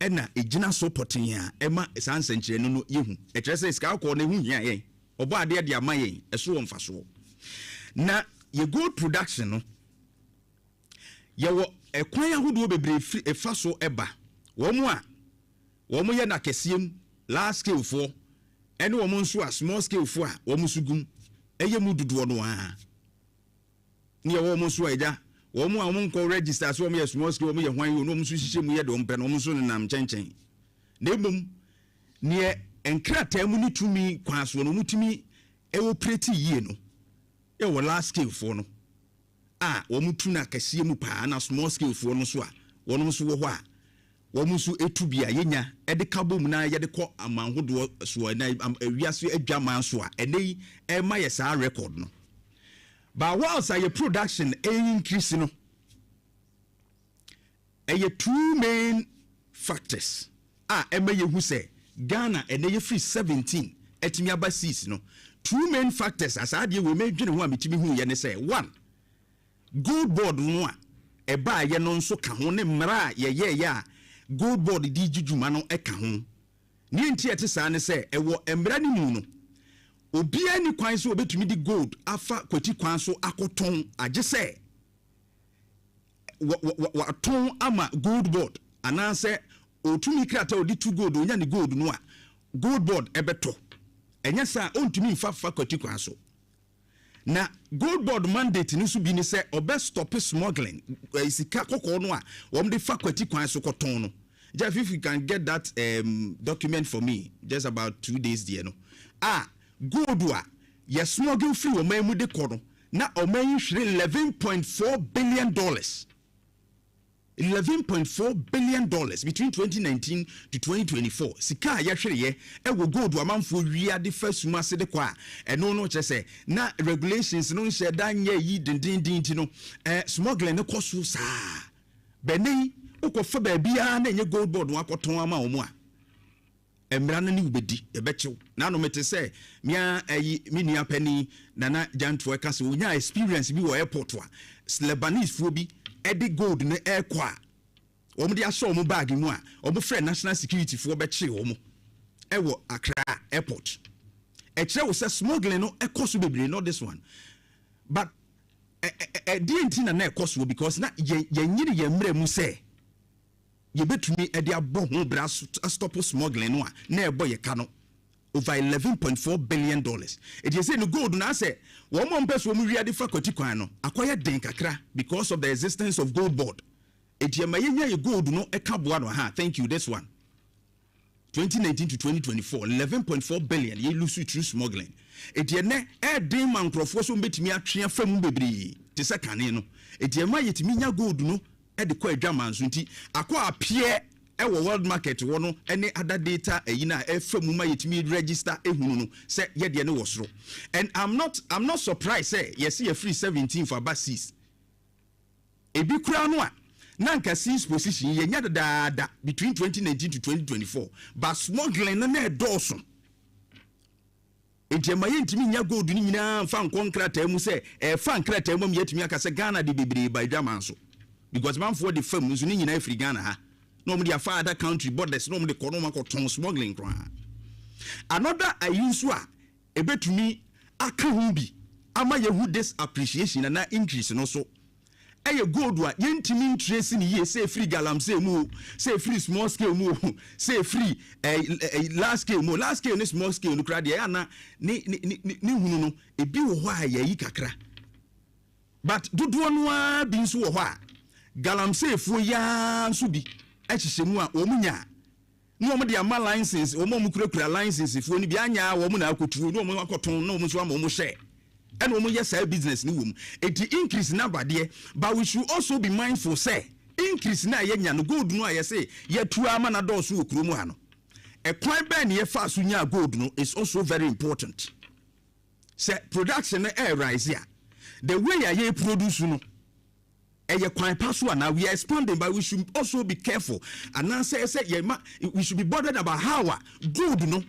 na ɛgyina so pɔtee a ɛma saa nsɛnkyerɛnne no yɛ hu. Ɛkyerɛ sɛ sika kɔkɔɔ no, ɛho hia yɛn. Ɔbɔ adeɛ de ama yɛn, ɛso wɔ mfasoɔ. Na yɛ gold production no, yɛwɔ ɛkwan ahodoɔ bebree firi ɛfa so ɛba. Wɔn a wɔyɛ no akɛseɛ mu, large scale foɔ, ɛne wɔn nso a small scale foɔ a wɔn nso gum, ɛyɛ mu dodoɔ no ara. Ne yɛwɔ wɔn nso a agya, wɔn a wɔn nkɔ register sɛ wɔn yɛ small scale, wɔn yɛ hwan yi o, na wɔn nso hyehyɛ mu yɛ deɛ wɔn pɛ no, wɔn nso nenam nkyɛnkyɛn. Na mmom, neɛ nkrataa mu ne tumi kwan soɔ no, wɔn tumi operate yie no, yɛwɔ large scale foɔ no a wɔn tu no akɛseɛ mu paa, na small scale foɔ no nso a wɔn nso wɔ hɔ a Wɔn nso tu bi a yɛnya de ka bom na yɛde kɔ aman hodoɔ soɔ na wiase adwaman so a ɛnɛ yi ɛma yɛ saa record no. But whilst a yɛ production increase no, ɛyɛ two main factors a ɛma yɛhu sɛ Ghana ɛnɛ yɛfiri 17 atumi aba 6 no. Two main factors a saa adeɛ wei medwene ho a metumi hu yɛ ne sɛ, one, Gold Board no a ɛbaeɛ no nso ka ho ne mmara a yɛyɛeɛ a Gold Board de gye dwuma no ka ho. Nea enti a ɛte saa ne sɛ, wɔ mmara no mu no, obiara nni kwan sɛ obetumi de gold afa kwati kwan so akɔtɔn agye sɛ watɔn ama Gold Board anaasɛ otumi krataa a ɔde tu gold, onya ne gold no a, Gold Board bɛtɔ. Ɛnyɛ saa a, ontumi mfa fa kwati kwan so. Na Gold Board mandate no nso bi ne sɛ ɔbɛ stop smuggling, eh, sika kɔkɔɔ no a wɔn de fa kwati kwan so kɔtɔn no. Jeff, if you can get that um, document for me, just about 2 days deɛ no, a gold a yɛ smuggle firi ɔman mu de kɔ no, na ɔman yi hwere $11.4 billion. $11.4 billion between 2019 to 2024. Sika a yɛhwereyɛ ɛwɔ gold amanfoɔ wia de fa sum ase de kɔ a, ɛno no kyerɛ sɛ na regulations no nhyɛ da nyɛ yi dendenden ti no, smuggling no kɔ so saa. Bɛnɛ yi wokɔfa baabiara na ɛnyɛ Gold Board no akɔtɔn ama wɔn a, mmara no ne wobɛdi, ɛbɛkyew. Na ano mete sɛ mea ayi me nua panin Nana Gyantoa ka sɛ onya experience bi wɔ airport a Lebanese foɔ bi ɛde gold no ɛrekɔ a wɔn de ahyɛ wɔn bag mu a wɔn frɛ national security foɔ bɛkye wɔn ɛwɔ Accra airport. Ɛkyerɛ wo sɛ smuggling no ɛkɔ so bebree. Not this one, but ɛdeɛ nti na ɛkɔ soɔ, because na yɛn yɛnyini yɛn mmerɛ mu sɛ yɛbɛtumi ɛde abɔ ho bra stop smuggling no a na ɛbɔ yɛ ka no over $11.4 billion. Eti ɛsɛ no gold na asɛ wɔn a wɔmpɛ so wɔn wia de fa kwati kwan no akɔyɛ den kakra because of the existence of Gold Board. Eti ɛma yɛnya yɛ gold no ɛka boa no. Aha, thank you. This one, 2019 to 2024, 11.4 billion yɛ lose through smuggling. Eti ɛnɛ ɛɛden ma nkurɔfoɔ so mbɛtumi atwe afa mu bebree te sɛ kane no. Eti ɛma yɛtumi nya gold no ɛde kɔ adwaman so, nti akɔ appear ɛwɔ world market wɔ no ɛne other data ɛyi na ɛfa mu ma yɛtumi register ehunu no sɛ yɛdeɛ no wɔ soro. And I'm not surprised sɛ yɛsi yɛfiri 17 for aba 6. Ebi koraa no a na nka six position yɛnya dadaada between 2019 to 2024, but smuggling no na ɛdɔɔso, nti ɛma yɛntumi nya gold no nyinaa mfa nkɔ nkrataa mu sɛ ɛfa nkrataa mu a yɛatumi aka sɛ Ghana de bebree ba adwaman so, because manfoɔ de fam nso ne nyinaa firi Ghana ha na wɔn de afa other country borders na wɔn de kɔ na wɔn akɔtɔn, smuggling koraa. Another ayi nso a ebetumi aka ho bi ama yɛhu this appreciation ana increase no so ɛyɛ gold a yɛntumi ntrace ne yie, sɛ efiri galamsey mu o, sɛ efiri small scale mu o, sɛ efiri ɛɛ ɛɛ large scale mu o. Large scale ne small scale no koraa deɛ, ɛyɛ ana ne hunu no ebi wɔ hɔ a yɛyi kakra, but dodoɔ no ara bi nso wɔ hɔ a galamseyfoɔ yaa nso bi ɛhyehyɛ mu a wɔn nya na wɔn de ama license, wɔn a wɔn kurakura license foɔ no bi anya wɔn na akɔtuo na wɔn akɔtɔn na wɔn nso ama wɔn hyɛ ɛna wɔn yɛ saa business no wɔ mu. Eti increase na abadeɛ, but we should also be mindful sɛ increase na yɛnya no, gold no a yɛsɛ yɛtu ama na dɔɔso wɔ kurom ha no, ɛkwan bɛn na yɛfa so nya gold no is also very important. Sɛ production no ɛɛ rise a, the way a yɛ produce no ɛyɛ kwan pa so anaa? We are expanding, but we should also be careful anaasɛ ɛsɛ yɛ ma we should be bothered about how a gold no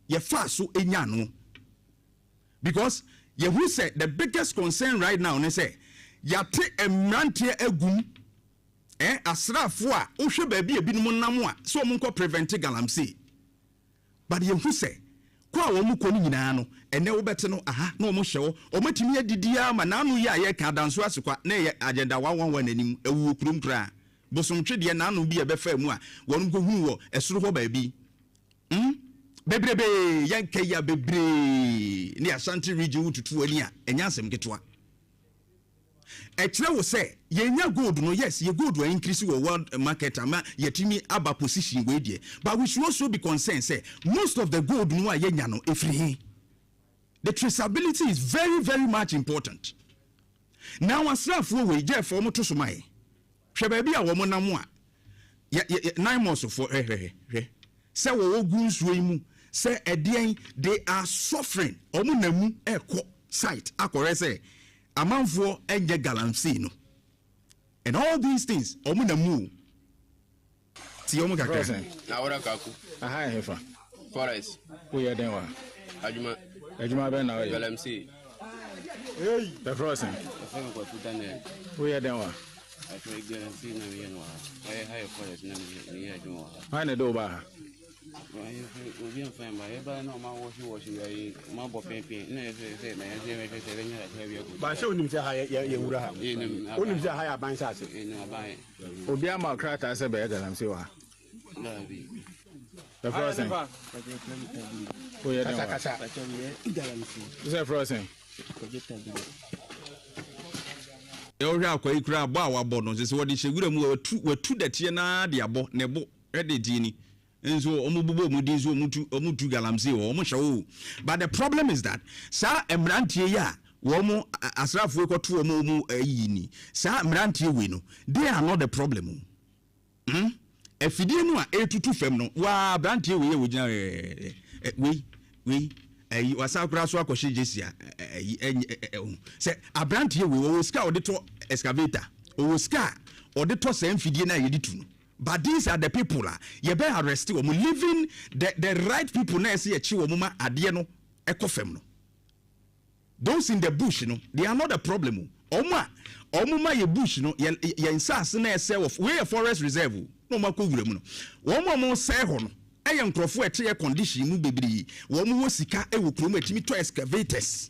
yɛfa so enya no, because yɛhu sɛ the biggest concern right now ne sɛ yɛate mmeranteɛ agum asraafoɔ a wohwɛ baabi a ebinom nam a sɛ wɔn nkɔ prevent galamsey, but yɛhu sɛ kɔ a wɔn kɔ no nyinaa no, ɛnɛ wobɛte no aha na wɔn hyɛ hɔ, wɔn atumi adidi ama n'ano yi a yɛka adanso ase kwa na ɛyɛ Agenda 111 anim ɛwɔ kurom koraa bosomtwe deɛ n'ano bi a ɛbɛfa mu a wɔn kɔhunu wɔ ɛsoro hɔ baabi bebrebe yɛnka yi a bebree ne Ashanti Region wotutu ani a ɛnyɛ asɛm ketewa. Ɛkyerɛ wo sɛ yɛnya gold no, yes, yɛ gold a increase wɔ world market ama yɛtumi aba position wei deɛ, but we should also be concerned sɛ most of the gold no a yɛnya no ɛfiri he. The traceability is very very much important. Now asraafoɔ wei gyɛɛfoɔ mo to so ma yɛ hwɛ baabi a wɔn nam a yɛ yɛ NAIMOS foɔ, hwɛ hwɛ hwɛ sɛ wɔwɔ gu nsuo yi mu sɛ ɛdeɛn. They are suffering. Wɔn nam mu ɛkɔ site akɔrɛ sɛ amanfoɔ ɛnyɛ galamsey no and all these things, wɔn nam mu o tie wɔn kakra. Awura Kaku. Aha yɛ hefa? Forest. Woyɛ dɛn wa? Adwuma. Adwuma bɛn na woyɛ? Galamsey. Bɛfrɛ wo sɛn? Ɛfɛ mi Kwaku Daniel. Woyɛ dɛn wa? Atwa galamsey na meyɛ no wɔ ha. Ayɛ ha yɛ forest na meyɛ adwuma wɔ ha. Hwan na ɛde wo baa ha? Obi amfa yɛn ba. Yɛbaeɛ na ɔma wɔhye wɔhye ayi ɔma bɔ pɛnpɛn na yɛsɛ sɛ na yɛsɛ yɛhwɛ sɛ yɛbɛnya kakra bi akɔ. Ba sɛ onim sɛ ha yɛ yɛ wura ha. Onim sɛ ha yɛ aban saase. Yɛnim aban. Obi ama wo krataa sɛ bɛyɛ galamsey wɔ ha? Daabi. Yɛfrɛ wo sɛn? Woyɛ dɛn wɔ ha? Sɛ yɛfrɛ wo sɛn? Sɛ wohwɛ akwa yi koraa, bɔ a wabɔ no, sɛ sɛ wɔde hyɛ wura mu a, watu watu dɛteɛ no ara de abɔ ne bo de tie ni. Nso wɔn bobɔ wɔn din so wɔn tu wɔn tu galamsey wɔ wɔn hyɛ o. But the problem is that saa mmeranteɛ yi a wɔn asraafoɔ yi kɔto wɔn wɔn ayi ni, saa mmeranteɛ wei no, they are not the problem o. Hmm? Afidie no a ɛretutu fam no, waa aberanteɛ wei a wɔgyina ɛɛ wei wei ɛyi wasan koraa so akɔhyɛ gyesi a ɛyi ɛnyɛ ɛho sɛ aberanteɛ wei ɔwɔ sika a ɔde tɔ excavator, ɔwɔ sika a ɔde tɔ saa mfidie no a yɛde tu no. But these are the people a yɛbɛ arrest wɔn, leaving the the right people na ɛsɛ yɛkye wɔn ma adeɛ no ɛkɔ fam no. Those in the bush no, they are not the problem o. Wɔn a wɔn ma yɛ bush no, yɛ yɛn nsaase na ɛsɛ wɔ, wei yɛ forest reserve o, na wɔn akɔ wura mu no. Wɔn a wɔn sɛe hɔ no, ɛyɛ nkorɔfoɔ a ɛte air condition mu bebree. Wɔn wɔ sika wɔ kurom a ɛtumi tɔ excavators.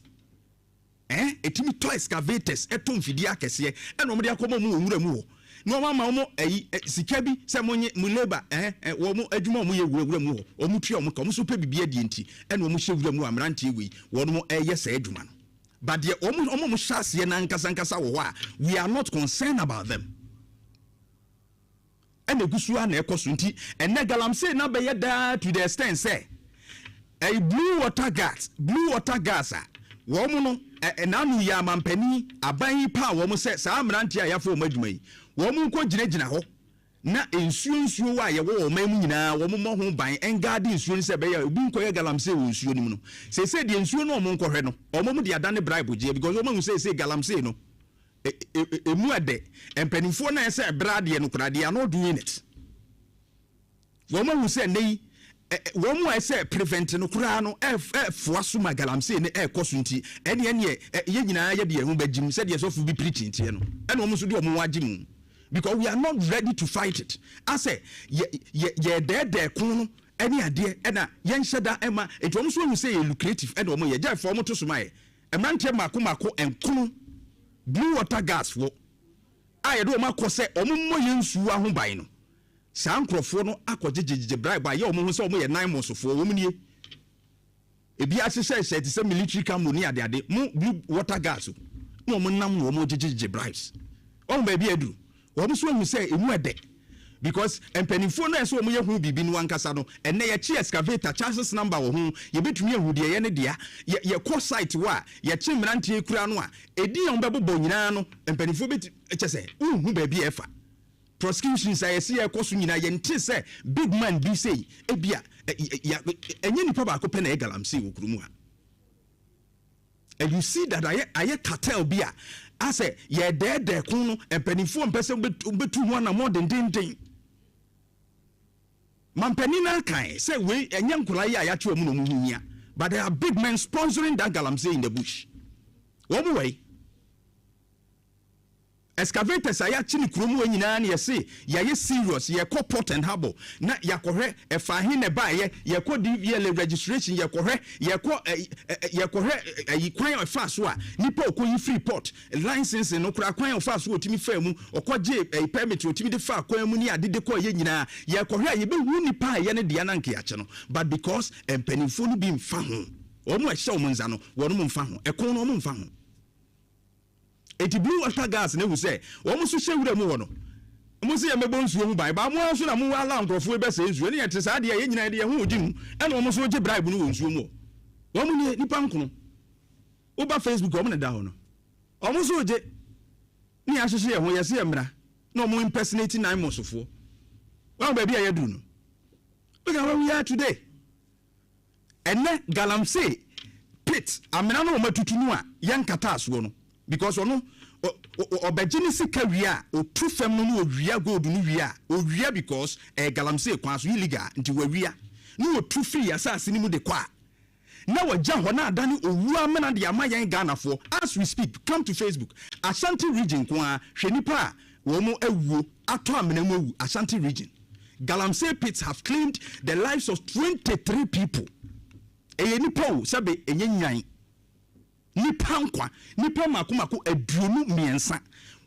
Eh, ɛtumi tɔ excavators, ɛtɔ mfidie akɛseɛ, ɛna wɔn de akɔma wɔn wɔ nwura mu hɔ. Na wɔn ama wɔn ayi eh, sika bi sɛ mo nye mo labour eh, eh, wɔn adwuma wɔn yɛ wura wura mu hɔ, wɔn tua wɔn ka, wɔn nso pɛ biribi adie nti ɛna wɔn hyɛ wura mu hɔ a mmeranteɛ wei wɔn ɛyɛ saa adwuma no. But deɛ wɔn wɔn a wɔhyɛ aseɛ no ankasa ankasa wɔ hɔ a we are not concerned about them. Ɛna egu so ara na ɛkɔ so nti ɛnɛ galamsey no abɛyɛ daa to the extent sɛ ɛyi blue water gas blue water gas a wɔn no ɛnaano yi amampanin aban yi paa wɔn sɛ saa mmeranteɛ a yɛafa wɔn adwuma yi wɔn nkɔ gyinagyina hɔ na nsuo nsuo a yɛwɔ wɔ ɔman mu nyinaa wɔn mmɔ ho ban ɛngaade nsuo no sɛ ɛbɛyɛ obi nkɔyɛ galamsey wɔ nsuo no mu no seesei deɛ nsuo no wɔn nkɔhwɛ no wɔn de adane bribe gyeɛ because wɔn ahu seesei galamsey no Emu ɛdɛ. Mpanimfoɔ no a ɛsɛ ɛbrɛ adeɛ no koraa, they are not doing it. Wɔn ahu sɛ nnɛ yi, wɔn a ɛsɛ prevent no koraa no ɛfoa so ma galamsey no ɛrekɔ so nti, ɛne ɛneɛ yɛn nyinaa yɛde yɛn ho bɛgyim sɛdeɛ sɔfo bi preaching teɛ no, ɛna wɔn nso de wɔn ho agye mu. Because we are not ready to fight it. Asɛ yɛ yɛ yɛdɛɛdɛɛ ko no ɛne adeɛ ɛna yɛnhyɛ da ɛma nti wɔn nso ahu sɛ yɛ lucrative ɛna wɔn yɛ gya ɛfa wɔn to so ma yɛ. Mmeranteɛ mmaako mmaako nkono Blue Water Guards foɔ a yɛde wɔn akɔ sɛ wɔn mmɔ yɛn nsuo ho ban no, saa nkorɔfoɔ no akɔgyegyegyegye bribe ayɛ wɔn ho sɛ wɔn yɛ Naimos foɔ, wɔn nie. Ebi ahyehyɛhyɛ te sɛ military camo ne adeade, mo Blue Water Guards o, na wɔn nam na wɔn gyegyegyegye bribes. Wahu baabi a aduru? Wɔn nso ahu sɛ emu ɛdɛ because mpanimfoɔ no a ɛsɛ wɔn yɛ ho biribi no ankasa no, ɛnnɛ yɛkye excavator, chassis number wɔ ho, yɛbɛtumi ahu deɛ ɛyɛ ne dea. Yɛ yɛkɔ site hɔ a, yɛkye mmeranteɛ yi koraa no a, edin a wɔbɛbobɔ nyinaa no, mpanimfoɔ bɛti kyɛ sɛ wonhu baabi a ɛfa. Prosecutions a yɛse yɛrekɔ so nyinaa, yɛntee sɛ big man bi sei, ebia ɛ yɛ ɛnyɛ nipa baako pɛ na ɛyɛ galamsey wɔ kurom ha. And you see that ayɛ ayɛ cartel bi a asɛ yɛdɛɛdɛɛ ko no mpanimfoɔ mpɛ sɛ wobɛtu ho anammɔn dendenden. Mampanin no akae sɛ wei ɛnyɛ nkwadaa yi a yɛakye wɔn na wɔn ho hia, but there are big men sponsoring that galamsey in the bush. Wɔn wɔ yi. Excavators a yɛakye no kurom hɔ nyinaa no yɛse yɛayɛ serious, yɛkɔ port and harbour na yɛakɔhwɛ ɛfaa he na ɛbaeɛ, yɛkɔ DVLA registration yɛkɔhwɛ, yɛkɔ yɛkɔhwɛ ayi kwan a ɛfaa so a nipa a ɔkɔyi firi port, licensing no koraa kwan a ɔfaa so a ɔtumi faa mu, ɔkɔgyee ɛyi permit a ɔtumi de faa kwan mu ne ade de kɔeɛ nyinaa yɛkɔhwɛ a yɛbɛhu nipa a ɛyɛ ne dea na anka yɛakye no but because mpanimfoɔ no bi mfa ho, wɔn a ɛhyɛ wɔn nsa no wɔnom mfa ho, ɛko no wɔn mfa ho. Enti Blue Water Guards no ahu sɛ wɔn nso hyɛ wura mu hɔ no, mo se yɛmmɛbɔ nsuo ho ban, but mo ara nso na mo allow nkurɔfoɔ yi bɛsɛe nsuo, ɛne yɛte saa deɛ a yɛn nyinaa yɛde yɛn ho regye mu, ɛna wɔn nso regye bribe no wɔ nsuo mu hɔ. Wɔn nie, nnipa nkono. Woba Facebook a, wɔn na ɛda hɔ no. Wɔn nso regye, ne yɛahyehye yɛn ho, yɛse yɛmmra, na wɔn impersonate Naimos foɔ. Wahu baabi a yɛaduru no? Look at where we are today. Ɛnɛ galamsey pit amena no wɔn atutu no a yɛnkataa soɔ no because ɔno ɔbɛgye ne sika wie a ɔtu fam no na ɔwia gold no wie a ɔwia because ɛyɛ galamsey kwan so illegal nti wawia na ɔtu firi asase no mu de kɔ a na wagya hɔ na adane owuo amena de ama yɛn Ghanafoɔ as we speak come to Facebook Ashanti region nko ara hwɛ nipa a. wɔn awuo atɔ amena mu awu Ashanti region. Galamsey pits have claimed the lives of 23 people. Ɛyɛ nipa o, sɛbe ɛnyɛ nyan. Nipa nkwa, nipa mako mako 23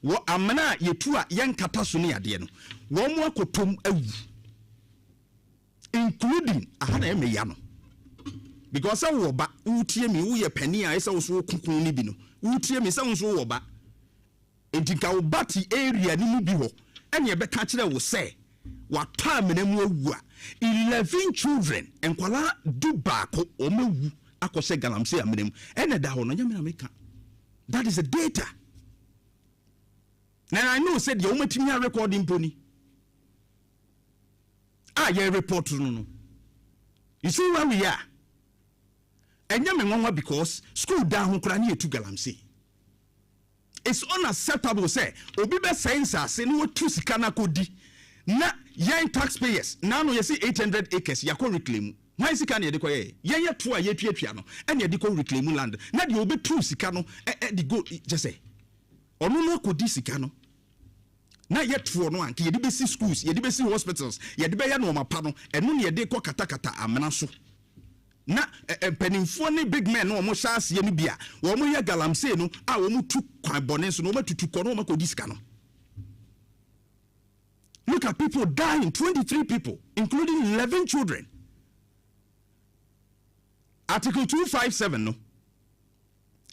wɔ amena a yɛtu a yɛnkata so ne adeɛ no, wɔn akɔtɔ mu awu. Including, aha na ɛyɛ me ya no. Because sɛ wowɔ ba, wotie me, woyɛ panin a ɛsɛ wo so woko ko no bi no, wotie me sɛ wo nso wowɔ ba. Enti nka wo ba te area no mu bi hɔ ɛne ɛbɛka akyerɛ wo sɛ watɔ amena mu awu a, 11 children, nkwadaa 11 wɔn awu akɔhyɛ galamsey amena mu ɛna ɛda hɔ no, ɛnyɛ me na meka. That is the data. Na I know sɛ deɛ wɔatumi arekɔde mpo ni a yɛ report no no. You see where we are? Ɛnyɛ me nwanwa because school dan ho koraa ne yɛtu galamsey. It's unacceptable sɛ obi bɛsɛe nsase na watu sika no akɔdi na yɛn taxpayers, naano yɛse 800 acres yɛakɔ reclaim. Hwan sika na yɛde kɔyɛɛ? Yɛn yɛ toɔ a yɛtuatua no ɛna yɛde kɔ reclaim land na deɛ ɔbɛtu sika no de go kyɛ sɛ ɔno no akɔdi sika no na yɛ toɔ no a nka yɛde bɛsi schools, yɛde bɛsi hospitals, yɛde bɛyɛ nnoɔma pa no ɛno na yɛde kɔ katakata amena so. Na mpanimfoɔ ne big men no a wɔhyɛ aseɛ no bi a wɔyɛ galamsey no a wɔtu kwan bɔne so na wɔatutu kɔ na wɔakɔdi sika no. Look at people dying, 23 people, including 11 children. Article 257 no,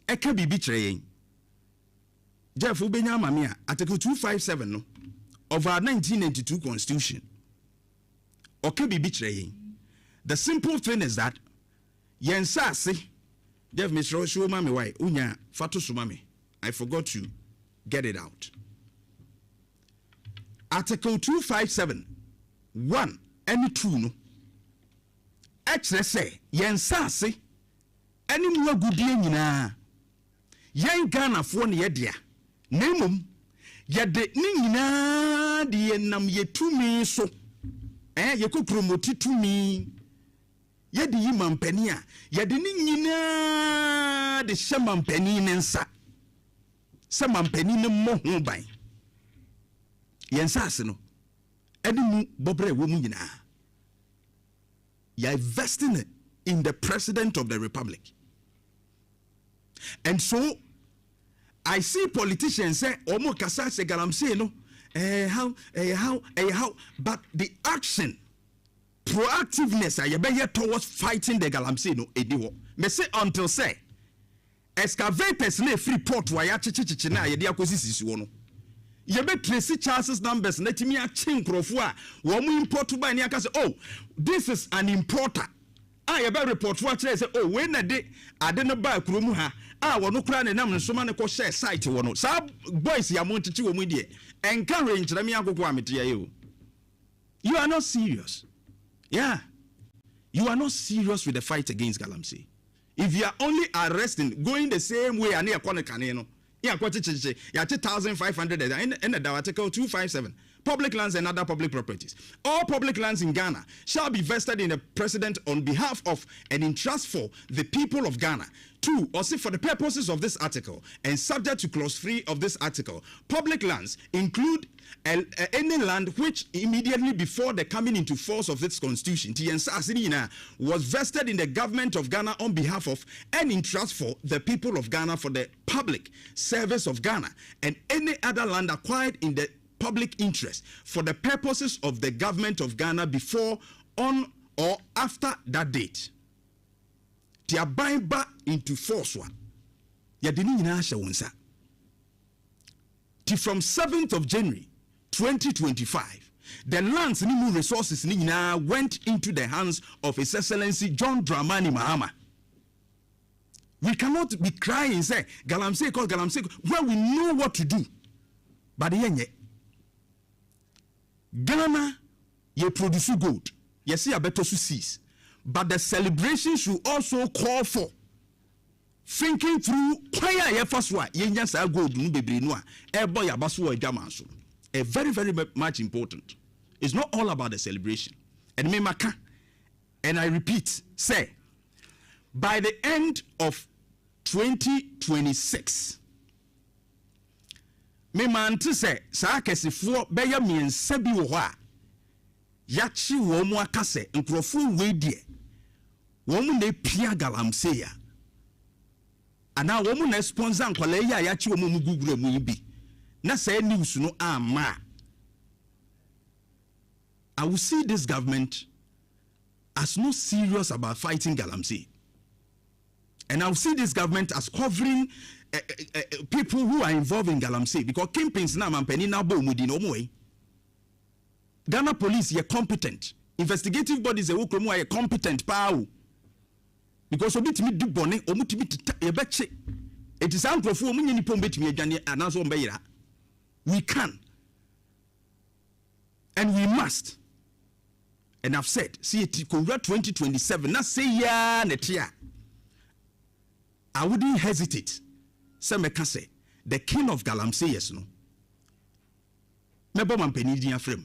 ɛka biribi kyerɛ yɛn. Jeff, wobɛnya ama me a, Article 257 no of our 1992 constitution, ɔka biribi kyerɛ yɛn. The simple thing is that yɛn nsaase, Jeff mesrɛ wo hyew ma me wae, wonya a fa to so ma me, I forgot to get it out. Article 257, 1 ɛne 2 no ɛkyerɛ sɛ yɛn nsaase ɛne mu agudeɛ nyinaa Yɛn Ghanafoɔ na yɛdea, na mmom yɛde ne nyinaa de yɛnam yɛ tumi so, eh, yɛ kokuromoti tumi, yɛde yi mampanin a, yɛde ne nyinaa de hyɛ mampanin ne nsa sɛ mampanin no mmɔ ho ban. Yɛn nsaase no ɛne mu bɔberɛ ɛwɔ mu nyinaa, yɛ investing in the president of the republic. And so I see politicians sɛ wɔn kasa sɛ galamsey no ɛyɛ haw ɛyɛ haw ɛyɛ haw but the action proactiveness a yɛbɛyɛ towards fighting the galamsey no ɛdi hɔ. Mese until sɛ excavators no ɛfiri port a yɛakyekyekyekye no a yɛde akɔsisisi hɔ no yɛbɛ trace chassis numbers na atumi akye nkurɔfoɔ a wɔn import bae ne aka sɛ oh this is an importer a yɛbɛ report akyerɛ sɛ oh wei na de ade no baa kuro mu ha a wɔno koraa na ɛnam ne so ma no kɔ hyɛɛ site wɔ no saa boys yi a mo nkyekye wɔn yi deɛ ɛnka hwee nkyerɛ me akoko a mete ayɛ o you are not serious yeah you are not serious with the fight against galamsey if you are only arresting going the same way a ne yɛkɔ no kane no ne yɛakɔ kyekyekye yɛakye 1500 ɛna da article 257 Public lands and other public properties. All public lands in Ghana shall be vested in the president on behalf of and in trust for the people of Ghana. 2. Also, for the purposes of this article and subject to clause 3 of this article, public lands include any land which immediately before the coming into force of this constitution was vested in the government of Ghana on behalf of and in trust for the people of Ghana for the public service of Ghana and any other land acquired in the public interest for the purposes of the government of Ghana before, on or after that date. Ti aban ba into force a, yɛde ne nyinaa hyɛ wo nsa. Ti from 7th of January 2025, the lands ne mu resources ne nyinaa went into the hands of His Excellency John Dramani Mahama. We cannot be crying sɛ galamsey kɔ galamsey kɔ when we know what to do but yɛnyɛ. Ghana yɛ produce gold yɛse yɛabɛtɔ so seas but the celebration should also call for thinking through kwan a yɛfa so a yɛnya saa gold no bebree no a ɛbɔ yɛaba so wɔ adwaman so no. A very very much important. It's not all about the celebration. And me maka And I repeat sɛ by the end of 2026, Me mante sɛ saa akɛsefoɔ bɛyɛ mmiɛnsa bi wɔ hɔ a yɛakye wɔn aka sɛ nkurɔfoɔ wei deɛ wɔn na ɛpia galamsey a anaa wɔn na ɛsponsor nkwadaa yi a yɛakye wɔn a wɔgu wura mu yi bi na saa news no amma a, I will see this government as not serious about fighting galamsey. And I will see this government as covering uh, uh, uh, people who are involved in galamsey because kingpins na mampanin na abɔ wɔn din na wɔn wɔ yi. Ghana police yɛ competent. Investigative bodies ɛwɔ kurom a yɛ competent paa o. Because obi tumi di bɔne, wɔn tumi tita, yɛbɛkye. Eti saa nkurɔfoɔ wɔn nyɛ nipa wɔn bɛtumi adwane anaasɛ wɔn bɛyera. We can and we must. And I've said, sɛ yɛti kɔwura 2027 na sɛ yiaa na ɛte a, I wouldn't hesitate sɛ mɛka sɛ the king of galamseyers no mɛbɔ mampanin din afrɛ mu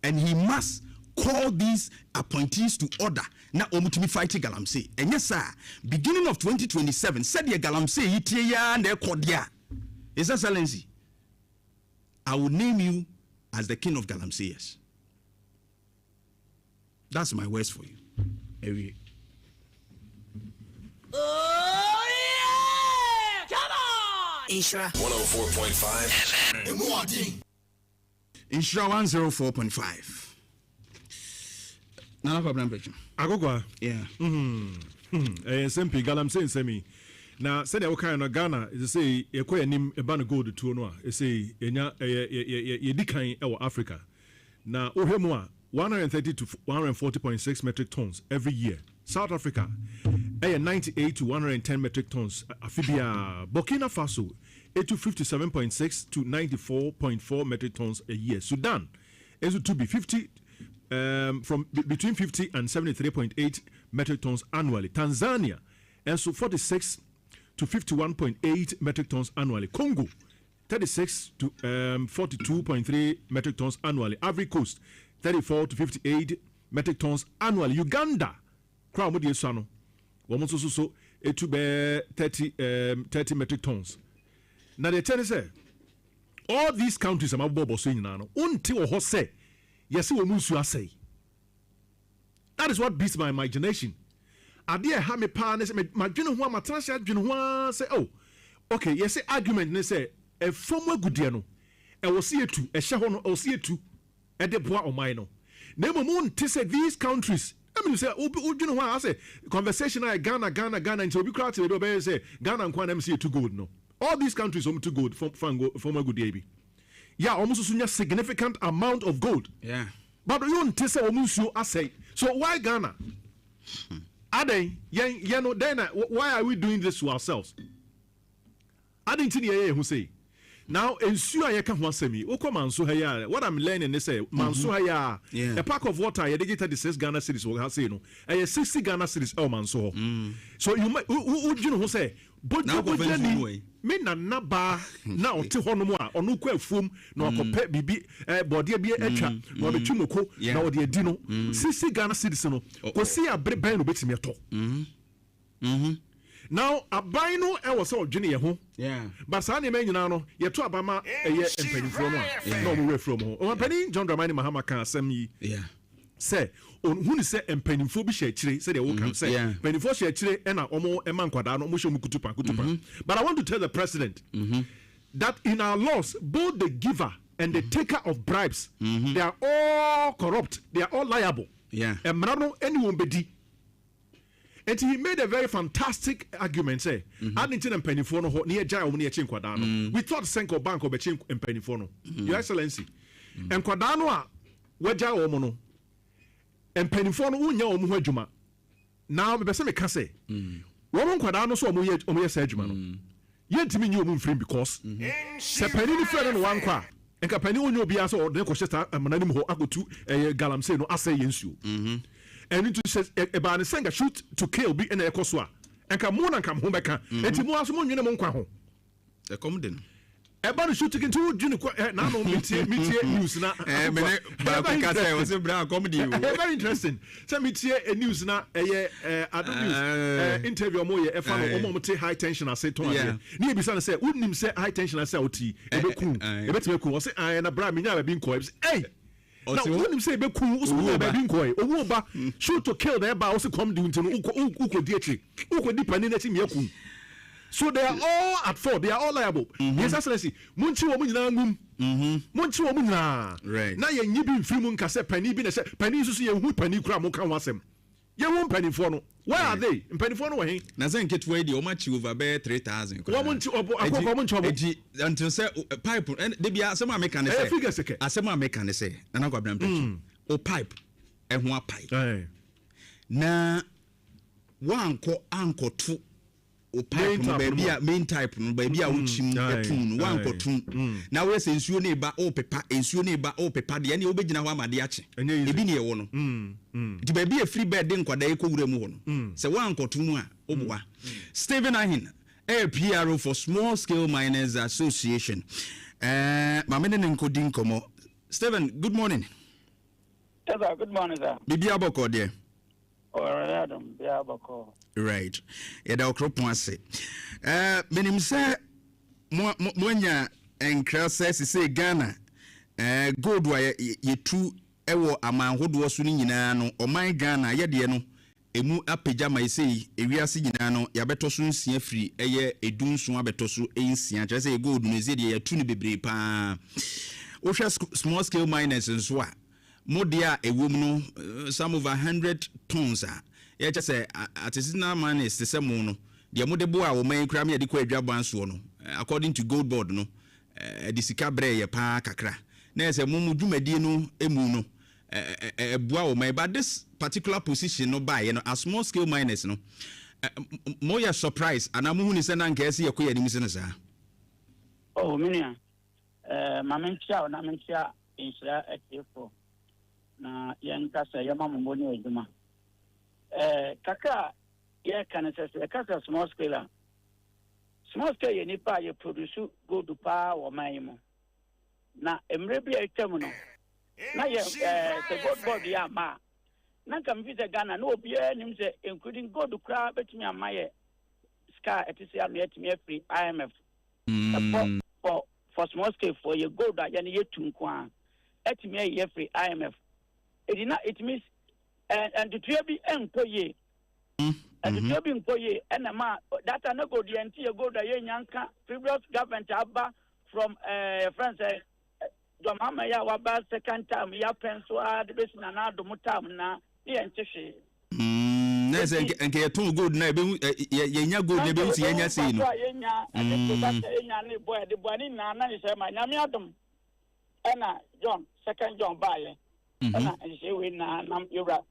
and he must call these appointees to order na wɔn tumi fight galamsey. Ɛnyɛ saa, beginning of 2027 sɛdeɛ galamsey yi tie yaa na ɛkɔ deɛ a, His Excellency, I will name you as the king of galamseyers. That's my words for you. Awie. Oh yeah! Come on! Nhyira 104.5 FM. Emu ɔden. Nhyira 104.5. Nana Kwabena Mpɛtwu. Akokwa. Yeah. Ɛyɛ nsɛm pii, galamsey nsɛm yi. Na sɛdeɛ wokae no, Ghana sesei yɛkɔ yɛn anim ɛba no gold tuo no a, sesei yɛnya ɛyɛ yɛ yɛdi kan wɔ Africa. Na wohwɛ mu a, 130 to 140.6 metric tons every year. South Africa ɛyɛ 98 to 110 metric tons afe biara. Burkina Faso ɛtu 57.6 to 94.4 metric tons a year. Sudan nso tu bi 50 from between 50 and 73.8 metric tons annually. Tanzania nso 46 to 51.8 metric tons annually. Congo 36 to 42.3 metric tons annually. Ivory Coast 34 to 58 metric tons annually. Uganda koraa wɔn deɛ esua no, wɔn nso so so etu bɛyɛ 30 30 metric tons. Na deɛ kyɛ ne sɛ all these countries a mabobɔ bɔ so nyinaa no, wonte wɔ hɔ sɛ yɛse wɔn nsuo asɛe. That is what beats my imagination. Adeɛ a ɛha me paa ne sɛ madwene ho a matena ase adwene ho ara sɛ oh okay yɛse argument ne sɛ ɛfam agudeɛ no ɛwɔ sɛ yɛtu ɛhyɛ hɔ no ɛwɔ sɛ yɛtu ɛde boa ɔman no na mmom wonte sɛ these countries ɛmene sɛ wodwene ho a asɛ conversation a Ghana Ghana Ghana nti obi koraa te baabi ɔbɛyɛ sɛ Ghana nko a na ɛm sɛ yɛtu gold no. All these countries wɔn tu gold fam fam agudeɛ bi yɛ a wɔn nso so nya significant amount of gold. Yeah. But you nte sɛ wɔn nsuo asɛe. So why Ghana? Adɛn yɛn yɛn no dɛn na why are we doing this to ourselves? Adɛn nti na yɛyɛ yɛn ho sei? Now nsuo a yɛka ho asɛm yi, wokɔ Manso ha yi a, what I'm learning ne sɛ Manso ha yi a, a pack of water a yɛde gye 36 Ghana cedis wɔ ha sei no, ɛyɛ 60 Ghana cedis ɛwɔ Manso hɔ. So you might wodwene ho sɛ Bogya ni, me nana baa na ɔte hɔnom a ɔno kɔ afuom na wakɔpɛ biribi eh, bɔɔdeɛ bi atwa na wabɛtwi moko na ɔde adi no, sisi Ghana cedis no, kɔsi abere bɛn na obɛtumi atɔ? Now aban no ɛwɔ sɛ ɔdwene yɛ ho, but saa nneɛma nyinaa no yɛto aba ma ɛyɛ mpanimfoɔ no a na wɔn werɛ firi wɔn ho. Ɔmampanin John Dramani Mahama kaa asɛm yi sɛ ɔhunu sɛ mpanimfoɔ bi hyɛ akyire sɛdeɛ woka no sɛ mpanimfoɔ hyɛ akyire ɛna wɔn ɛma nkwadaa no wɔn hyɛ wɔn kutupa kutupa. But I want to tell the president that in our laws both the giver and the taker of bribes they are all corrupt, they are all liable. Mmara no ɛne wɔn bɛdi. Nti he made a very fantastic argument sɛ adi nti na mpanimfoɔ no hɔ ne yɛgyae wɔn ne yɛkye nkwadaa no. We thought sɛ nka ɔba nka ɔbɛkye mpanimfoɔ no. Your Excellency, nkwadaa no a wɔagyae wɔn no, mpanimfoɔ no wonnya wɔn ho adwuma. Na mepɛ sɛ meka sɛ wɔn nkwadaa no nso a wɔyɛ wɔyɛ saa adwuma no, yɛntumi nyi wɔn mfirim because sɛ panin no frɛ no na wankɔ a, nka panin ɔnyɛ obiara sɛ ɔde no kɔhyɛ saa amena no mu hɔ akɔtu ɛyɛ galamsey no asɛe yɛn nsuo. Ɛno nti sɛ ɛbaa no sɛ nka shoot to kill bi na ɛkɔ so a, nka mo na nka mo ho bɛka. Enti mo ara nso monnwene mo nkwa ho. Ɛkɔm de no. Ɛba no shooting nti wodwene kɔ ɛ n'ano metie metie news na. Ɛɛ mene baako ka sɛ ɔsɛ bra akɔm de o. Very interesting sɛ metie eh, news na ɛyɛ ɛ ado news ɛ interview ɔmo yɛ ɛfa no ɔmo ɔmo te high tension ase tɔn adeɛ ne yɛ bisa no sɛ wonim sɛ high tension ase a wote ebeku ebetumi eku ɔsɛ ɛɛ na bra menya baabi nkɔ ɛbi sɛ ɛy na wonim sɛ ebeku wosi wonya baabi nkɔ ɛ owu ba shoot to kill na ɛba wosi kɔm de nti no wokɔ wokɔ di akyiri wokɔ di panin n'akyi mia kum so they are all at fault they are all liable mm -hmm. His Excellency munkyi wɔn nyinaa ngum mm-hmm. munkyi wɔn nyinaa na yɛn nyi bi nfiri mu nka sɛ panin bi na sɛ panin nso so yɛn hu panin kura mo ka ho asɛm yɛn hu mpanimfoɔ no where are they mpanimfoɔ no wɔ he. Na sɛ nketewa yi deɛ wɔn akyi over bɛyɛ 3000 koraa. Wɔn nkyi ɔbɔ akɔkɔ wɔn nkyi ɔbɔ. Eti until sɛ pipe ɛn debi asɛm a meka ne sɛ. Ɛyɛ figures kɛ. Asɛm a meka ne sɛ Nana Kwabena Mpɛkyi mm. o pipe ɛho apae. Na wankɔ ankɔto o pipe no baabi a main type no baabi a wokyim ɛtum no wankɔtum na woyɛ sɛ nsuo no eba ɔrepepa nsuo no eba ɔrepepa deɛ ɛne wobɛgyina hɔ ama adeɛ akye ebi ne ɛwɔ no nti baabi a ɛfiri bɛɛ de nkwadaa yi kɔ wura mu hɔ no sɛ wankɔto mu a woboa. Stephen Ahin ɛyɛ PRO for Small Scale Miners Association. Ɛɛ maame ne ne nkɔdi nkɔmmɔ. Stephen, good morning. Yes, sir. Good morning, sir. Biribi abɔkɔ deɛ. Ɔwɛrɛ adom bia bɔkɔ. Right. Yɛda ɔkoropɔn ase. Eh, menim sɛ mo moanya nkra sɛ sesei Ghana eh, gold a yɛtu wɔ aman hodoɔ so no nyinaa no, ɔman Ghana yɛdeɛ no emu apagya ma esei ewiase nyinaa no yɛabɛtɔ so nsia firi ɛyɛ 17 abɛtɔ so nsia, kyerɛ sɛ yɛ gold no ɛsei deɛ yɛatu no bebree paa. Wohwɛ small scale miners nso a, Mo deɛ a ɛwom no some over 100 tons a, yɛkyɛ sɛ artisanal miners te sɛ mo no, deɛ mode boa ɔman yi koraa ma yɛde kɔ adwaban soɔ no, according to Gold Board no, ɛde sika brɛɛ yɛ paa kakra. Na ɛyɛ sɛ mo mo dwumadie no mu no, ɛboa ɔman yi. But this particular position no baeɛ no, as small scale miners no, moyɛ surprise anaa mohu ne sɛ na anka ɛsɛ yɛkɔ yɛn anim sene saa? Oh, me nua, eh, ma menkyia wo na menkyia Nhyira atiefoɔ na yɛnka sɛ yɛma mo mmɔ ne adwuma. Eh, kakra a yɛka no sɛ sɛ yɛka sɛ small scale a, small scale yɛ nipa a yɛ produce gold paa wɔ ɔman yi mu. Na mmerɛ bi a atwam no, na yɛ eh, sɛ gold board yɛ ama a, na nka mefi sɛ Ghana na obiara nim sɛ including gold koraa bɛtumi ama yɛ sika a ɛte sɛ ama yɛatumi afiri IMF ɛfɔ for for small scale foɔ yɛ gold a yɛne yɛtu nko ara atumi ayi afiri IMF edi na it means ntotoeɛ bi nkɔ yie ntotoeɛ bi nkɔ yie ɛna ma data na gold yɛn ti yɛ gold a yɛnya nka previous government aba from ɛɛ yɛfrɛ sɛ John Mahama yi a waba second time yi apɛn so ara de bɛsi Nana Addo time na ne yɛn te hwee. Mm, na sɛ nka yɛtɔn gold na yɛbɛhu yɛnya gold na yɛbɛhu sɛ yɛnya sei no. Yɛbɛhu yɛnya ɛde production yɛnya ne bɔ yɛde bɔ ne nyinaa na nhyehyɛ ma Nyame adom ɛna John second John baayɛ ɛna nhyehyɛ wei nyinaa nam yɛwura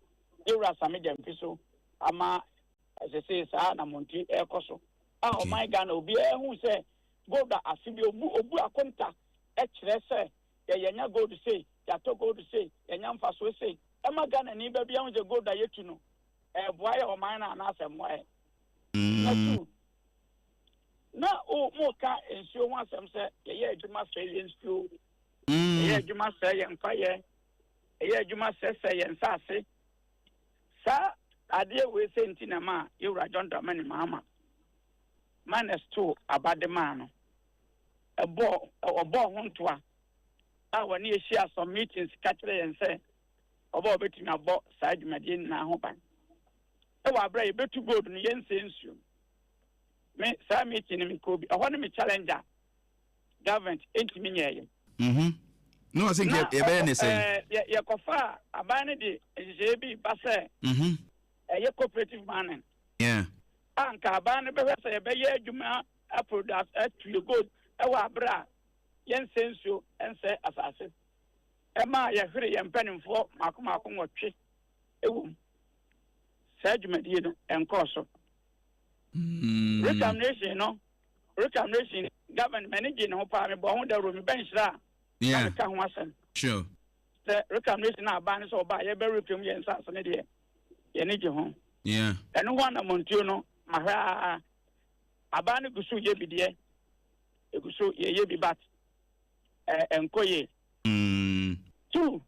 yɛwura Sami Gyamfi so ama ɛsese saa na monti ɛkɔ so a ɔman Ghana obiara hu sɛ gold a afe bi obu obu akonta ɛkyerɛ sɛ yɛyɛnya gold sei yɛatɔ gold sei yɛnya mfasoɔ sei ɛma Ghanani ba biara hu sɛ gold a yɛtu no, ɛreboa yɛ ɔman no anaasɛ mmoa yɛ. Na two, na o moka nsuo ho asɛm sɛ yɛyɛ adwuma sɛe yɛn nsuo, yɛyɛ adwuma sɛe yɛn kwaeɛ, yɛyɛ adwuma sɛsɛe yɛn nsaase. Saa adeɛ wei sɛ nti na ɛma yɛwura John Dramani Mahama minus too aba de maa no. Ɛbɔɔ ɔbɔɔ ho ntoa a wɔne yɛhyia some meetings ka kyerɛ yɛn sɛ ɔba a ɔbɛtumi abɔ saa dwumadie nyinaa ho ban ɛwɔ aberɛ a yɛbɛtu gold no yɛnsɛ nsuo. Me saa meeting no mekɔɔ bi, ɛhɔ ne me challenge a government ntumi nyɛɛyɛ. Mhm. Na ɔsɛ nka yɛbɛyɛ ne sɛn? Yɛkɔfa aban no de nhyehyɛeɛ bi ba sɛ mhm. ɛyɛ cooperative mining. Yeah. A nka aban no bɛhwɛ sɛ yɛbɛyɛ adwuma aproduct atue gold ɛwɔ aberɛ a yɛnsɛ nsuo nsɛ asase. Ɛmaa yɛhweree yɛn mpanimfoɔ mmaako mmaako nwɔtwe wɔ mu. Saa dwumadie no, ɛnkɔɔ so. Reclamation no, reclamation, government, m'ani gye ne ho paa, mebɔɔ ho dawuro, meba nhyira a, na meka ho asɛm. Sure. Sɛ reclamation a aban no sɛ ɔba a yɛbɛ reclaim yɛn nsase no deɛ, yɛn gye ho. Yeah. Ɛno ho anammɔntuo no, mahwɛ a, aban no gu so yɛ bi deɛ, egu so yɛyɛ bi but. Ɛnkɔ yie. Two,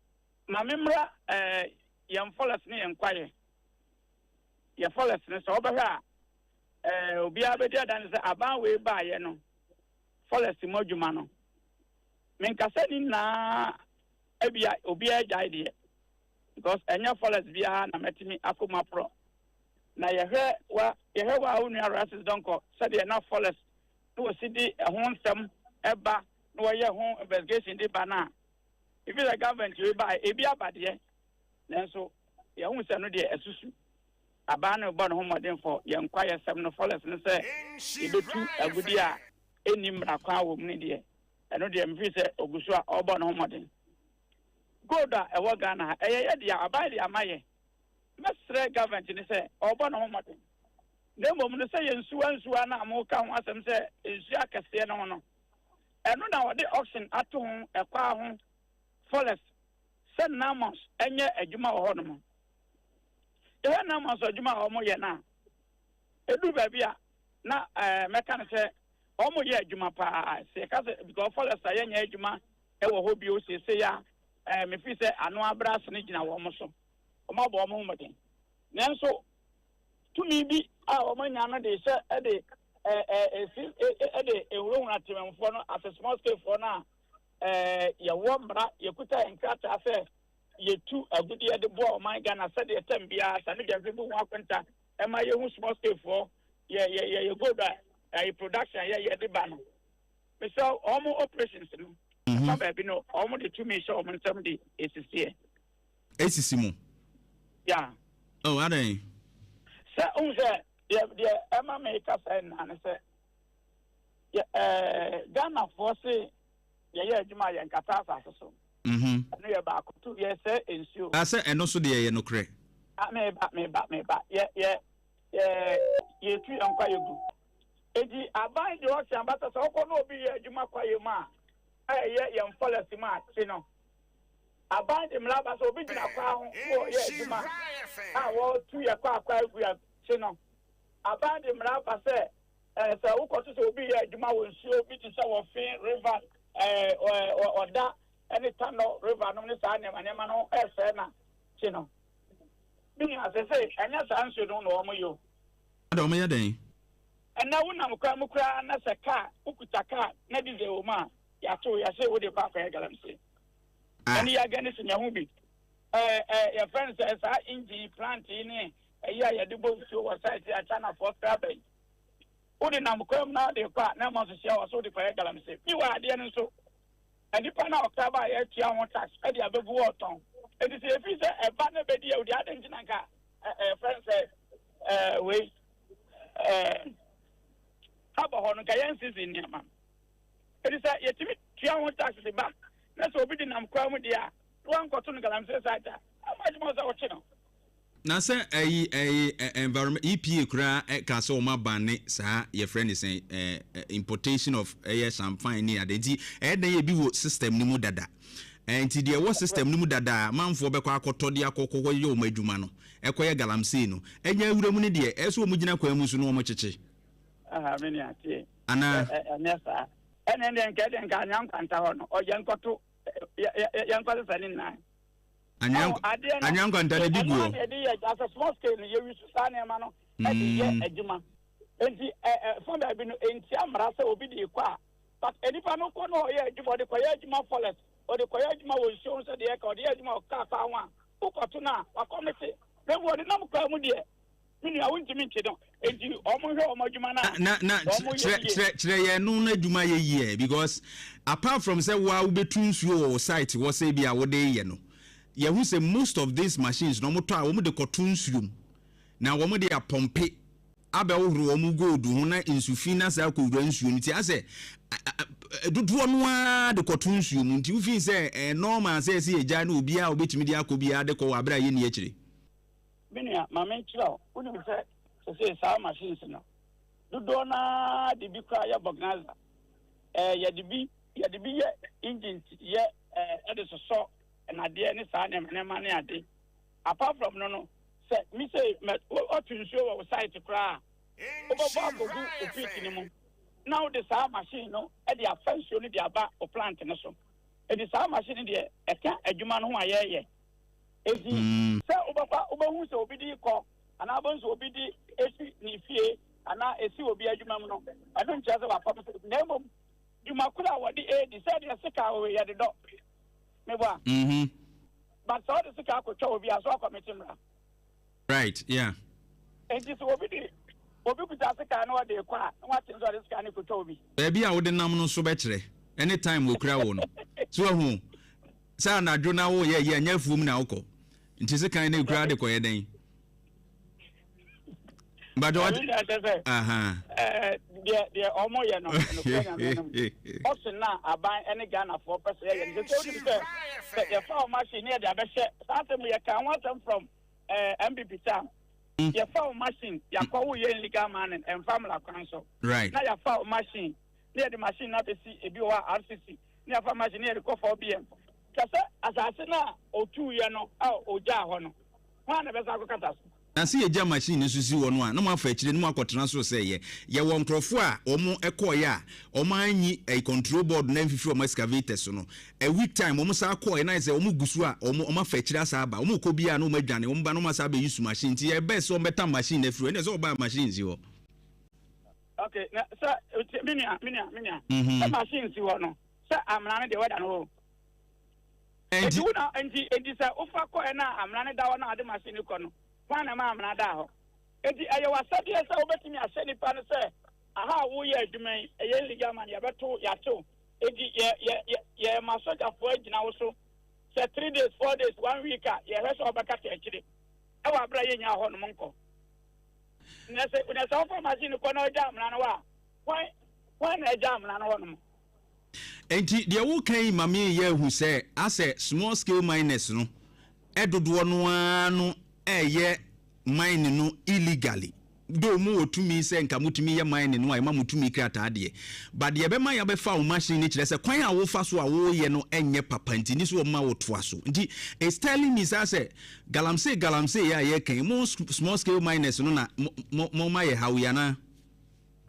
ma me mmra yɛn forest ne yɛn kwaeɛ. Yɛ forest no sɛ wobɛhwɛ a, obiara bɛdi adanse sɛ aban wei baeɛ no, forest mu adwuma no, menka sɛ ne nyinaa ebia obiara agyae deɛ, because ɛnyɛ forest biara na mɛtumi akɔ mu aporɔ. Na yɛhwɛ wa yɛhwɛ wa wo nua Rasis Donkor sɛdeɛ na forest na wɔsi de ɛho nsɛm ɛba na wɔyɛ ho investigation de ba no a, ebi sɛ government wei ba ebi aba deɛ, nanso yɛhu sɛ no deɛ ɛsusu. Aban no rebɔ ne ho mmɔden fɔ yɛn kwaeɛsɛm no forest no sɛ yɛbɛtu agudie a ɛnni mmara kwan wɔ mu no deɛ, ɛno deɛ mefiri sɛ ɔgu so a ɔrebɔ ne ho mmɔden. Gold a ɛwɔ Ghana ha, ɛyɛ yɛ dea, aban de ama yɛ. Mɛsrɛ government no sɛ ɔrebɔ ne ho mmɔden. Na mmom no sɛ yɛ nsuwa nsuwa no a moka ho asɛm sɛ nsuo akɛseɛ no ho no, ɛno na wɔde auction ato ho ɛkwaa ho forest sɛ NAMOS nyɛ adwuma wɔ hɔnom. Yɛhwɛ NAMOS adwuma a wɔyɛ no a, ɛduru baabi a na ɛɛ mɛka no sɛ wɔyɛ adwuma paa. Sɛ yɛka sɛ because forest a yɛnyɛ adwuma wɔ hɔ bio seesei a ɛɛ mefiri sɛ ano abrɛ ase no gyina wɔn so. Wɔabɔ wɔn ho mmɔden. Nanso tumi bi a wɔanya no de hyɛ de ɛsi de ehunahuna temamufoɔ no ase small scale foɔ no a yɛwɔ mmara yɛkuta yɛn nkrataa sɛ yɛtu agudeɛ de boa ɔman Ghana sɛdeɛ tɛm biara sane gyamfi bu ho akonta ɛma yɛhu small scale foɔ yɛ yɛ yɛ yɛ gold a ɛyɛ production yɛ yɛde ba no mesɛ wɔn operations no ɛfa baabi no wɔn de tumi hyɛ wɔn nsam de esisiɛ. Esisi mu. Yeah. Oh, adɛn? Sɛ ohun sɛ deɛ deɛ ɛma mi kasa nyinaa ne sɛ yɛ ɛɛ Ghanafoɔ se yɛyɛ adwuma a yɛnkata asase so. Mhm. Ɛno yɛ baako tu yɛsɛ nsuo. Asɛ ɛno so deɛ yɛ nokorɛ. Ah, meba meba meba yɛ yɛ yɛ yɛtu yɛn kwa yɛ gu. Eti aban deɛ ɔhyɛ abata sɛ ɔkɔ na obi yɛ adwuma kwa yɛ mu a ɛyɛ yɛn forest mu a kye no. Aban de mmara ba sɛ obi gyina kwaa ho na ɔreyɛ adwuma a wɔretu yɛ kwaakwa agu ase no. Aban de mmara ba sɛ sɛ wokɔto sɛ obi reyɛ adwuma wɔ nsuo bi te sɛ Wɔfe River, Ɔda ne Tanɔ River nom ne saa nneɛma nneɛma no resɛe no a, kye no. Me nua, seesei ɛnyɛ saa nsuo no na wɔyɛ o. Ada wɔyɛ dɛn? Ɛnnɛ wonam kwan mu koraa na sɛ kaa, wokuta kaa na diesel wɔ mu a, yɛato, yɛse wode kɔ akɔyɛ galamsey. Ɛne yɛagɛ ne sɛ ho bi. Ɛɛ ɛɛ yɛfrɛ no sɛ saa engine plant yi ne ɛyi a yɛde bɔ nsuo wɔ site a Chinafoɔ kra bɛn. Wode nam kwan mu na wode kɔ a na ɛma nso hyia wɔ so wode kɔyɛ galamsey. Mi wɔ adeɛ no nso nnipa no a ɔkra ba a yɛatua ho tax ɛde abɛgu hɔ ɔtɔn. Enti sɛ yɛfiri sɛ ɛba na ɛbɛdi awudi ade nti na nka ɛɛ yɛfrɛ no sɛ ɛɛ wei ɛɛ abɔ hɔ no nka yɛn sisi nneɛma. Enti sɛ yɛtumi tua ho tax de ba na sɛ obi de nam kwan mu deɛ a, na wankɔto no galamsey site a, ɛmfa adwuma sɛ wokye no. Na sɛ ɛyi ɛyi environment EPA koraa ɛka sɛ wɔn abane saa yɛfrɛ ne sɛn ɛɛ importation of ɛyɛ champagne ne ade nti ɛyɛ dɛn ebi wɔ system no mu dada ɛɛ nti deɛ ɛwɔ system no mu dada a manfoɔ bɛkɔ akɔtɔ de akɔ kɔkɔ yɛ wɔn adwuma no ɛkɔyɛ galamsey no ɛnyɛ awura mu no deɛ ɛsɛ wɔn gyina kwan mu so na wɔn kyekye. Aha me nua tie. Anaa. Ɛnyɛ saa. Ɛne deɛ nka ɛdeɛ nka anwea nkwanta hɔ no yɛnkɔto yɛnkɔsesa ne nyinaa. Anwea nkwanta no bi gu hɔ. Ɛno yɛde yɛ asɛ small scale no yɛwi so saa nneɛma no ɛde yɛ adwuma. Nti ɛfa baabi no ntia mmara sɛ obi de kɔ a but nipa no kɔ na ɔyɛ adwuma ɔde kɔyɛ adwuma forest ɔde kɔyɛ adwuma wɔ nsuo ho sɛ deɛ ɛka ɔde yɛ adwuma wɔ kaa kwan ho a wokɔto no a wakɔmete na mmom ɔde nam kwan mu deɛ Me nua, wontumi nkye no. Enti wɔn hwɛ wɔn adwuma no a Na na wɔn yɛ kyerɛ yie. kyerɛ kyerɛ yɛn no no adwuma yɛ yie because apart from sɛ wo a wobɛtu nsuo wɔ wo site hɔ sɛ bi a wode yɛ no yɛhu sɛ most of these machines no wɔtɔ a wɔn de kɔto nsuo mu na wɔn de apɔmpe abɛhohoro wɔn gold ho na nsu fi na saa akɔwura nsuo no ti asɛ dodoɔ no ara de kɔto nsuo mu nti wofii sɛ ɛyɛ normal sɛ ɛsɛ yɛgyae no obiara a obɛtumi de akɔ biara de kɔ wɔ aberɛ a yɛnni akyire. Me nua, ma menkyerɛ wo, wonim sɛ sesei saa machines no, dodoɔ no ara de bi koraa yɛ vulcanizer. Ɛɛ, yɛde bi, yɛde bi yɛ engines yɛ ɛɛ ɛde sosɔ nnadeɛ ne saa nneɛma nneɛma ne ade. Apart from no no, sɛ me sei mɛ wɔto nsuo wɔ wo site koraa a, wobɛbɔ akɔgu wo pit no mu na wode saa machine no de afa nsuo no de aba wo plant no so. Enti saa machine no deɛ ɛka adwuma no ho a yɛyɛ. Enti sɛ wobɛfa wobɛhu sɛ obi de kɔ anaa wobɛhu sɛ obi de esi ne fie anaa esi obi adwuma mu no, ɛno nkyerɛ sɛ wapam sɛ na mmom dwuma koro a wɔde redi sɛ deɛ sika wɔ yɛde dɔ. Meboa. But sɛ wode sika akɔtwa obi a so akɔmete mmara. Right, yeah. Enti sɛ obi de obi kuta sekan na ɔde rekɔ a, na wate nso ɔde sekan no kotwa obi. Baabi a wode nam no nso bɛkyerɛ, ɛne time wɔkura wo no. So wahu sɛ anadwo na woyɛ yi a, nyɛ afuom na wokɔ. Nti sekan no ekura de kɔyɛ dɛn? Mbadwo wate. Ɛno kyerɛ sɛ Aha. ɛɛ deɛ deɛ wɔn yɛ no nokorɛ nyame nom. Ɔsen na aban ɛne Ghanafoɔ pɛ sɛ yɛyɛ no. Sɛ sɛ wonim sɛ sɛ yɛfa wɔn machine ne yɛde abɛhyɛ saa asɛm yɛka ho asɛm from ɛɛ MPP time. Yɛfa wo machine yɛakɔ wo yɛ illegal mining ɛmfa mmara kwan so. Right. Na yɛafa wo machine ne yɛde machine no abɛsi ebi wɔ hɔ a RCC ne yɛafa machine ne yɛde kɔ 4BM. Kyɛ sɛ asase no a ɔtuiɛ no a ɔgyaa hɔ no, hwan na ɛbɛsan akɔkata so? Na se yɛgya machine no so si hɔ no a, na moafa akyire na moakɔtena so sɛ yɛ. Yɛwɔ nkorɔfoɔ a wɔn kɔeɛ a wɔn anyi ɛyi control board no amfifiri wɔn excavator so no. A week time wɔn san kɔeɛ na ayɛ sɛ wɔn gu so a wɔn wɔn afa akyire asan aba. Wɔn rekɔ biara na wɔn adwane, wɔn ba na wɔn asan abɛ use machine. Nti yɛbɛɛ sɛ wɔn bɛtam machine no afiri hɔ. Ɛnneɛ sɛ wɔbaa machine si hɔ. Okay, na sɛ me nua, me nua, me nua, sɛ machine si hɔ no, sɛ amena no deɛ wɔda no hɔ o. Enti wo na enti enti sɛ wofa kɔɛ na amena no da hɔ na ade machine no kɔ no, hwan na ɛma amena daa hɔ? Enti ɛyɛ w'asɛdeɛ sɛ wobɛtumi ahyɛ nipa no sɛ aha a woyɛ adwuma yi ɛyɛ illegal man yɛbɛto yɛatew. Enti yɛ yɛ yɛ yɛma sogyafoɔ agyina wo so sɛ three days, four days, one week a yɛhwɛ sɛ wɔbɛkata akyire ɛwɔ abere a yɛnnya hɔ nom nkɔ. Na sɛ na sɛ wofa machine no kɔ na ɔgya amena no hɔ a, hwan hwan na agya amena no hɔ nom? Enti deɛ woka yi ma meyɛ ahu sɛ asɛ small scale miners no dodoɔ no ara no reyɛ mine no illegally. Though mowɔ tumi sɛ nka motumi yɛ mine no a ɛma mo tumi krataa deɛ, but deɛ ɛbɛma yɛabɛfa wo machine no kyerɛ sɛ kwan a wofa so a woreyɛ no nyɛ papa nti nni so wɔma wotoa so. Nti it's telling me saa sɛ galamsey galamsey yi a yɛreka yi, mo small scale miners no na mo moma yɛ haw yi anaa?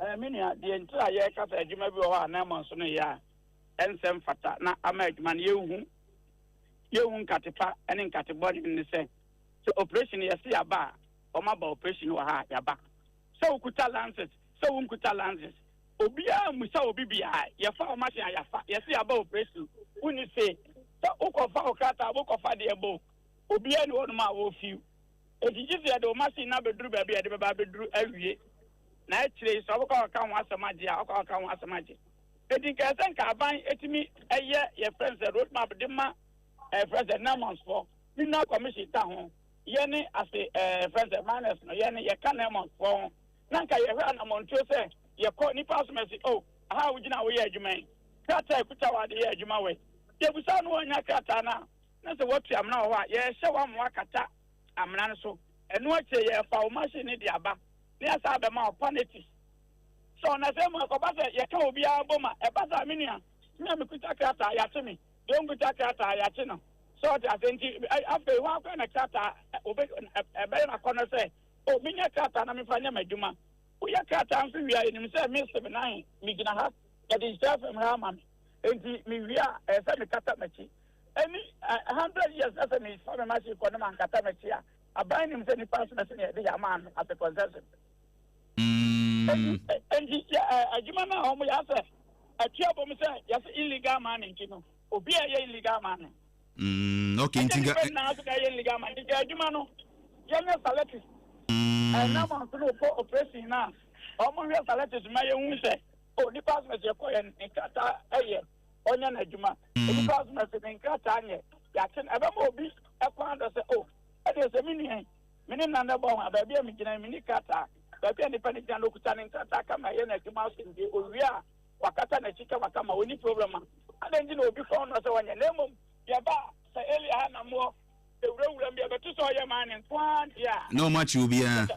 Ɛɛ, me nua, deɛ nti a yɛreka sɛ adwuma bi wɔ hɔ a na ɛmɔ nso no yɛ a ɛnsɛ mfata na ama adwuma no yɛnhu yɛnhu nkate pa ne nkate bɔne ne sɛ, sɛ operation yɛse yɛaba a, wɔn aba operation wɔ ha a yɛaba. Sɛ wokuta lances, sɛ wonkuta lances, obiara mmusa obi biara, yɛfa wo machine a yɛafa, yɛse yɛaba operation, wonni say. Sɛ wokɔfa wo krataa, wokɔfa deɛ bɔ, obiara ni hɔnom a wɔfiw. Enti gye sɛ yɛde wo machine no abɛduru baabi a yɛde bɛba abɛduru awie. Na akyire yi sɛ wobɛkɔ akɔka ho asɛm agye a, wokɔ akɔka ho asɛm agye. Enti nka ɛsɛ nka aban ɛtumi ɛyɛ yɛfrɛ no sɛ road map de ma ɛfrɛ sɛ NAIMOS foɔ, Mineral Commission ka ho, yɛne ase ɛfrɛ sɛ miners no yɛne yɛka NAIMOS foɔ ho. Na nka yɛhwɛ anamɔntuo sɛ yɛkɔ nipa asomasi, oh, aha a wogyina a woyɛ adwuma yi, krataa ɛkuta wɔ ade yɛ adwuma wɔ yi. Yɛbusa no wɔnya krataa no a, na sɛ woatu amena wɔ hɔ a, yɛrehyɛ wo ama woakata amena no so. Ɛno akyire yɛrefa wo machine no de aba na yɛasan abɛma wo paneti. So na sɛ mmom ɛkɔba sɛ yɛka obiara bom a, ɛba saa me nua, me a mekuta krataa, yɛakye me, deɛ ɔnkuta krataa, yɛakye no. So ɔte aseɛ? Nti afei hwan koraa na krataa obe ɛbɛyɛ no akɔnnɔ sɛ, o menya krataa na memfa nyɛ m'adwuma. Woyɛ krataa nso wie a, yɛnim sɛ me Sebenahe, megyina ha, yɛde nhyira fam ha ama me. Enti mewie a, ɛyɛ sɛ mekata m'akyi. Ɛni 100 years na sɛ mefa me machine kɔ na mankata m'akyi a, aban nim sɛ nipa nso na sɛnea yɛde yɛ ama no as a concession. Enti yɛ adwuma no a wɔn yɛ asɛ atua bom sɛ yɛsɛ illegal mining nti no obi a ɛyɛ illegal mining. Okay, nti nka. Ɛnyɛ nipa nyinaa so na ɛyɛ illegal mining nti adwuma no yɛnyɛ salatis. Ɛnam nso no kɔ operation na wɔn hwɛ salatis ma yɛn hu sɛ o nipa asoma sɛ yɛkɔ yɛn nkrataa ɛyɛ. Ɔnyɛ n'adwuma. Nnipa asoma sɛ ne nkrataa nyɛ yɛakye no. Ɛbɛma obi kwan adɔ sɛ, O, ɛdeɛ sɛ me nua yi, me ne no na ɛbɔ ho a, baabi a megyina yi, menni krataa. Baabi a nipa no gyina no, ɔkuta ne nkrataa kama, ɛyɛ n'adwuma asomdwoe. Ɔwie a, wakata n'akyi kamakama, ɔnni problem a, adɛn nti na obi kɔn dɔ sɛ ɔnyɛ? Na mmom, yɛba a, sɛ Elia ha na mowɔ, yɛwurawura mu, yɛbɛto sɛ ɔyɛ maa ne nko ara deɛ a, Na wɔakye obiara.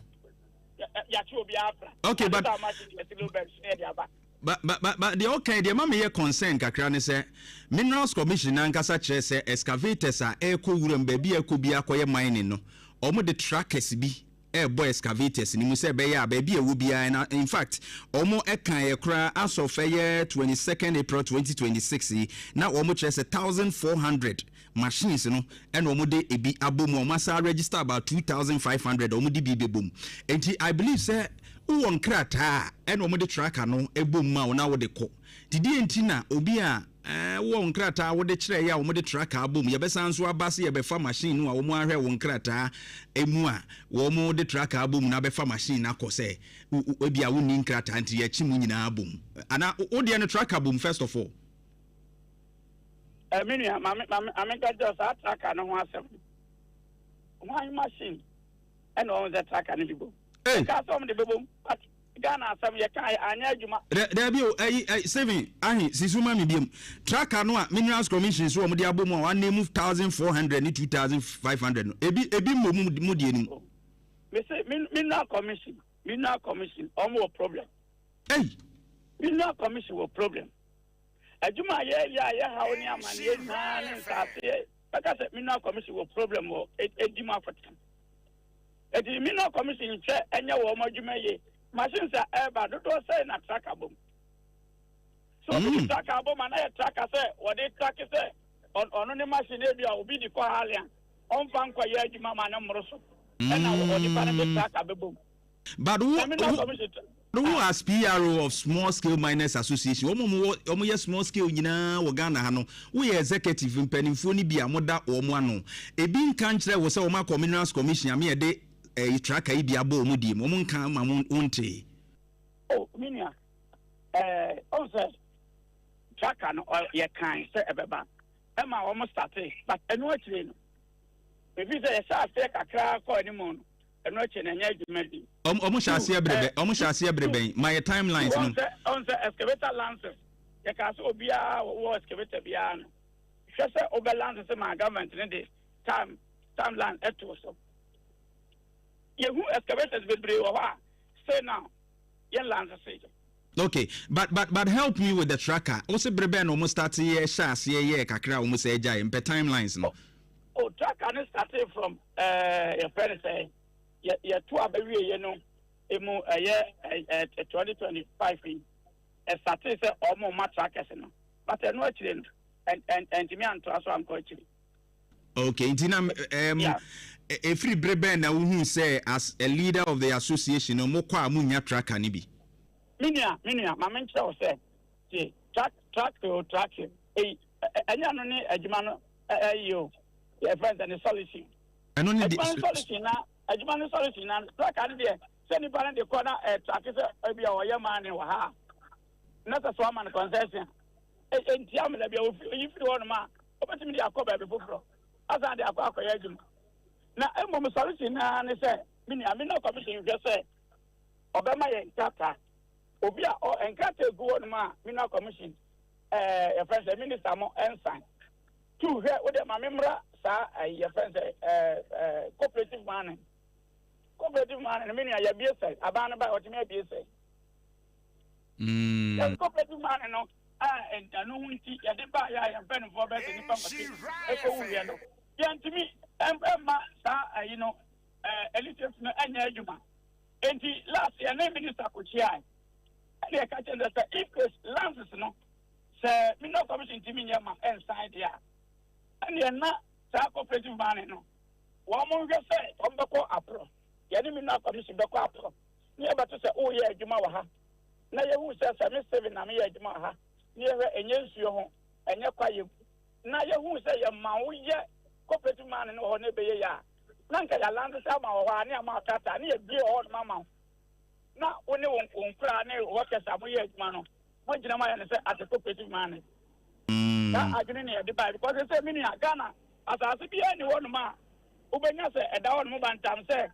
Yɛakye obiara afra. Okay, but. Ade sɛ wɔakye deɛ, ɛsi little birds ne yɛde aba. Ba ba ba ba deɛ ɔka yi deɛ ɛma meyɛ concern kakra ne sɛ Minerals Commission no ankasa kyerɛ sɛ excavators a ɛrekɔ wuram baabi a ɛrekɔ biara kɔyɛ mining no wɔn de trackers bi. ɛrebɔ excavators no mu sɛ ɛbɛyɛ a baabi a ɛwɔ biara na in fact wɔn ɛkaeɛ koraa as of ɛyɛ 22nd April 2026 yi na wɔn kyerɛ sɛ 1400 machines no ɛna wɔn de ebi abɔ mu a wɔn asan register about 2500 a wɔn de bi bɛbɔ mu. Nti I believe sɛ wowɔ nkrataa a ɛna wɔn de tracker no ɛbɔ mu ma wo na wode kɔ. Nti deɛ nti na obi a Ɛɛ, wowɔ nkrataa a wode kyerɛeɛ a wɔde tracker abom. Yɛbɛsan nso aba sɛ yɛbɛfa machine no a wɔahwɛ wo nkrataa mu a wɔde tracker abom no abɛfa machine no akɔ sɛ ebia wonni nkrataa nti yɛakyi mo nyinaa abom. Anaa wo deɛ no tracker bom first of all? Ɛɛ, me nua, ma me, ma me, ma menka kyerɛ wo saa tracker no ho asɛm no. Hwan machine ɛna wɔn sɛ tracker no bi bom? Yɛkaa sɛ wɔn de bɛbom, but Ghana asɛm yɛ kae anyɛ adwuma. Daabi o, ɛyi, ɛyi, Stephen, ahe, si so ma me biom. Tracker no a Minerals Commission so wɔn de abɔ mu a wɔn anemu 1,400 ne 2,500 no, ebi, ebi mmɔ mu mu deɛ no mu. Me se, Mineral Commission, Mineral Commission, wɔn wɔ problem. Ei! Mineral Commission wɔ problem. Adwuma a yɛyɛ a yɛhaw ne amaneɛ nyinaa ne nsaase yɛ, bɛka sɛ Mineral Commission wɔ problem wɔ edi mu akɔtɛm. Enti Mineral Commission nhwɛ nyɛ wɔn adwuma yie. Machines a ɛreba dodoɔ sɛn na tracker bom? So obi de tracker abom a na yɛ tracker sɛ wɔde trake sɛ ɔno ne machine ebi a obi de kɔ hale a ɔmfa nkɔyɛ adwuma ma no mmoro so ɛna onipa no de tracker bɛbom. But wo wo wo as PRO of Small Scale Miners Association, wɔn a wɔwɔ wɔn yɛ small scale nyinaa wɔ Ghana ha no, woyɛ executive mpanimfoɔ no bi a moda wɔn ano. Ebi nka nkyerɛ wo sɛ wɔn akɔ Minerals Commission ame yɛde ɛyi tracker yi bi abɔ wɔn die mu. Wɔn nka ma wo wontee. Oh, me nua, ɛɛ, ɔn sɛ tracker no yɛ kan sɛ ɛbɛba ɛma wɔn starte, but ɛno akyire no, efi sɛ yɛhyɛ aseɛ kakra kɔ anim no. Ɛno akyi no, ɛnyɛ adwuma bi. Ɔmo ɔmo hyɛ aseɛ bere bɛ ɔmo hyɛ aseɛ bere bɛn? Ma yɛ timelines no. Wɔn sɛ wɔn sɛ excavator lances yɛkaa sɛ obiara a ɔwɔ excavator biara no hwɛ sɛ wobɛ lances ma government no de time timeline ɛtoo so. Yɛhu excavators bebree wɔ hɔ a still now yɛn lances. Okay, but but but help me with the tracker. Wo se bere bɛn na wɔn start yɛ hyɛ aseɛ yɛɛ kakra a wɔn sɛ agyae? Mpɛ timelines no. Oh, tracker no started from ɛɛ eh, yɛfrɛ no sɛ yɛ yɛto aba wieɛ no emu ɛyɛ ɛ ɛ 2025 yi ɛsate sɛ ɔmo ma trackers no but ɛno akyire no ɛn ɛn ɛntumi antoa so ankɔ akyire. Okay, nti na um, yeah. ɛfiri bere bɛn na wohu sɛ as a leader of the association no mokɔ a monya tracker no bi? Me nua, me nua, ma menkyerɛ wo sɛ tie track track o track eyi ɛnyɛ no ne adwuma no ɛyi o yɛfrɛ sɛ ne solution. Ɛno ne adwuma no solution na adwuma no solution na tracker no deɛ sɛ nipa no de kɔ na ɛtrake sɛ ebi a ɔyɛ maa ne wɔ ha na sɛ so ama no concession nti amena bi a oyi firi hɔ nom a obetumi de akɔ baabi foforɔ asan de akɔ akɔyɛ adwuma na mmom solution naa ne sɛ me nua me na commission hwɛ sɛ ɔbɛma yɛn nkrataa obi a ɔ nkrataa egu hɔ nom a me na commission ɛɛ yɛfrɛ sɛ minister mo nsan tu hwɛ wo deɛ ma me mmra saa ɛyi yɛfrɛ sɛ ɛɛ ɛɛ cooperative mining cooperative mining no me nua yɛabie sɛ aban no ba ɔtumi abie sɛ. Mm. Yɛn cooperative mining no a ɛno ho nti yɛde ba yɛ a yɛn mpanimfoɔ bɛyɛ sɛ nipa nwɔtwe ɛkɔ wuiɛ no yɛntumi ɛmma saa ɛyi no ɛɛ initiative no ɛnyɛ adwuma nti last yɛne minister kò kyiae ɛna ɛka kyerɛ no sɛ if lances no sɛ mineral commission ntumi nyɛ ma ɛnsan deɛ a ɛneɛ na saa cooperative mining no wɔn nhwɛ sɛ wɔn bɛkɔ aporɔ yɛne mineral commission bɛkɔ aporɔ ne yɛbɛto sɛ woyɛ adwuma wɔ ha na yɛhu sɛ sɛ me seven na meyɛ adwuma wɔ ha ne yɛhwɛ ɛnyɛ nsuo ho ɛnyɛ kwaeɛ mu na yɛhu sɛ yɛma woyɛ cooperative mining no wɔ hɔ na ɛbɛyɛ yɛ a na nka yɛalante sɛ ama wɔ hɔ a ne ama krataa ne yɛbie wɔ hɔ nom ama wo na wo ne wo nkoraa ne workers a moyɛ adwuma no moagyina mu ayɛ no sɛ as a cooperative mining. Saa adwene na yɛde bae because sɛ me nua Ghana asase biara ni hɔnom a wobɛnya sɛ ɛda hɔnom bantam sɛ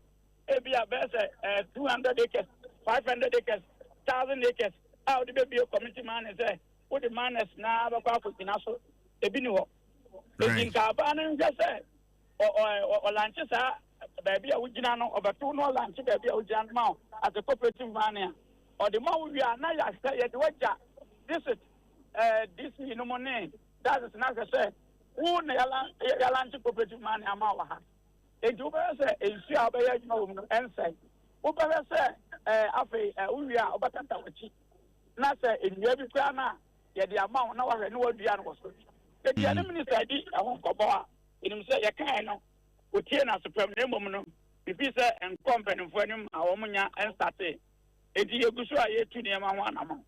ebi a bɛyɛ sɛ eh, 200 acres, 500 acres, 1000 acres a wode bɛbie community mining sɛ wode miners na bɛkɔ akɔgyina so ebi ni hɔ. Enti nka abaa no nhwɛ sɛ ɔlanche saa baabi a wogyina no, ɔbɛtow na ɔlanche baabi a wogyina no ma wo as a cooperative man a, ɔde ma wo wie a na yɛahwɛ yɛde wagya district ɛɛ DC no mu ne diocese no ahwɛ sɛ wo na yɛlanche cooperative man ama wɔ ha. Enti wobɛhwɛ sɛ nsuo a wobɛyɛ adwuma wɔ mu no ɛnsɛe. Wobɛhwɛ sɛ ɛɛ afei ɛɛ wowie a wobɛkata w'akyi na sɛ nnua bi koraa no a yɛde ama wo na wahwɛ na wadua no wɔ so. Enti yɛne minista di ɛho nkɔmmɔ a yɛnim sɛ yɛkae no wɔtie no aso pam na mmom no mefii sɛ ɛnkɔ mpanimfoɔ anim a wɔn nya nsatee. Enti yɛgu so a yɛtu nneɛma ho anammɔn.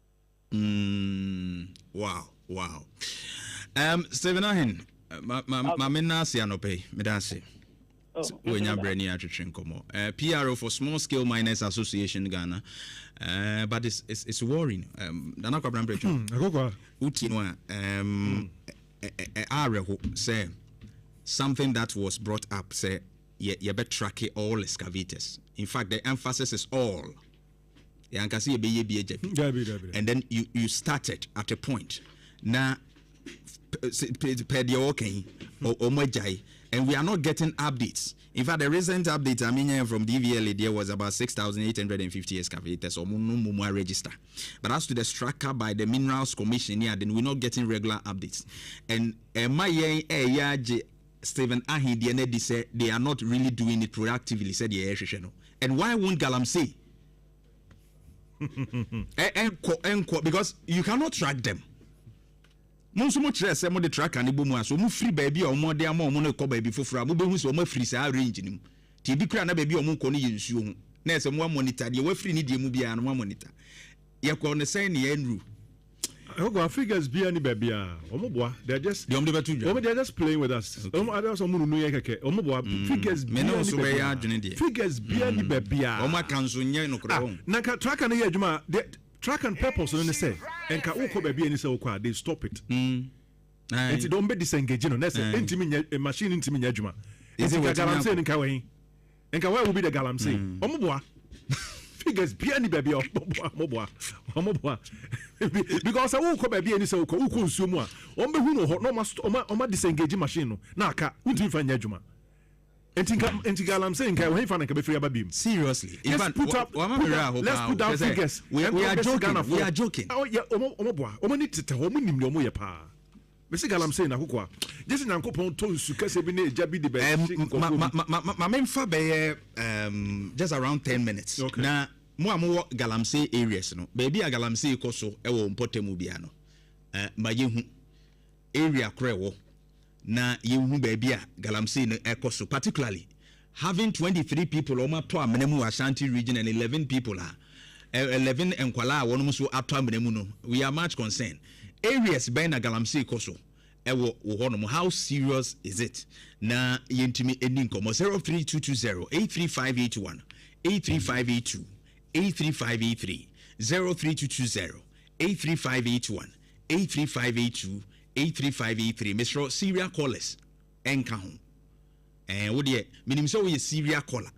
Mm, wow, wow. Um, Stephen Ahen, ma, ma, ma me nna ase anɔpa yi, meda ase. Oh, Woanya berɛ ne atwetwe nkɔmmɔ. Uh, PRO for Small Scale Miners Association Ghana. Uh, but it's, it's, it's worrying. Um, Nana Kwabena Mprɛtwa. Hmm, Wotie no a, um, awerɛho sɛ something that was brought up sɛ yɛbɛtracke all excavators. In fact, the emphasis is all. Yɛanka sɛ yɛbɛyɛ bi agya bi. And then you, you started at a point. Na pɛ deɛ ɔka yi, ɔmo agyae. And we are not getting updates. In fact, the recent update I mean from DVLA there was about 6,850 excavators. Ɔmo no mu mu register. But as to the tracker by the Minerals Commission, yeah, then we're not getting regular updates. And ɛma yɛn ɛyɛ agye Stephen Ahi deɛ no adi sɛ they are not really doing it proactively sɛdeɛ yɛhwehwɛ no. And why won't galamsey ɛnkɔ ɛnkɔ because you cannot track them. Mo nso mo kyerɛ sɛ mo de tracker no bɔ mu a so wɔn firi baabi a wɔn de ama wɔn no kɔ baabi foforɔ a mo bɛhu sɛ wɔn afiri saa range no mu. Nti ebi koraa na baabi a wɔn kɔ no yɛ nsuo ho na ɛsɛ mo amonitor deɛ wafiri ne deɛ mu biara no mo amonitor. Yɛkɔ no sɛn ne yɛnnuru. Ɛkɔkɔ figures bia ni baabi a wɔn boa they are just deɛ wɔn de bɛto dwa wɔn they are just playing with us wɔn adi sɛ wɔn nunu yɛ kɛkɛ wɔn boa mm. figures bia ni baabi a figures bia ni mm. baabi a wɔn aka nso nyɛ nokorɛ ah, wɔn. na nka tracker no yɛ adwuma de tracker and purpose no ne sɛ nka wokɔ baabi a ni sɛ wokɔ a they stop it. Mm. Nti de wɔn bɛ disengage no na ɛsɛ ntumi nyɛ eh, machine ntumi nyɛ adwuma nti nka galamsey no nka wɔ hin. Nka where will be the galamsey? Mm. Ɔmo boa. Figures bia ni baabi a ɔmo boa, ɔmo boa, ɔmo boa. Because sɛ wokɔ baabi a ɛni sɛ wokɔ, wokɔ nsuo mu a, ɔmo bɛhu no hɔ na ɔmo ɔmo ɔmo disengage machine no na aka, wontumi fa nyɛ adwuma. Nti nka nti galamsey nka ɛwɔ hefa na nka bɛfiri aba biem. Seriously, in fact, put up, put up, let's put down figures. We, we are joking. We are joking. Oh yeah, ɔmo ɔmo boa, ɔmo ni tetɛ hɔ, ɔmo nim deɛ ɔmo yɛ paa. Mese galamsey na kokoa. Gye sɛ Nyankopɔn tɔ nsu kɛseɛ bi ne egya bi de bɛhye nkurɔfoɔ bi. Ma, ma, ma, ma memfa bɛyɛ um, just around 10 minutes. Okay. Na mo a mowɔ galamsey areas no, baabi a galamsey kɔ so wɔ mpɔtam biara no, uh, ma yɛhu area korɔ ɛwɔ na yɛhu baabi a galamsey no ɛkɔ so particularly having 23 people wɔn atɔ amena mu wɔ Ashanti region and 11 people a 11 nkwadaa a wɔn nso atɔ amena mu no, we are much concerned. Areas bɛn na galamsey kɔ so ɛwɔ wɔ hɔnom? How serious is it? Na yɛntumi ɛni nkɔmmɔ 03220 83581 83582 83583 03220 83581 83582 83583 mesrɛ serial callers ɛnka ho. Ɛɛ wo deɛ menim sɛ woyɛ serial caller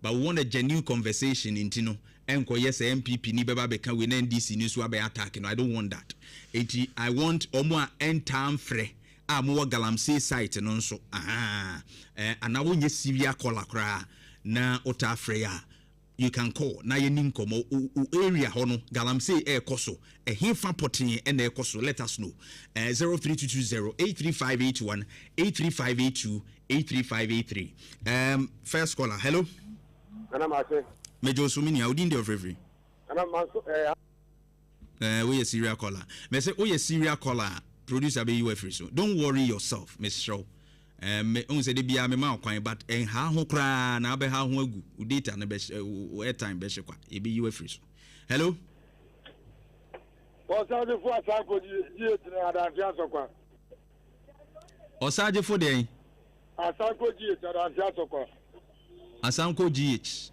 but we want a genuine conversation nti no ɛnkɔyɛ sɛ NPP ni bɛba abɛka wei na NDC ni nso abɛyɛ attack no I don't want that nti I want wɔn a ɛntaa mfrɛ a mowɔ galamsey site no nso ahaa ɛɛ anaa wonyɛ serial caller koraa na wotaa frɛ yɛ a You can call na yɛni nkɔmmɔ. Wo wo area hɔ no galamsey ɛrekɔ so? Ɛhefa pɔtee ɛna ɛrekɔ so? Let us know. Eh, 03220 83581 83582 83583. Um, first caller, hello. Nana Mase. Mejo so me nua, odin de ɔfrɛfiri. Nana Manso eh. Eh, woyɛ serial caller. Mese woyɛ serial caller a, producer bɛyi wo afiri so. Don't worry yourself, mesrɛ wo. Eh, me, wohu sɛ da biara mema wo kwan, but ɛnha ho koraa na abɛha ho agu. Wo data no bɛhyɛ, wo airtime bɛhye kwa. Yɛbɛyi wo afiri so. Hello? Ɔsagyefo asanko gye gyina adanse asɔkwa. Ɔsagyefo deɛn? Asanko GH adanse asɔkwa. Asanko GH.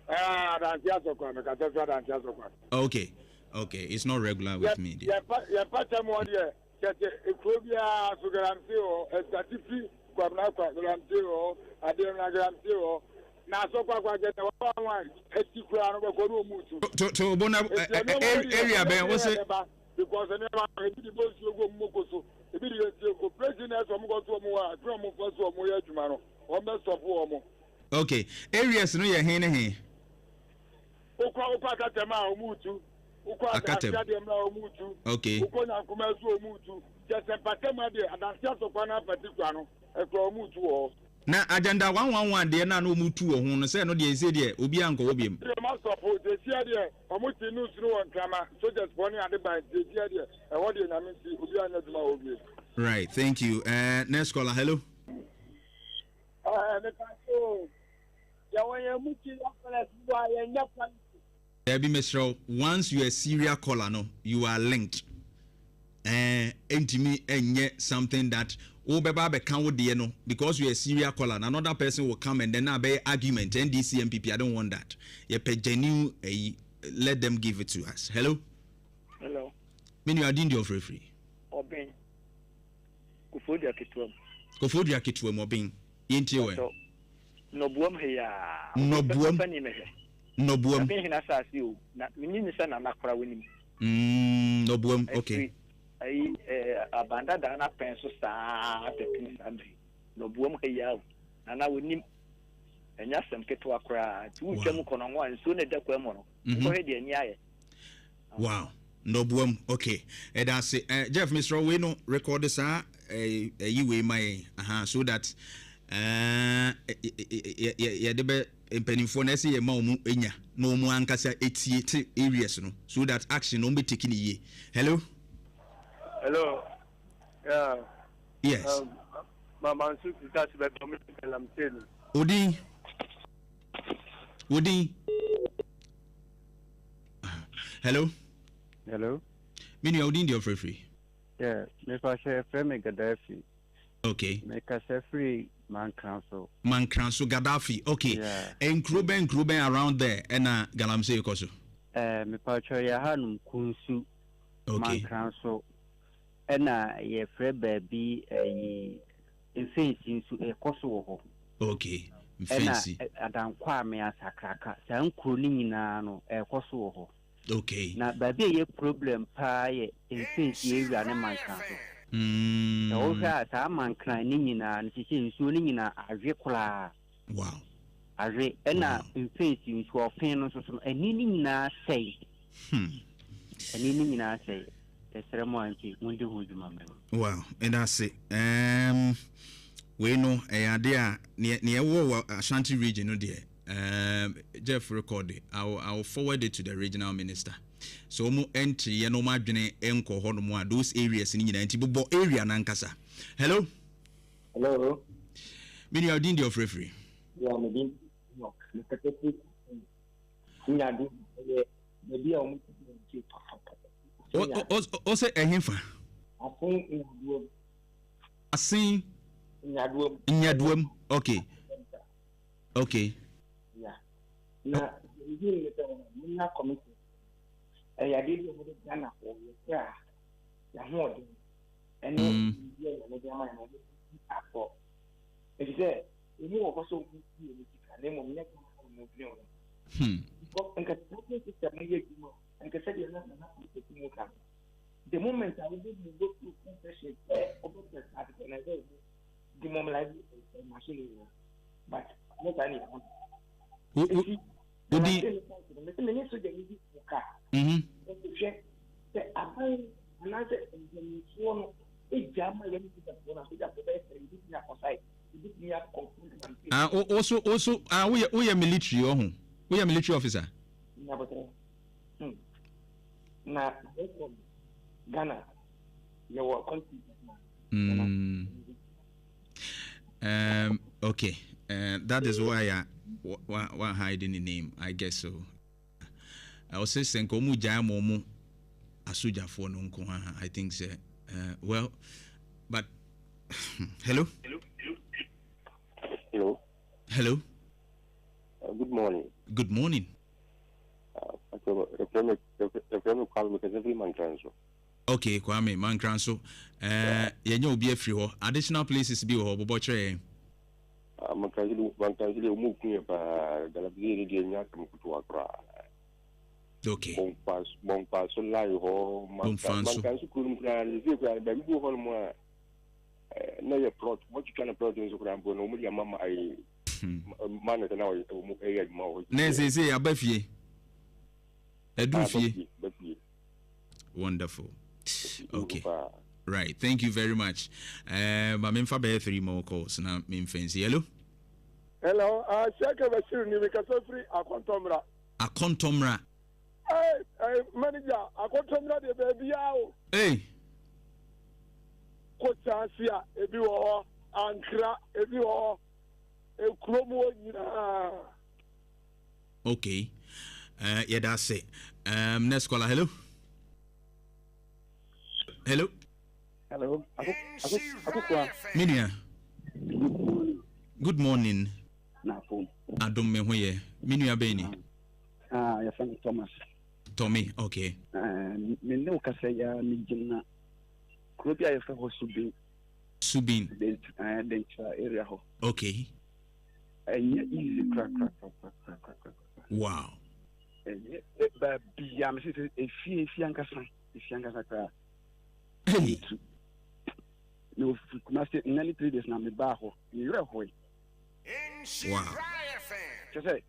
Ah, adanse asɔkwa mekasa fi adanse asɔkwa. Okay, okay, it's not regular with me. Yɛn mpata mu deɛ kyɛkyɛ ekuro biara so galamsey wɔ hɔ ɛsatifi kwamina kwa galamsey wɔ hɔ adeɛmina galamsey wɔ hɔ na asɔkwa kwa kyɛ sɛ wɔn a wɔn akyi koraa no bɛkɔ ne wɔn tu. To to bo na area bɛn wo se. Because nneɛma ebi de bɔ nsuo gu wɔn moko so ebi de yɛ operation na ɛsɛ wɔn kɔ so wɔn wɔ a adwuma wɔn fa so wɔn yɛ adwuma no wɔn bɛ stop wɔn. Okay, areas no yɛ he ne he? Wokɔ wokɔ Akatam a wɔn retu. Wokɔ Akatam. Adansi adeɛ mmerɛ a wɔn retu. Okay. Wokɔ Nyankoma nso wɔn retu. Kyɛ sɛ mpatamu adeɛ Adansi asɔkwa no apati kwa no ɛkura wɔn retu wɔ hɔ. Na agenda 111 deɛ no a na wɔn tu wɔ ho no sɛ ɛno deɛ ɛsei deɛ obiara nkɔ hɔ biom. Deɛ ɔmo asɔfo sesia deɛ ɔmo te news no wɔ nkrama soldiers foɔ ne ade ban sesia deɛ ɛhɔ deɛ nyame nti obiara nyɛ adwuma wɔ hɔ biom. Right, thank you. Uh, next caller, hello. Eh, me pa so. Yɛ wɔ yɛn mu ti yɛ fɛlɛ wa yɛn nyɛ quality. Dabi mesrɛ wo, once you are a serial caller no, you are linked. Eh, ɛntumi ɛnyɛ something that wobɛba abɛka wo deɛ no because you are a serial caller and another person will come and then na abɛyɛ argument NDC NPP I don't want that. Yɛpɛ genuine ɛyi, let them give it to us. Hello? Hello. Me nua din deɛ ɔfrɛfiri? Ɔben. Koforidua ketewa mu. Koforidua ketewa mu ɔben. Yɛntie wɛ. Nnɔboam ha yi ara. Nnɔboam. Ɔpɛ ni mehwɛ. Nnɔboam. Dabi hene asase o, na menye ni sɛ Nana koraa wonim. Mm, Nnɔboam, okay. Ɛfiri ayi ɛɛ abandadaa no apɛn so saa bɛpem saa bere yi. Nnɔboam ha yi ara o, Nana wonim. Ɛnyɛ asɛm ketewa koraa. Nti wotwa mu kɔ no ho a, nsuo no ɛda kwan mu no, wokɔhwɛ deɛ ani ayɛ. Wow. Nnɔboam, okay. Ɛda ase. Eh, Jeff, mesrɛ wo, wei no, record saa eh, ɛyi wei ma yɛn. Aha, so that eh, yɛde bɛ mpanimfoɔ no ɛsɛ yɛ ma wɔn nya na wɔn ankasa etie te areas no so that action no wɔn bɛ take ne yie. Hello. Hello. Yeah. Yes. Mama nso kita se bɛ dɔm galamsey no. Odin. Odin. Hello. Hello. Me nua odin deɛ ɔfrɛfiri. Yeah, mefa hyɛ frɛ me Gaddafi. Okay. Mekasa firi Mankranso. Mankranso Gaddafi. Okay. Yeah. Nkuro bɛn nkuro bɛn around there ɛna galamsey kɔ so. Eh, mepa kyɛ yɛ hanom Kunsu. Okay. Mankranso. Ɛna yɛfrɛ baabi ɛyi Mfensi nso ɛkɔ so wɔ hɔ. Okay. Mfensi. Ɛna Adankwame Asakraka saa nkuro no nyinaa no ɛkɔ so wɔ hɔ. Okay. Na baabi a ɛyɛ problem paa yɛ Mfensi area ne Mankran so. Sɛ wohwɛ a saa Mankran no nyinaa no sisi nsuo no nyinaa awe koraa. Wow. Awe ɛna Mfensi nsuo ɔfen no nso so no ani no nyinaa sɛe. Ani no nyinaa sɛe. Yɛsrɛ mo a nti mondi ho dwuma ma yɛn. Wow, meda ase. Um, wei no ɛyɛ ade a neɛ neɛ ɛwɔ wɔ Ashanti region no deɛ um, Jeff record I will, I will forward it to the regional minister. So wɔn ɛnteeɛ na wɔn adwene nkɔ hɔ nom a those areas no nyinaa nti bobɔ area nankasa. Hello. Hello. Me nua odin deɛ ɔfrɛfiri. Yeah, me din Enoch. Me kasa firi Nyado ɛyɛ baabi a wɔn ti di papa. O sɛ ɛhe fa? Asen Nyadoam. Asen. Nyadoam. Nyadoam. Okay. Okay. Yeah. Na ebi ne sɛ wɔn na committee. Ɛyɛ adeɛ bi a wɔde Ghana wɔ yɛ kra yɛahoɔden ɛne biribi a nyame de ama yɛn wɔde di akɔ. Efisɛ emu wɔ hɔ sɛ wɔn di wɔn sika na mmom nyɛ Ghana na wɔn dwene wɔn. Because nka system no yɛ adwuma Anka sɛdeɛ na Nana Opoku mu ka no, the moment a wobɛ move through confession sɛ wobɛpɛ ade pɛ na ɛsɛ wo demoralize machine nyinaa. But anyɛ saa ne yɛho no. Eti Wodi. Mese me ne sogyani bi wɔ kaa. Ɛsɛ hwɛ sɛ aban anaasɛ mpanimfoɔ no gya ma yɛne sogyafoɔ no a sogyafoɔ bɛyɛ sɛ yɛbɛtumi akɔ site, yɛbɛtumi akɔ. Ah, wo so wo so ah woyɛ woyɛ military ɔho woyɛ military officer. Nyabotere. Hmm. Na yɛkɔ Ghana yɛwɔ country. Okay. That is why I wa hiding the name. I guess so. I was saying sɛ nka ɔmo gyae ma ɔmo asogyafoɔ no nko ara. I think sɛ well but hello. Hello. Hello. Good morning. Good morning. Yɛfrɛ me Kwame, mekasa firi Mankranso. Okay, Kwame, Mankranso. Eh, yɛnyɛ obi afiri hɔ. Additional places bi wɔ hɔ, bobɔ kyerɛ yɛn. Ah, Mankranso Mankranso deɛ ɔmu ku yɛ paa. Galamsey ne deɛ nyɛ asɛm ketewa koraa. Okay. Bɔnkwaso lai hɔ. Bɔnkwaso. Mankranso kuro no mu koraa, sɛ koraa baabi bi wɔ hɔ nom a na yɛ plot, wɔtwitwa no plot nso koraa mpo no wɔn de ama ma ayi. Ma no sɛ na wɔn ɛyɛ adwuma wɔ hɔ. Na seesei aba fie. Ɛduru fie. Ba fie. Wonderful. Okay. Right. Thank you very much. Ma memfa bɛyɛ three more calls na memfa nsi. Hello. Hello, uh, Sheikh Bashir ni mekasa firi Akɔntɔmmra. Akɔntɔmmra. Hey, hey, manager, Akɔntɔmmra deɛ baabiara o. Hey. Kɔ a ebi wɔ hɔ, Ankra ebi wɔ hɔ, ekurom hɔ nyinaa. Okay. Yɛda ase. Next caller, hello. Hello. Hello. Akokua. Me nua. Good morning. Na fom. Adom me ho yɛ. Me nua bɛn ni? Ah, yɛfrɛ me Thomas. Tommy, okay. Me ne wo kasa yi ara megyina kuro bi a yɛfrɛ hɔ Subin. Subin. Denkyira area hɔ. Okay. Ɛnyɛ easy kora kora kora kora kora kora. Wow. Ɛnyɛ baabi a mese sɛ efie efie ankasa efie ankasa koraa. Hey. Na ofiri Kumasi nna ne 3 days na mebaa hɔ. Me werɛ hoe. Wow. Kyɛ sɛ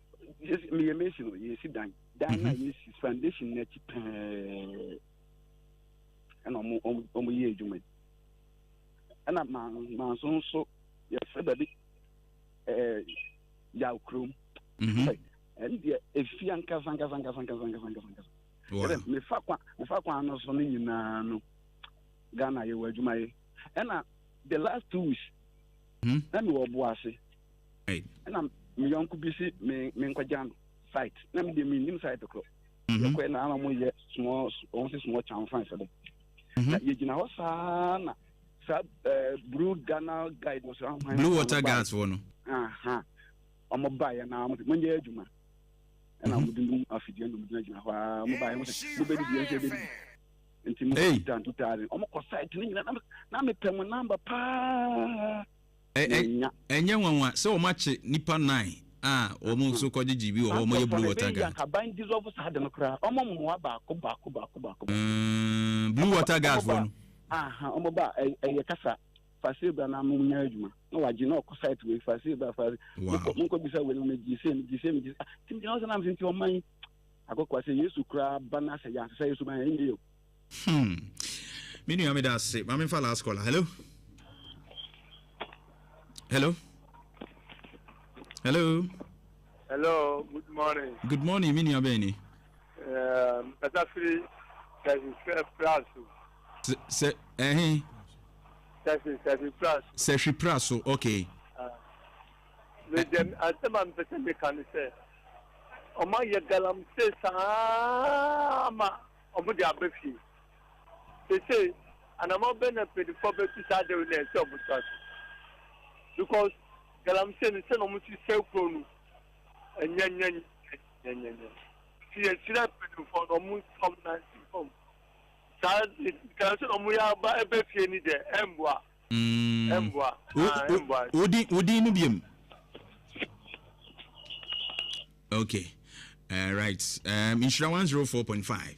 meyɛ mesi no yɛsi dan dan na yɛsi foundation no akyi pɛɛ ɛna ɔmo ɔmo ɔmo yɛ adwuma yi ɛna manso nso yɛfrɛ baabi yaw kurom. Ɛne deɛ efi ankasa ankasa ankasa ankasa ankasa ankasa ankasa. Ɛdɛ mefa kwan no so no nyinaa no Ghana yɛwɔ adwuma yɛ ɛna the last 2 weeks na mewɔ ɔbo ase ɛna me yɔnko bi si me menkɔgya no site na me deɛ mennim site korɔ. Yɛkɔɛ na ana moyɛ small ɔmo sɛ small chamfan sɛ dɛ na yɛgyina hɔ saa na saa blue Ghana guide no so ahoan. Blue water gas wɔ no. Aha, ɔmo baeɛ na ɔmo sɛ monyɛ adwuma ɛna ɔmo de mu afidie na ɔmo gyinagyina hɔ a ɔmo baeɛ ɔmo sɛ mobɛdidi yɛn nso yɛbɛdidi nti mo 2000 ɔmo kɔ site no nyina na mepɛ mo number paa. Ɛnyɛ nwanwa sɛ wɔn akye nipa nine a wɔn nso kɔgyegye bi wɔ hɔ, wɔn yɛ blue water gas. Aban dissolve saa de no koraa ɔmo mmoa baako baako baako baako. Blue water gas wɔ no. Aha, ɔmo ba ɛyɛ kasa fase bra na mo nya adwuma na wagye na ɔkɔ site wei fase bra fase. Monkɔ bisa wei no megye se megye se megye se nti gyina hɔ sɛ nam sɛ nti ɔman yi akɔkɔ sɛ Yesu koraa ba na sɛ yɛansesa Yesu ba ɛnyɛ yɛ o. Me nua meda ase. Ma memfa last caller. Hello. Hello. Hello. Hello, good morning. Good morning, me nua bɛn ni? Kasa firi Sɛhwi Praso. Sɛ ɛhe? Sɛhwi Sɛhwi Praso. Sɛhwi Praso, okay. Me deɛ asɛm a mepɛ sɛ meka ne sɛ ɔmo ayɛ galamsey saa ma ɔmo de aba fie. Seesei anamɔ bɛn na mpanyinfoɔ bɛtu saa ade wei na ɛsɛ ɔmo toa so because galamsey no sɛnea ɔmo si sɛe kuro no ɛnyɛ nyɛ nyɛ nyɛ nyɛ. Nti yɛsrɛ mpanyinfoɔ no ɔmo nsi ɔmo nan nsi fam saa galamsey na ɔmo yɛ aba ɛbɛ fie ni deɛ ɛmboa. Ɛmboa. Ah, ɛmboa. Wodin wodin no biem. Okay. Right. Nhyira 104.5.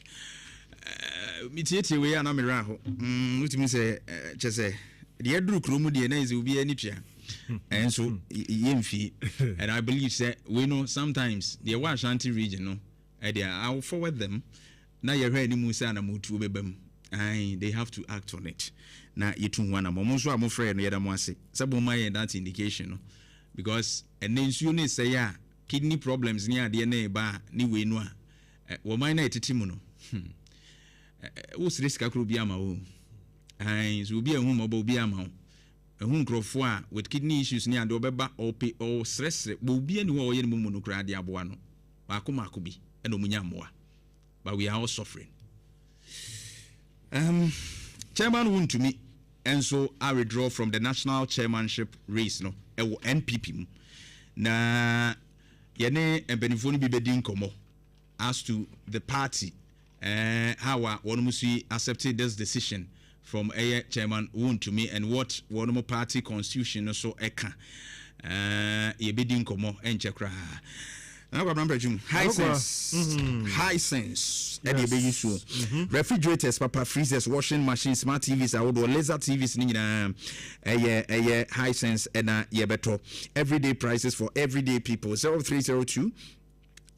Metietie wei a na merɛ aho. Wotumi sɛ kyɛ sɛ deɛ aduru kuro mu deɛ na ɛsɛ obiara ani tua. Ɛnso yɛmfie. And I believe sɛ wei no sometimes deɛ wɔ Ashanti region no ɛdeɛ I will forward them na yɛhwɛ anim sɛ anamotuo bɛba mu. Ae, they have to act on it. Na yɛtu ho anamɔ. Mo nso a mofrɛɛ no yɛda mo ase sɛ moma yɛn that indication no. Because ɛnnɛ nsuo no resɛe a kidney problems ne adeɛ no reba a ne wei no a, wɔ man no a yɛtete mu no, hmm, wosrɛ sika koro obi ama wo. Ae, so obi anhu mmɔbɔ obi ama wo. Ɛhu nkurɔfoɔ a with kidney issues ne adeɛ ɔbɛba ɔpe ɔsrɛsrɛ, bɔ obi ani hɔ a ɔyɛ ne mumu no koraa de aboa no. Baako mmaako bi ɛna ɔmo nya mmoa. But we are all suffering. Chairman Wontumi nso a withdraw from the national chairmanship race no ɛwɔ NPP mu. Na yɛne mpanimfoɔ no bi bɛdi nkɔmmɔ as to the party how a wɔn nso yi accepted this decision from ɛyɛ chairman Wontumi and what wɔn party constitution no so ɛka. Yɛbɛdi nkɔmmɔ ɛnkyɛ koraa. Nana Kwabena Mpratwum, Hisense, Hisense ɛde ɛbɛyi soɔ. Refrigerators papa, freezers, washing machines, smart TVs ahodoɔ, laser TVs ne nyinaa ɛyɛ ɛyɛ Hisense ɛna yɛbɛtɔ. Everyday prices for everyday people. 0302.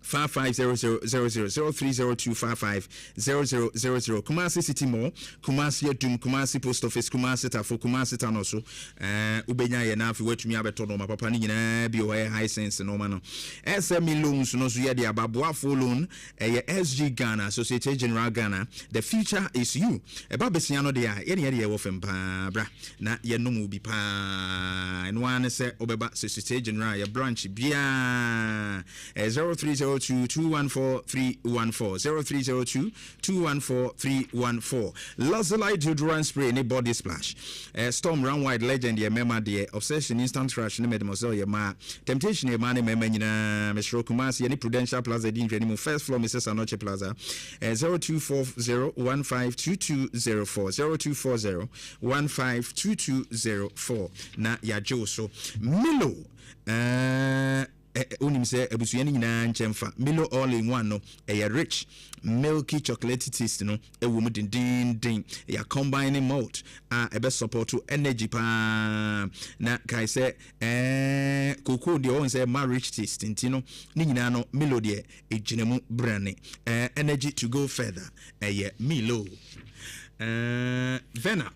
5500 00 0302 55 0000 Kumasi City Mall, Kumasi Adum, Kumasi Post Office, Kumasi Tafo, Kumasi Tanoso. Eh, wobɛnya yɛ na afei woatumi abɛtɔ nɔɔma papa no nyinaa bi wɔ hɔ, ɛyɛ Hisense nɔɔma no. SME loans no nso yɛde aba, Boafo loan, ɛyɛ SG Ghana, Societe Generale Ghana, the future is you. Ɛba besia no deɛ a, yɛne yɛde yɛwɔ fam paa, bra na yɛnom wo bi paa. Ɛno ara ne sɛ wobɛba Societe Generale, yɛ branch biara. 0302 214 314 0302 214 314 Lazulite deodorant spray ne body splash eh, Storm round wide legend yɛ mmarima deɛ Obsession instant rush ne Mademoiselle yɛ mmaa Temptation yɛ mmaa ne mmarima nyinaa mesrɛ Kumasi yɛne Prudential Plaza di nhwɛne mu first floor Mrs Anokye Plaza eh, 0240 152204 0240 152204 na yɛagye wo so Milo eh, Wonim sɛ abusua no nyinaa nkyɛ mfa Milo All in One no, ɛyɛ rich, milky chocolatey taste no wɔ mu dendeenden. Yɛ combine malt a ɛbɛ support energy paa. Na kae sɛ ɛɛ cocoa deɛ wɔn sɛ ɛma rich taste nti no ne nyinaa no Milo deɛ ɛgyina mu brane. Ɛɛ energy to go further ɛyɛ Milo. Ɛɛ Vena.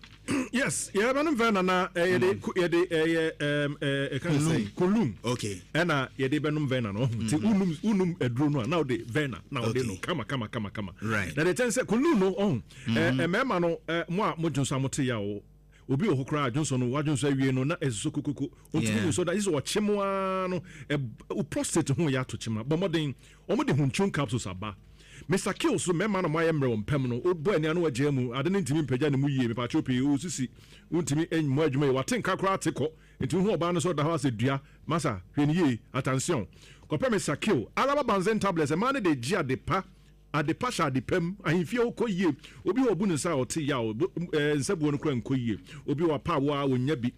Yes, yɛbɛnom Verna na eh, yɛde mm. yɛde ɛyɛ ɛm eh, ɛka ne sɛn kulum. Okay. Ɛna yɛde bɛnom Verna no. Nti mm-hmm. wonum wonum aduro no a na wode Verna na wode no kama kama kama kama. Right. Na deɛ kyɛn sɛ kulum no ɔho mm-hmm. ɛ mmarima no ɛ mo a mo dwonso a mo te ya o obi wɔ hɔ koraa dwonso no wadwonso awie no na ɛsoso kokoko ɔntumi nso da sɛ ɔkye mu ara no ɛ prostate ho yɛ ato kyema bɔ mmɔden Wɔn de Hunchun capsules aba. Mister Kill so mɛma na moayɛ mmerɛ wɔ mpam no wo bɔ ani ano agyaa mu ade no ntumi mpagya ne mu yie mepakyɛw pii wo sisi wo ntumi mmɔ adwuma yie wate nka koraa te kɔ nti wo hu ɔbaa no sɛ ɔda hɔ asɛ dua masa hwɛ no yie atansion kɔpɛ Mister Kill Araba Banzen tablets ɛmaa no de gye ade pa ade pa hyɛ ade pa mu ahemfie hɔ kɔ yie obi wɔ ɔbu ne nsa a ɔte yaw ɛɛ nsa buo no koraa nkɔ yie obi wɔ apaawa a ɔnya bi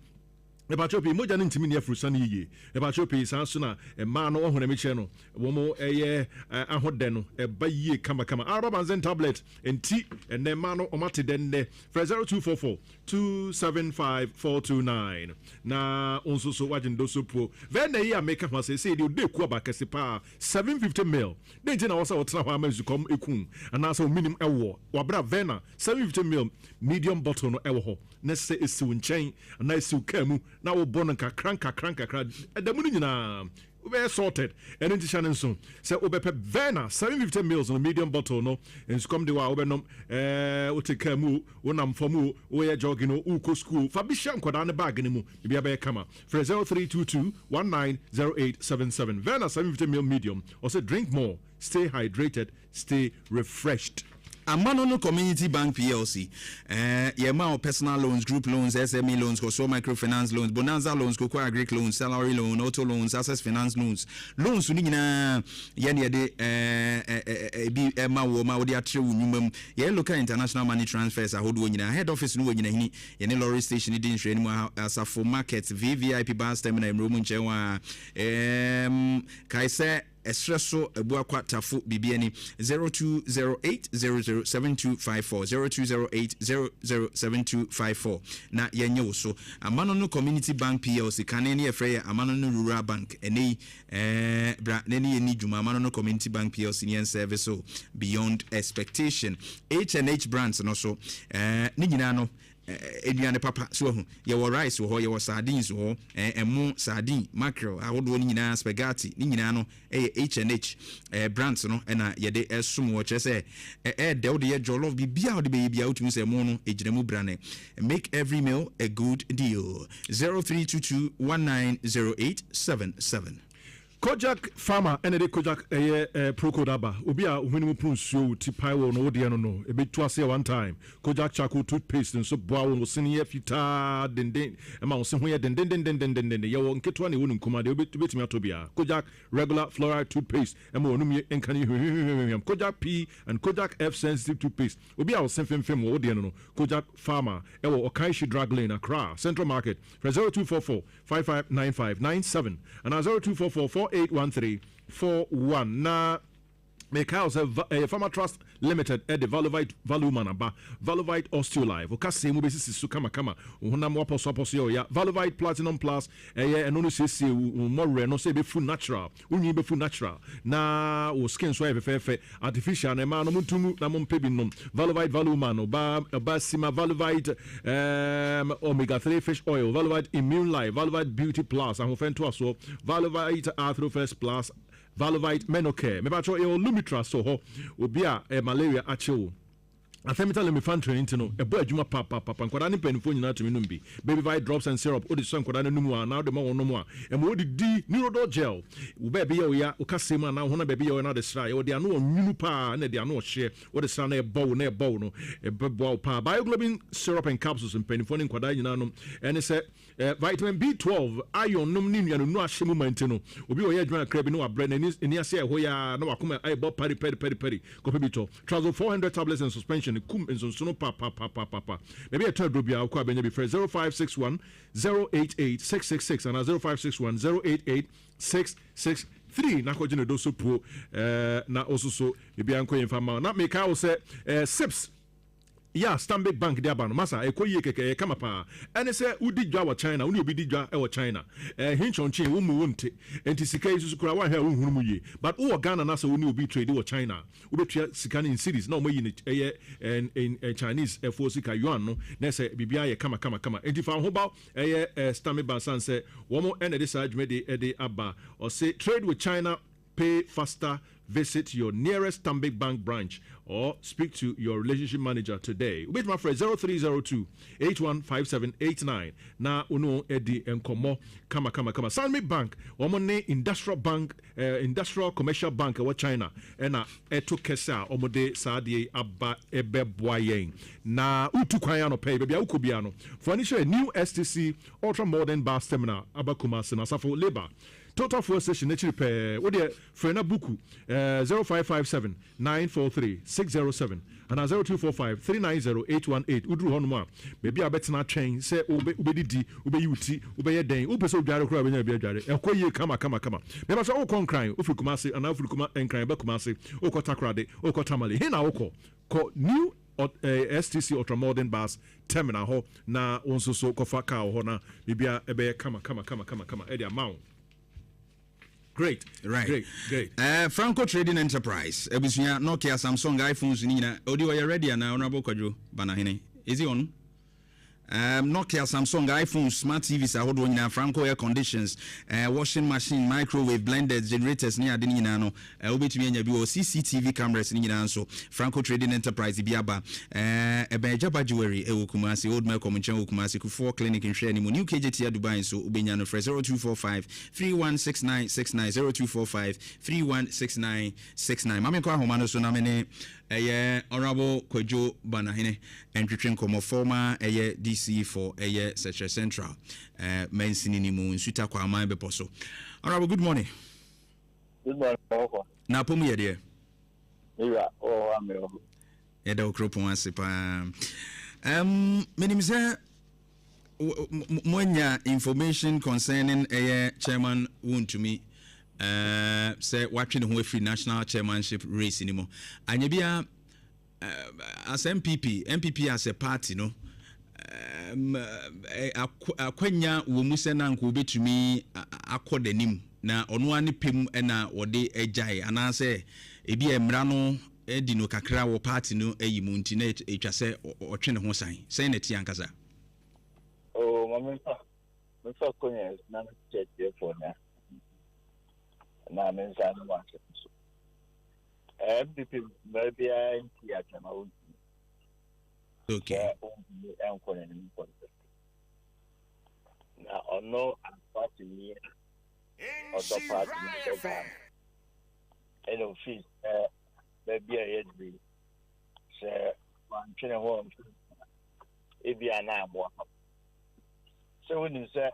Mepakyɛw pii, mogya no ntumi nni afurusane yiye. Mepakyɛw pii, saa nso na mmaa no wɔn honam kyerɛ no, wɔn ɛyɛ ahodɛ no ɛba yie kamakama. Araba Banzen tablet nti ɛnnɛ mmaa no wɔn ate dɛ nnɛ. Frɛ 0244 275 429 na wo nso so wagye ndoso puo. Vɛɛna yi a meka ho asɛ sei deɛ ɔda eku aba kɛse paa 750 mil. Dɛn nti na ɛwɔ sɛ wotena hɔ ara ma nsukɔm ku wo anaasɛ wo menem wɔ wɔ bere a Vɛɛna 750 mil medium bottle no wɔ hɔ? na sɛ esi wo nkyɛn anaa esi wo kaa mu na wobɔ no nkakra nkakra nkakra ɛda mu no nyinaa wobɛyɛ sorted. Ɛno nti hyɛ no nso sɛ wobɛpɛ Verna 750 mils no medium bottle no nsukɔm de wo a wobɛnom ɛɛ wote kaa mu o wonam fam o woyɛ jogging o wokɔ sukuu o fa bi hyɛ nkwadaa no bag no mu biribiara bɛyɛ kama. Frɛ 0322 190877 Verna 750 mil medium ɔsɛ drink more stay hydrated Stay refreshed. Amanono Community Bank PLC, eh, yɛma wo personal loans, group loans, SME loans, kɔsoɔ microfinance loans, bonanza loans, cocoa agric loans, salary loan, auto loans, access finance loans. Loans no nyinaa yɛne yɛde eh, eh, eh, ebi ɛma wo ma wode atrɛ wo nnwuma mu. Yɛyɛ local international money transfers ahodoɔ nyinaa. Head office no wɔ Nyinahini, yɛne lorry station di nhwɛanim wɔ Asafo Market, VVIP bus terminal, Mmuro mu nkyɛn hɔ a. Em, kae sɛ Ɛserɛ so Abuakwa Tafo Bibiani 0208 00 7254 0208 00 7254 na yɛnyɛ wo so. Amanono Community Bank PLC, kane ne yɛfrɛ yɛ Amanono Rural Bank, ɛnɛ yi eh, bra na ne yɛnni dwuma. Amanono Community Bank PLC ne yɛn service o beyond expectation. H&H Brands no so eh, ne nyinaa no Aduane papa, so wahu? Yɛwɔ rice wɔ hɔ, yɛwɔ sardines wɔ hɔ, ɛɛ, ɛmo, sardine, mackerel ahodoɔ no nyinaa, spaghetti, ne nyinaa no yɛ H and H ɛɛ brands no na yɛde som wɔ. Kyerɛ sɛ, ɛɛ dɛ wode yɛ jollof, biribiara a wode bɛyɛ biara, wotumi sɛ ɛmo no ɛgyina mu brane. Make every meal a good deal. 0322 190877. Kojak Pharma na ɛde Kojak ɛyɛ Procold aba. Obi a wo hwene mu pono nsuo, wo ti pae wo no, wo deɛ no no, ɛbɛtu aseɛ one time. Kojak Charcoal Toothpaste nso boa wo, wo sene yɛ fitaa denden, ɛma wo se ho yɛ dendendendendenden. Yɛwɔ nketewa na yɛwɔ no nkumaa, deɛ wobɛtumi atɔ biara. Kojak Regular Fluoride Toothpaste ɛma w'anum yɛ nka no yɛ hwamhwamhwamhwam. Kojak P and Kojak F Sensitive Toothpaste, obi a wo se femfem wɔ, wo deɛ no no. Kojak Pharma ɛwɔ Okaishie Drug Lane, Accra, Central Market. Frɛ 0244 559597 anaa 0244 481341 na. Mekae wo sɛ ɛyɛ Pharma Trust Limited de Valovite Valuman aba. Valovite Osteolife, wo kasɛɛ mu bɛsisi so kamakama, wo honam wapɔsoapɔso yɛ wo ya. Valovite Platinum Plus, ɛyɛ ɛno no siesie wo mmɔwerɛ no sɛ ɛbɛfu natural, wo nwi bɛfu natural na wo skin nso ayɛ fɛfɛɛfɛ. Artificial no mmaa no monto ngu na mompɛ bi nnom. Valovite Valuman, ɔbaa ɔbaa sima, Valovite um, Omega 3 Fish Oil, Valovite Immune Life, Valovite Beauty Plus, ahoɔfɛ ntoasoɔ, Valovite Arthrofest Plus, Valovite Menocare, mepakyɛw yɛwɔ Lumitras wɔ hɔ, obi a eh, malaria akye wo. Artemether lumefantrine nti no, ɛbɔ adwuma papaapa. Nkwadaa ne mpanimfoɔ nyinaa tumi nom bi. Babyvite drops and syrup, wode sɔ nkwadaa no anum a anaa wode ma wɔn nom a, ɛma wɔdidi. Neurodol gel, wo baabi yɛ wo ya, wo kaseɛ mu anaa wo honam baabi yɛ wo ya na wode sra a, yɛwɔ deɛ ano ɔnwunu paa ɛna deɛ ano ɔhyeɛ. Wode sra na ɛbɔ wo na ɛbɔ wo no, ɛbɛboa wo paa. Bioglobin syrup and capsules, mpanimfoɔ ne nkwadaa nyinaa nom. Ɛne sɛ Eh, vitamin B12, iron nom ne nnuanennuro ahyɛ mu ma nti no, obi a ɔyɛ adwuma kakra bi na wabrɛ, n'ani ani ase ayɛ hoyaa na wakoma ayɛ bɔ pari pari pari pari, kɔpɛ bi tɔ. Trazole 400 tablets and suspension kum nsonsono papapapapa. Baabi a yɛtɔn aduro biara wokɔ a bɛnya bi. Frɛ 0561 088 666 anaa 0561 088 663 na kɔgye ne do so puo eh, na wososo biribiara nkɔ yie mfa mma wo. Na mekae wo sɛ eh, SIPS Yɛ a Stanbic Bank de aba no, masa, ɛkɔ yie kɛkɛ, ɛyɛ kama paa. Ɛne sɛ wodi dwa wɔ China, wo ne obi di dwa wɔ China, ɛɛ hinkyɔnkyen, wo mmu wo nte. Enti sika yi nso koraa woanhwɛ a wonhunu mu yie. But wowɔ Ghana na sɛ wo ne obi trade wɔ China a, wobɛtua sika no in cedis na wɔayi no ɛyɛ ɛɛ Chinese foɔ sika, yuan no, na ɛsɛ biribiara yɛ kama kama kama. Enti fa wo ho ba ɛyɛ Stanbic Bank sane sɛ wɔn na ɛde saa dwumadie yi de aba. Ɔse trade with China. Pay faster, visit your nearest Stanbic Bank branch or speak to your relationship manager today. Wobɛtumi afrɛ 0302 815789 na wo ne wɔn adi nkɔmmɔ kama kama kama. Stanbic Bank, wɔn ne Industrial Bank, eh, Industrial Commercial Bank ɛwɔ China ɛna ɛto kɛse a wɔde saa adeɛ yi aba ɛbɛboa yɛn. Na wotu kwan anɔpa yi, baabi a wokɔ biara no, fa w'ani kyerɛ New STC Ultra Modern Bus Terminal aba Kumasi no, Asafo Labour Total fuel station n'akyiri pɛɛ. Wo deɛ frɛ na buku eh, 0557 943 607 anaa 0245 390 818. Woduru hɔnom a, baabi a wobɛtena atwɛn sɛ wobɛdidi, wobɛyi wo ti, wobɛyɛ dɛn, wopɛ sɛ wodware koraa a wobɛnya baabi adware. Ɛkɔ yie kama kama kama. Mepa kyɛw wokɔ Nkran, wofiri Kumasi anaa wofiri Kuma Nkran ba Kumasi, wokɔ Takoradi, wokɔ Tamale, he na wokɔ? Kɔ New STC Ultramodern Bus Terminal hɔ na wo nso so kɔfa car wɔ hɔ na biribiara ɛbɛyɛ kama kama kama kama kama ɛde ama wo. Great. Right. Great. Great. Franco Trading Enterprise, abusua, Nokia, Samsung, iPhones ni nyina. Odi ɔyɛ ready ana Honorable Kwadwo Banahene? Is he on? Um, Nokia, Samsung, iPhones, smart TVs ahodoɔ nyinaa, Franco air conditions, uh, washing machine, microwave, blenders, generators ne ade no nyinaa no, uh, wobɛtumi anya bi wɔ CCTV cameras no nyinaa nso. Franco Trading Enterprise bi aba. Uh, ɛbɛn Agyaba Jewelry ɛwɔ Kumasi, Old Melcom nkyɛn wɔ Kumasi, Kufuor Clinic nhwɛ anim, New KJT Dubai nso wobɛnya no frɛ 0245 316969 0245 316969. Ma menkɔ ahoma no so na me ne ɛyɛ Honorable Kwadwo Banahene ntwetwe nkɔmmɔ, former ɛyɛ DC for ɛyɛ Sɛkyerɛ Central eh, mansini no mu, Nsuta Kwaman bepɔ so. Honorable, good morning. Good morning, ɔwɔkɔ. Na apɔ mu yɛ deɛ? Mewura, wɔ hɔ a mewɔ hɔ. Yɛda wo kuropɔn ase paa. Um, menim sɛ moanya information concerning ɛyɛ chairman wontumi uh, sɛ watwe ne ho afiri national chairmanship race ni mu. Anyɛ bia as NPP, NPP as a party no, akwanya wɔ mu sɛ na anka wɔbɛtumi akɔ n'anim na ɔno ara ne pɛ mu na wɔde agyae anaasɛ ebi a mmara no di no kakra wɔ party no ayi mu nti na ɛtwa sɛ ɔtwe ne ho san. Sɛn na ɛte ankasa? Oh, ma memfa memfa konya na mekyɛ tiefoɔ na na me nsa no asɛm so. NPP mmara biara nti atwam a wontumi. Okay. Sɛ wontumi nkɔ n'anim nkɔntɛste. Na ɔno party ni a ɔdɔ party no dɔ Ghana. Ɛna ofii sɛ baabi a yɛduru yi sɛ wantwe ne ho amfiri ebi a na aboa. Sɛ wonim sɛ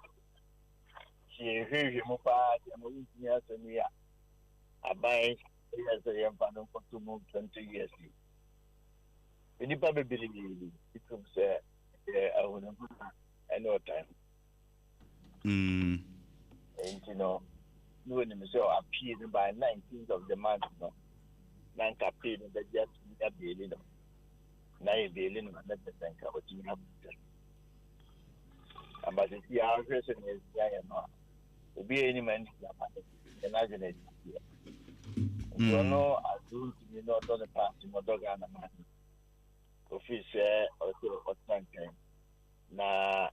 sɛ yɛhwehwɛ mu paa deɛ ma wontumi asɛm yi a aban yɛ sɛ yɛmfa no nkɔto mu 20 years yi nnipa bebree tum sɛ yɛ ahunahuna ɛne ɔtan mm. nti no ne wɔnim sɛ appeal no by 19th of the month no. na nka pay no bɛgye atumi abeeli no na yɛ beeli no na kyerɛ sɛ nka ɔtumi akɔtwa aba sisi a ɔhwɛ sɛ nea ɛsi ayɛ no a obi a ɛnim ɛnti ama no yɛ n'adwene ɛdi nti ɔno ado ntumi na ɔdɔ ne paati na ɔdɔ Ghana man ofiri sɛ ɔsɛ ɔtena nkyɛn na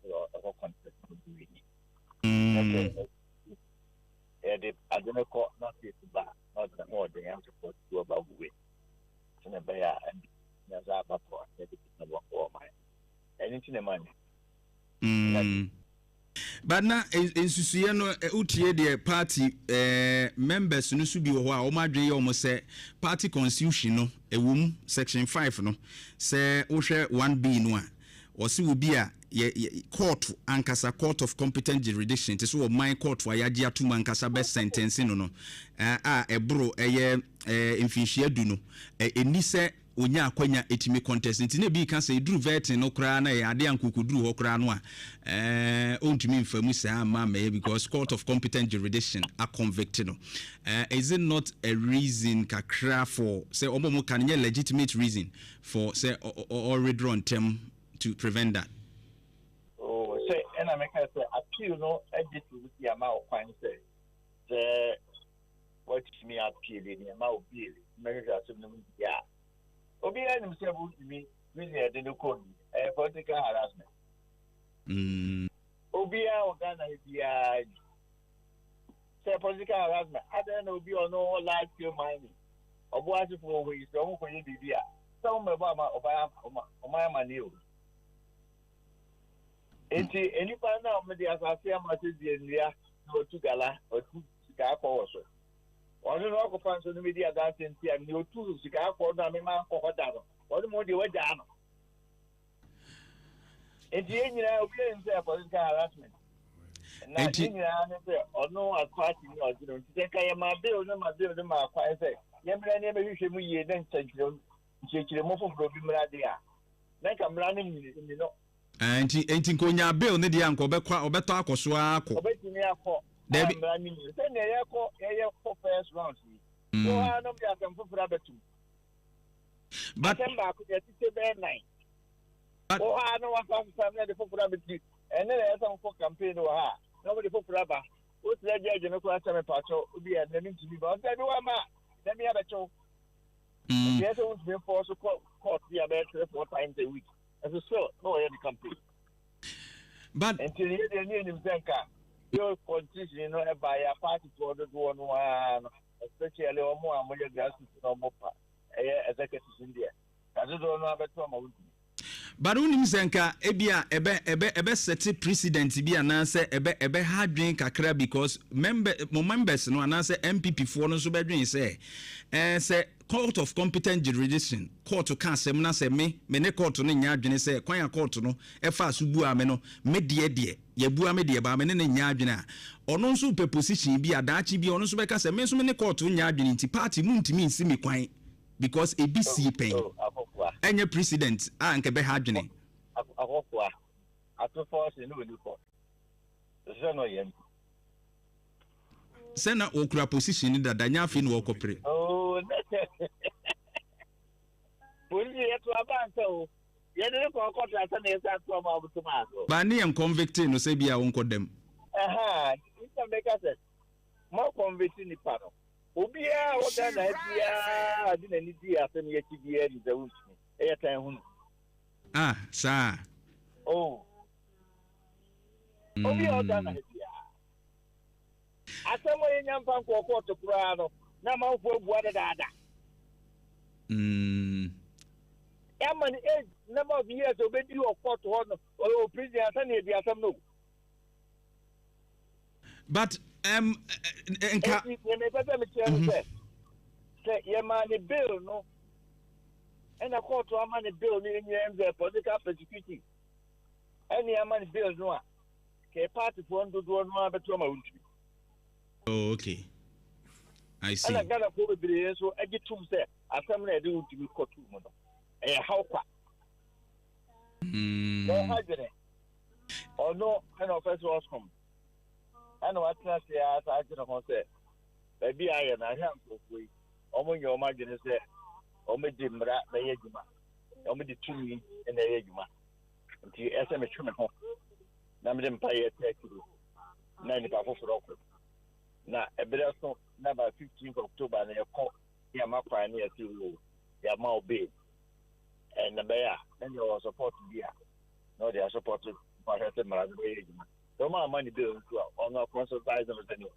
ɔkɔ kɔntɛt no bi ni yɛde ade no kɔ na afei ba na ɔde ne ho ɔden asopɔ tu ɔba wuwe sɛnea ɛbɛyɛ a ɛde na sɛ abatɔ a yɛde kita wɔ ɔman ɛno nti na ɛma ne But na nsusuiɛ no wotie deɛ party eh, members no so bi wɔ hɔ a wɔn adwene yɛ wɔn sɛ party constitution no ɛwɔ mu section 5 no sɛ wohwɛ 1B no a wɔse obi a yɛ yɛ court ankasa court of competent jurisdiction te sɛ ɔman court a yɛagye atom ankasa bɛ sentence no no a ɛboro ɛyɛ mfinhyia du no ɛnni sɛ ɔnya akwanya ɛtumi contest nti na ebi ka sɛ ɛduru vetting no koraa na ɛyɛ adeɛ a nkokɔduru hɔ koraa no a ɔntumi mfa mu saa mma mmɛyɛ because court of competent jurisdiction a convict no. Is it not a reason kakra for sɛ ɔmo ɔmo ka no nyɛ legitimate reason for sɛ ɔ withdraw ntɛm to prevent that? Oh, sɛ ɛna meka sɛ appeal no agye to si ama ɔkwan sɛ sɛ watumi appeal ne ɛma wo bail mɛhwehwɛ asɛm no mu yie a obiara nim sɛ wotumi prison yɛde no kɔ yi ɛyɛ political harassment. Obiara wɔ Ghana ha biara ni sɛ political harassment adɛn na obi ɔno wɔ large scale mining ɔbo asefoɔ hɔ yi sɛ ɔmo kɔyɛ biribi a sɛ ɔmo mɛbɔ ama ɔman amaneɛ o. Nti nnipa no a wɔde asase ama sɛ dua nnua na wɔtu gala, wɔtu sika akɔ wɔ so. Ɔno na ɔkɔfa nso no medi adanse nti a nea otu sika akɔ no a mema nkɔ hɔ da no, ɔno mu deɛ wagyaa no. Nti yɛn nyinaa obi anim sɛ political harassment. Na ne nyinaa ne sɛ ɔno akɔ ati ne ɔgye no. Nti sɛ nka yɛ ma bill no ma bill no ma akwan sɛ yɛmmra nneɛma hwehwɛ mu yie na nkyerɛkyerɛmu foforɔ bi mmra de a, na nka mmara no nni no. Ah, nti nti nka onyaa bill ne deɛ anka ɔbɛkɔ ɔbɛtɔ akɔ so ara akɔ. Ɔbɛtumi akɔ. Dabi. Mmara no mu sɛnea yɛkɔ yɛyɛ kɔ first round yi. Wɔ ha nom de asɛm foforɔ abɛtum. But asɛm baako deɛ tete bɛyɛ nan. Wɔ ha no wasa asesa na de foforɔ abɛti. Ɛne na yɛsɛ nkɔ campaign wɔ ha na wɔde foforɔ aba. Wosrɛ gyɛgye no koraa sɛ mepakyɛw obi a ɛnɛ mentumi ba. Ɔsɛ bi wɔ ma na mi abɛkyɛw. Nti ɛsɛ wontumi mfɔɔ so kɔ court bi a bɛyɛ 3, 4 times a week. Ɛso still na ɔyɛ ne campaign. But nti ne yɛ deɛ ne yɛnim sɛ nka yɛ constitution no ɛba yɛ partyfoɔ dodoɔ no ara no especially wɔn a wɔyɛ grassroots na wɔn pa ɛyɛ executives no deɛ ka dodoɔ no abɛto ama wontumi. But wonim sɛ nka ebia ɛbɛ ɛbɛ ɛbɛ sɛte precedent bi anaasɛ ɛbɛ ɛbɛ ha adwene kakra because member mo members no anaasɛ NPP foɔ no nso bɛdwen sɛ ɛɛ sɛ court of competent jurisdiction court ka asɛm na sɛ me me ne court no nyɛ adwene sɛ kwan a court no ɛfaa so buaa me no me deɛ deɛ yɛbua me deɛ baa me ne no nyɛ adwene a ɔno nso pɛ position bi a daakye bi ɔno nso bɛka sɛ me nso me ne court nyɛ adwene nti party muntumi nsi me kwan because ebi sii pɛn. Ɛnyɛ president a nka ɛbɛha adwene. Akɔkoa ato force ne ɔni kɔ sɛ na ɔyɛ mp. Sɛ na ɔkura position no dada nyɛ afei na ɔkɔpere. Oh, Polisi yɛto aba ansa o. Yɛde ne kɔ kɔto ansa na yɛsɛ ato ama ɔmo maa so. Ba ne yɛn convict no sɛ bi a ɔnkɔ dɛm. Ɛha, nti meka sɛ mo convict nipa no. Obiara a ɔwɔ Ghana ha biara de n'ani dii asɛm yi akyi biara nim sɛ wontumi. Ɛyɛ tan hunu. Ah, saa. Oh. Obi a ɔwɔ Ghana ha biara. Asɛm a yɛnya mfa nkɔɔ kɔɔto koraa no, na amanfoɔ abua dadaada. Ɛma no age, number of years a obedi wɔ court hɔ no, ɔwɔ prison ansa na yɛdi asɛm no. But um, nka. Eti nea mepɛ sɛ mekyerɛ no sɛ sɛ yɛmaa ne bail no ɛna kɔɔto ama ne bail no nyinaa sɛ political persecution ɛne ama ne bail no a kɛ partyfoɔ dodoɔ no ara bɛto ama wontumi. Oh, okay. I see. Ɛna Ghanafoɔ bebree nso agye tom sɛ asɛm no a yɛde wontumi kɔto mu no ɛyɛ haw kwa. Na ɛha dwene. Ɔno ɛna ɔpɛ sɛ ɔsom. Ɛna watena ase ara saa adwene ho sɛ baabi a ayɛ no ahwɛ nkurɔfoɔ yi. Wɔnyɛ wɔn adwene sɛ wɔde mmara bɛyɛ adwuma, wɔde tumi na ɛyɛ adwuma. Nti ɛsɛ metwe me ho na mede mpaeɛ taa akyiri na nnipa foforɔ kɔ. Na ɛberɛ so na ba 15th October na yɛkɔ ne yɛama kwan ne yɛse o yɛama wo bail. Ɛna bɛyɛ a na deɛ ɔwɔ support bi a na ɔde asupɔto mpahwɛ sɛ mmara no bɛyɛ adwuma. Sɛ wɔn amma ne bail nso a ɔno akɔnsɔltaise no sɛdeɛ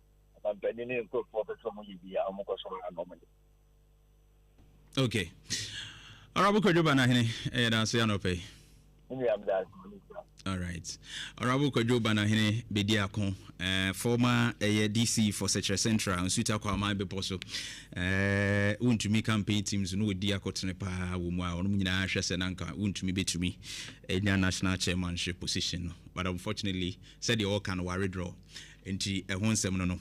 ɔmampanin ne nkurɔfoɔ pɛ sɛ wɔyɛ bi a wɔkɔ so ara na wɔyɛ. Okay. Honorable Kwadwo Banahene, ɛyɛ danse anɔpɛ yi. All right. Honorable Kwadwo Banahene Bediako, former ɛyɛ DC for Sekyerɛ Central, Nsuta Kwaman Bepɔ so. Wontumi campaign teams no wɔdi akotene paa wɔ mu a wɔn nyinaa hwɛ sɛ nanka wontumi bɛtumi anya national chairmanship position no. But unfortunately, sɛdeɛ ɔreka no waredraw nti ɛho nsɛm no no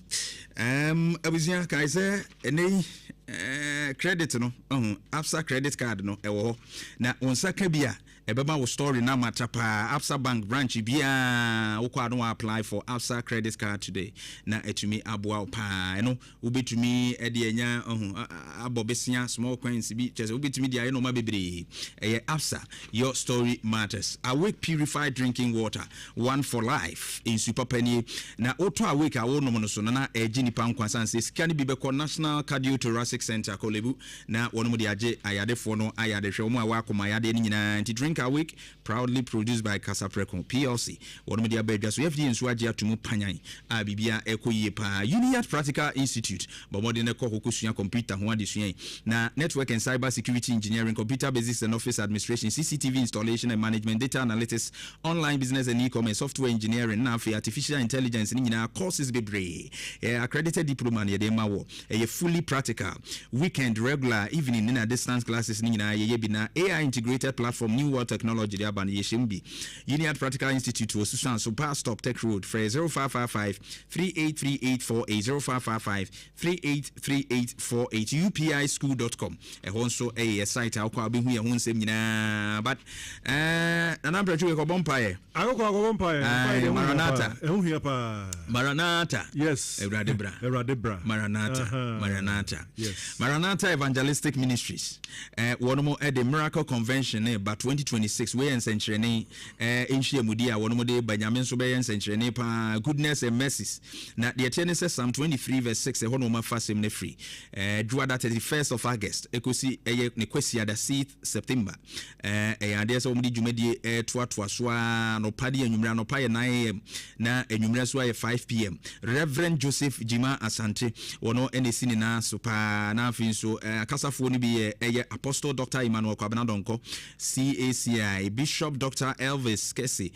um, abusua kae sɛ ɛnɛ yi eh, credit no ɔho absa credit card no ɛwɔ hɔ na wo nsa ka bi a ɛbɛma wo story no amata paa absa bank branch biara wokɔ a no apply for absa credit card today na atumi aboa wo paa ɛno Wobɛtumi de anya ɔho abɔ besea, small coins bi, kyerɛ sɛ wobɛtumi de ayɛ nnoɔma bebree. Ɛyɛ Absa, your story matters. Awake purified drinking water, one for life. Nsu papa nie. Na wotɔ Awake a wonom no so no na ɛregye nnipa nkwa sane sɛ sika no bi bɛkɔ National Cardiothoracic Centre, Korle-Bu, na wɔnom de agye ayadefoɔ no ayadehwɛ, wɔn a ɛwɔ akoma yadeɛ no nyinaa. Nti drink Awake Proudly produced by Kasapreko plc. Wɔnom de aba adwa so. FDA nso agye ato mu panyan a biribiara ɛrekɔ yie paa. Uniat Practical Institute, bɔ mmɔden na kɔ hɔ kɔsua kɔmputa ho adesua yi. Na Network and Cyber Security Engineering, Computer Basics and Office Administration, CCTV Installation and Management, Data Analytics, Online Business and E-Commerce, Software Engineering, na afei Artificial Intelligence ne nyinaa courses bebree. Ɛyɛ accredited diploma na yɛde rema wɔ. Ɛyɛ fully practical. Weekend, regular, evening ne na distance classes no nyinaa yɛyɛ bi. Na AI integrated platform New World Technology de aba no yɛhyɛ mu bi. Uniad Practical Institute wɔ Susuanso Bus Stop, Tech Road. Frɛ 0555 383848, 0555 383848. UPIschool dot com ɛhɔ nso ɛyɛ yɛ site a wokɔ a wobɛhu yɛn ho nsɛm nyinaa. But eh, Nana Mprɛtwe yɛkɔbɔ mpaeɛ. Akokɔ akɔbɔ mpaeɛ. Mpaeɛ deɛ ɛho hia Maranatha. paa. Ɛho hia paa. Maranatha. Yes. Awurade bra. Awurade bra. Maranatha. Aha. Maranatha. Yes. Maranatha Evangelistic Ministries. Eh, wɔn de Miracle Convention ne ba 2026. Wei yɛ nsɛnkyerɛnne eh, nhyiamudi a wɔn de ba. Nyame nso bɛyɛ nsɛnkyerɛnne paa. Goodness and mercies. Na deɛ ɛteɛ ne sɛ Psalm 23 verse 6 ɛhɔ na wɔn afa asɛm no afiri. Eh, Dwoada 31st of August ekosi ɛyɛ ne Kwasiada 6th September. Ɛyɛ adeɛ sɛ wɔde dwumadie retoatoa so ara anɔpa de anwummerɛ. Anɔpa yɛ 9am na anwummerɛ nso ayɛ 5pm. Rev. Joseph Gyimah Asante, ɔno na ɛsi ne nan so paa. Na afei nso akasafoɔ no bi yɛ ɛyɛ Apostle Doctor Emmanuel Kwabena Donkor, CACI, Bishop Doctor Elvis Kese,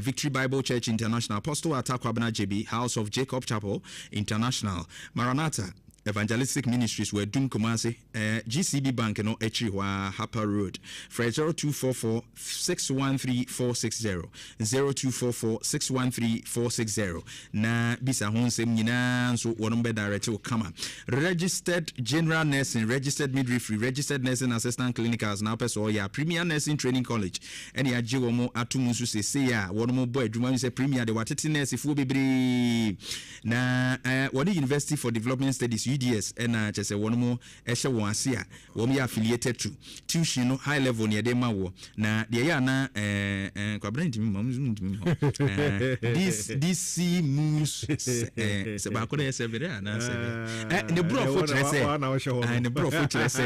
Victory Bible Church International, Apostle Atta Kwabena Gyebi, House of Jacob Chapel International, Maranatha Evangelistic Ministries wɔ Adum, Kumasi. GCB Bank no akyiri hɔ ara, Harper Road. Frɛ 0244 613 460, 0244 613 460, na bisa ho nsɛm nyinaa nso, wɔnom bɛ direct wo kama. Registered General Nursing, Registered Midwifery, Registered Nursing Assistant Clinicals na wopɛ sɛ ɔyɛ a, Premier Nursing Training College ɛne agye wɔn ato mu nso seesei a wɔnom bɔ adwuma. Wonim sɛ Premier de wɔatete nɛɛsefoɔ bebree. Na wɔne University for Development Studies, UDS, na kyerɛ sɛ wɔnom hyɛ wɔn ase a wɔn yɛ affiliated to. Tuition no high level na yɛde ma woɔ. Na deɛ ɛyɛ a na eh, Kwabena ntumi mma, ɔmo ntumi mma hɔ. Eh, this, this moves, eh, sɛ baako na yɛ sɛbere anaa sɛbere. Eh, ne borɔfo kyerɛ sɛ, eh, ne borɔfo kyerɛ sɛ.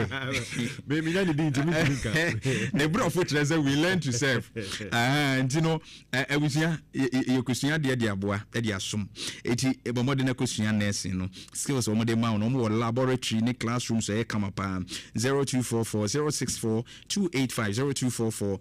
Menya ne din nti mentumi nka. Ne borɔfo kyerɛ sɛ we learn to serve. Ah, nti no, Abusua, yɛkɔsua adeɛ de aboa de asom. Eti bɔ mmɔden na kɔsua nursing no. Skills a wɔde ma wo no, wɔwɔ laboratory ne classrooms a ɛyɛ kama paa. 0244 064 285, 0244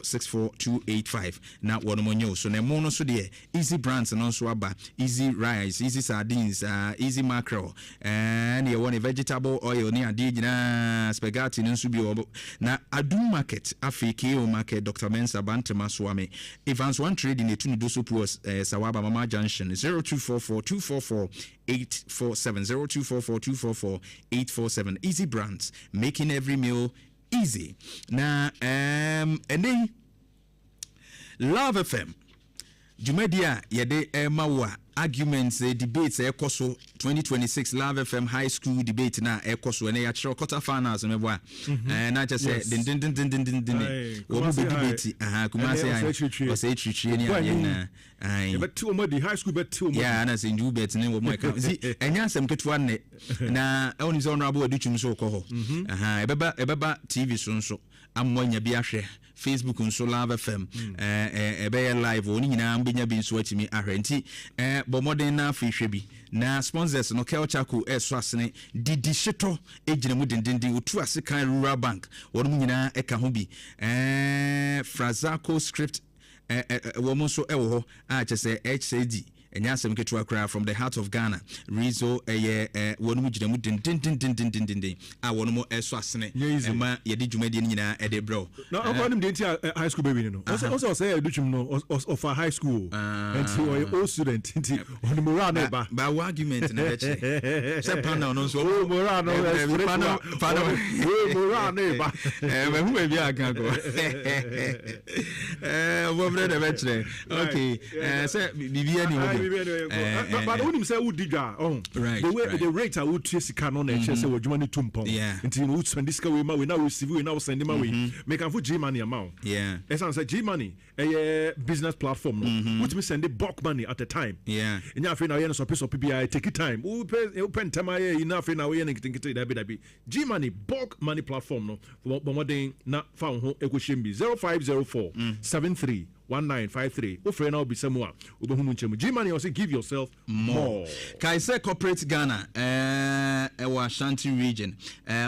064 285 na wɔnom nyɛ wo so. Na ɛmo no nso deɛ, Easy Brands no nso aba. Easy Rice, Easy Sardines, Easy Mackerel, ɛne ɛwɔ ne vegetable oil ne adeɛ nyinaa, spaghetti no nso bi wɔ. Na Adum Market, afei KO Market, Doctor Mensah, Bantama, Soame, Evans One Trading, Etunu Doso Puos, Sawaba, Mama Junction, 0244 244 847, 0244 244 847. Easy Brands, making every meal easy. Na um, ɛnɛ yi, Love FM, dwumadi a yɛde rema wo a. Arguments, debates a ɛkɔ so, 2026 Love FM High School debate no a ɛkɔ so, ɛnɛ yɛakyerɛw quarter finals no mɛboa. Eh, na kyerɛ sɛ dendendendendenden wɔn mu bɛ debate, aha, Kumasi High, ɔsɛ akyirikyiri ne adeɛ nyinaa. Aye. Yɛbɛte wɔn adi, high school bɛte wɔn adi. Yeah, na St. Hubert ne wɔn ɛka. Nti ɛnyɛ asɛm ketewa nnɛ. Na ɛwɔ sɛ Honorable Adutwum nso kɔ hɔ. Mhm. Aha, ɛbɛba ɛbɛba TV so nso amoa nya bi ahwɛ. Facebook nso Love FM mm. ɛbɛyɛ live wɔn nyinaa mbɛnya bi nso atumi ahwɛ. Nti bɔ mmɔden na afei hwɛ bi. Na sponsors no Kel Charcoal ɛso asene didi hyetɔ egyina mu dendenden otu ase kan Rural Bank wɔn nyinaa ɛka ho bi. Frazaco script wɔn nso wɔ hɔ a kyɛ sɛ ɛkyerɛ di ɛnyɛ asɛm ketewa koraa from the heart of Ghana Rizzo ɛyɛ wɔn mu gyina mu dendendendendendenden a wɔn mo ɛsɔ asene ɛma yɛde dwumadie no nyinaa ɛde brɛ wo. Na ɔkɔ nim deɛ nti a high school bɛwi no ɔsɛ ɔsɛ ɔsɛ ɛdutwum no ɔfa high school nti ɔyɛ old student nti ɔne moral no ba. Ba wo argument no bɛkyerɛ sɛ panel no nso. O moral no ɛsɛ panel panel o moral no ba. Ɛɛ mɛ hu baabi a aka kɔ. Ɛɛ ɔbɔfrɛ na bɛkyerɛ okay ɛɛ sɛ biribi ani hɔ bi. But wonim sɛ wodi dwa ɔho. Right the way the rate a wotua sika no na ɛkyerɛ sɛ w'adwuma no tu mpɔn. Nti no wosɛnde sika wei ma wei na woreceive wei na wosɛnde ma wei. Mekamfo G money ama wo. Ɛsiane sɛ G money ɛyɛ business platform no mm-hmm. wotumi send bulk money at a time ɛnyɛ afei na woyɛ no sɔpe sɔpe biara take time wopɛ wopɛ ntɛm ayɛ yi na afei na woyɛ no nketenkete dabi dabi G money bulk money platform no bɔ mmɔden na fa wo ho ɛkɔhyɛm bi 0504 73 1953 wofrɛ na wobisa mu a wobɛhu mu nkyɛmu G money ɔsɛ give yourself more. Kae sɛ Corporate Ghana ɛwɔ Ashanti Region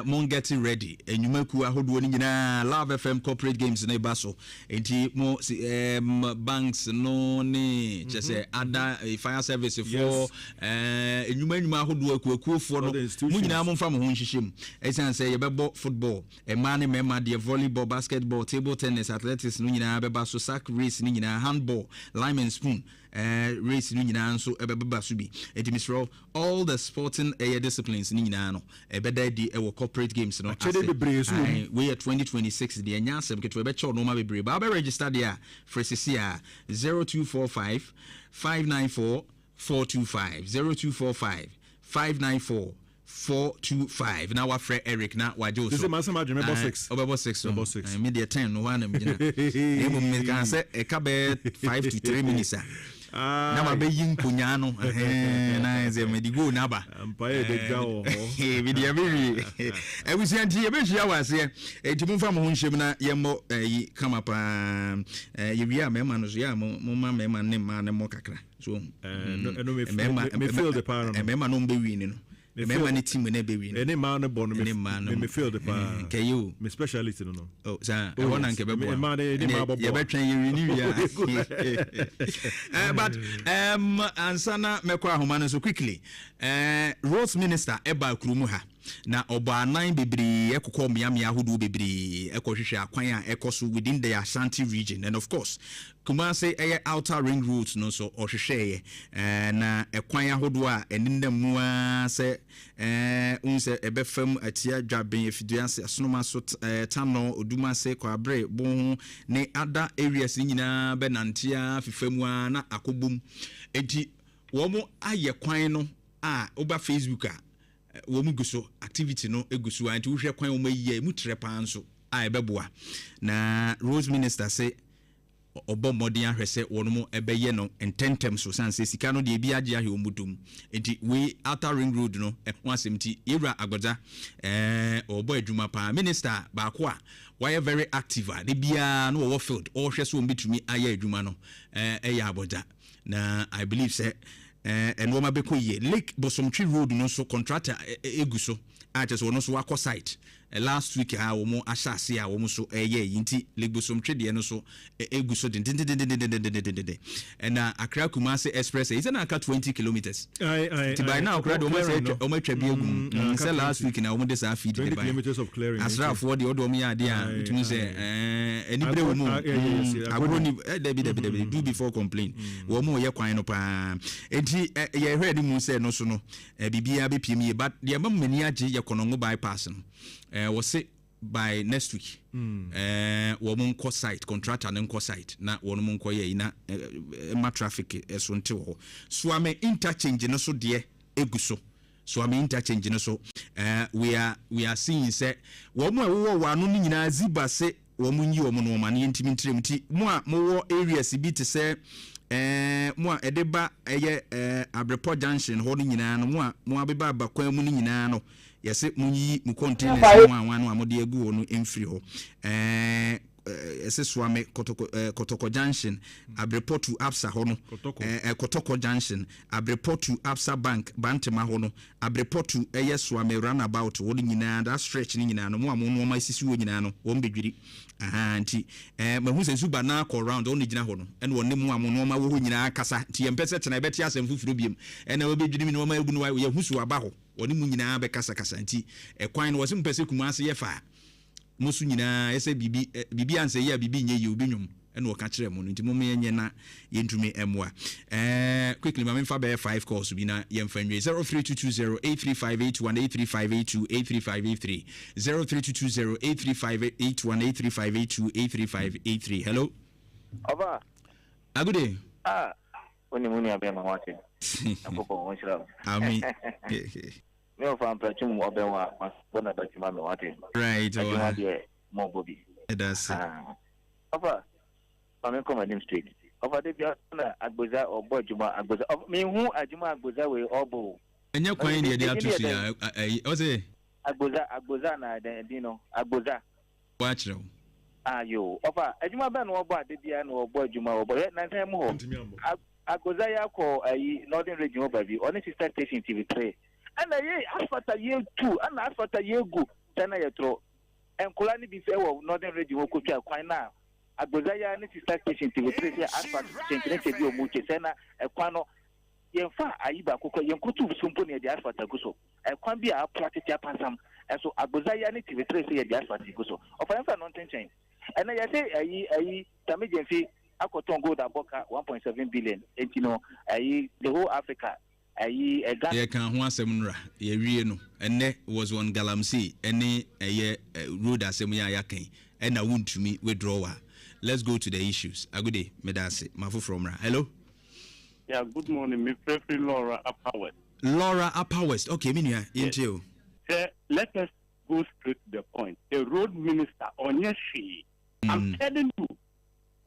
mon get ready nnwumakuo ahodoɔ no nyinaa Love FM Corporate Games no ba so nti mo um, banks no ne kyɛ sɛ mhm. ada eh, fire service foɔ eh, nnwuma nnwuma ahodoɔ akuakuofoɔ no mo nyinaa momfa mo ho nhyehyɛ mu ɛsiane sɛ yɛbɛbɔ football mmaa ne mmarima deɛ volleyball basketball table tennis athletics no nyinaa bɛba so sack race no nyinaa handball lime and spoon eh, race no nyinaa nso ɛbɛbɛba so bi. Enti mesrɛ wo, all the sporting ɛyɛ disciplines no nyinaa no, ɛbɛda adi ɛwɔ corporate games no ase. Akyɛdeɛ bebree nso wɔ mu. Ae, wei yɛ 2026 deɛ, ɛnyɛ asɛm ketewa, ɛbɛkyɛ wo nnoɔma bebree. Ba wobɛ register deɛ a, frɛ seesei ara, 0245 594 425, 0245 594 425 na wafrɛ Eric na wagye wo so. Sese masɛm adwene mɛbɔ 6. Ɔbɛbɔ 6 Mɛbɔ 6. Me deɛ 10 no hɔ a na megyina. Na mmom meka sɛ ɛka bɛyɛ 5 to 3 minutes a na mabɛyi nkonyaa no na sɛ mede goal no aba. Mpaeɛ de dwa wɔ hɔ. Me deɛ mewie. Abusua nti yɛbɛhyia wɔ aseɛ. Nti momfa mo ho nhyɛm na yɛmmɔ yi kama paa. Yɛwie a mmarima no so yɛ a momma mmarima ne mmaa no mmɔ kakra. So mmarima mmarima no bɛ win no mmarima ne team na bɛ win. Ɛne mmaa no bɔ no ɛne mmaa no me field paa. Kɛyɛ o. Me specialist no no. Oh saa ɛhɔ na nkɛ bɛ bɔ. Mmaa no ɛne mmaa bɔ bɔ. Yɛbɛtwɛn yɛ win wia. But um, ansa na mɛkɔ ahoma no so quickly uh, roads minister ɛba kurom ha. Na ɔbɔ anan bebree ɛkokɔ mmeammea ahodoɔ bebree ɛkɔhwehwɛ akwan a ɛkɔ so within the Ashanti region and of course Kumasi ɛyɛ outer ring roads no nso ɔhwehwɛeɛ ɛɛ na ɛkwan ahodoɔ a ɛnenam mu ara sɛ ɛɛ wohu sɛ ɛbɛfam atia Dwaben, Afiduase, Asonomaso, ɛɛ Tanɔ, Odumase, Kwabre, Bonho ne other areas no nyinaa bɛnante ara fifa mu ara na akɔbom. Enti wɔn ayɛ kwan no a woba Facebook a Wɔn gu so, activity no gu so ara nti wohwɛ kwan a wɔn ayi a emu trɛ paa nso a ɛbɛboa. Na Roads Minister se ɔbɔ mmɔden ahwɛ sɛ wɔn bɛyɛ no ntɛntɛm so sane sɛ sika no deɛ ebi agye ahwɛ wɔn bɔtɔ mu. Nti wei Outer Ring Road no ho asɛm nti Yɛwura Agbodza ɛɛ ɔrebɔ adwuma paa. Minister baako a wayɛ very active a da biara no wɔwɔ field ɔrehwɛ sɛ wɔn bɛtumi ayɛ adwuma no ɛyɛ Agbodza. Na I believe sɛ eh, nneɛma bɛkɔ yie. Lake Bosomtwe road no nso contractor egu so a kyerɛ sɛ wɔn nso wakɔ site last week a wɔn ahyɛ ase a wɔn nso ɛyɛ yi nti Lake Bosomtwe deɛ no nso egu so dendendendendendendendenden. Ɛna Accra Kumasi express ɛyi sɛ na aka 20 kilometres. Nti by now koraa deɛ wɔn asɛ wɔn atwa bi agu mu. Mm, sɛ last week na wɔn de saa feed de ba. Asraafoɔ deɛ ɔde wɔn yɛ adeɛ a wotumi sɛ ɛɛ anibere wɔ mu. Agorɔ ni dabi dabi dabi do before complain. Wɔn mo yɛ kwan no paa. Eti yɛhwɛ anim sɛ no so no biribiara bɛpie mu yie but deɛ ɛma m'ani agye yɛ Kɔnɔngo bypass no. Wɔse. by next week ɛɛ wɔn nkɔ site, contractor no nkɔ site na wɔn nkɔ yɛ yi na ɛma traffic ɛso nte wɔ hɔ. Suame interchange no so deɛ egu so. Suame interchange no so ɛɛ we are we are seeing sɛ wɔn a ɛwowɔ wɔ ano no nyinaa ziba se wɔn nyi wɔn nnoɔma no yɛntumi ntrɛ mu nti mo a mowɔ areas bi te sɛ ɛɛ mo a ɛde ba ɛyɛ ɛɛ Abrepɔ junction hɔ no nyinaa no mo a mo abeba aba kwan mu no nyinaa no yɛse mo nyiyi mo containers ne ho anwan no a mode agu hɔ no mfiri hɔ ɛɛ ɛse Soame Kɔtɔkɔ ɛɛ Kɔtɔkɔ junction Abrepɔ to Absa hɔ no ɛɛ Kɔtɔkɔ junction Abrepɔ to Absa bank Bantema hɔ no Abrepɔ to ɛyɛ Suame run about hɔ no nyinaa that stretch no nyinaa no mo a mo nnoɔma esisi hɔ nyinaa no wɔn bɛdwiri ahaa nti ɛɛ mahu sɛ Zuba naa kɔ round ɔno na egyina hɔ no ɛna ɔne mo a mo nnoɔma wɔ hɔ nyinaa kasa nti yɛmpɛ sɛ kyena yɛbɛte asɛm foforɔ biom ɛna wɔbɛdwiri me nnoɔma agu no yɛhu so aba hɔ ɔne mo nyinaa bɛkasakasa nti ɛkwan no wɔse mopɛ sɛ Kumasi yɛ fa a mo so nyinaa ɛsɛ biribi ɛ biribi ansɛ yie a biribi nyɛ yie obi nwom ɛna ɔka kyerɛɛ mo no nti mom yɛnyɛ na yɛntumi mmoa ɛɛ quickly ma memfa bɛyɛ 5 calls bi na yɛmfa nwie 03220 83581 83582 83583 03220 83581 83582 83583 hello Ɔba. Agude. Ah, wo ne mu nua bɛma wate. Nyankopɔn ɔnhyira wo. Amen. Me ɔfa mprɛto mu ɔbɛn wo a ma bɔ na bɛte ma me wate. Right Adwuma deɛ mo bɔ bi. Ɛda ase. Ɔfa ma me nkɔ m'anim straight. Ɔfa de bia na Agboza ɔbɔ adwuma Agboza ɔfa me hu adwuma Agboza wei ɔbɔ o. Ɛnyɛ kwan na yɛde ato so yi a ɛyi ɔse. Agboza Agboza na ɛdɛn ɛdin no Agboza. Wɔakyerɛ wo. Ah yoo ɔfa adwuma bɛn na ɔbɔ a da biara na ɔbɔ adwuma ɔbɔ hwɛ nansa yi mu hɔ Agboza yi akɔ ayi Northern region hɔ baabi ɔne sister station TV 3 Ɛna yei asphalt a yɛtu ɛna asphalt a yɛgu sɛ na yɛtorɔ nkwadaa no bi sɛ wɔ northern region hɔ kɔtwa kwan no a Agbodza yi ara ne sister station TV3 sɛ asphalt kyɛnkyerɛnkyɛ bi a wɔn retwa sɛ na ɛkwan no yɛnfa ayi baako kora yɛnkotu so mpo na yɛde asphalt agu so ɛkwan bi a apra tete apansam ɛso Agbodza yi ara ne TV3 sɛ yɛde asphalt gu so ɔfa yɛnfa no ntenkyɛn ɛnɛ yɛsɛ ayi ayi Sammy Gyamfi akɔtɔn gold abɔ ka 1.7 billion enti no ayi the whole Africa Ayi ɛga. Yɛkaa ho asɛm nnora, yɛwie no ɛnnɛ was on galamsey ɛne ɛyɛ road asɛm yi a yɛaka yi ɛna wontumi withdrawal. Let's go to the issues. Agude, meda ase. Ma foforɔ mmra. Hello? Yeah, good morning. Me frɛ firi Lawra Upper West. Lawra Upper West. Okay, me nua, yɛntie o. Sɛ let us go straight to the point. The road minister ɔnyɛ hwee. I'm telling you,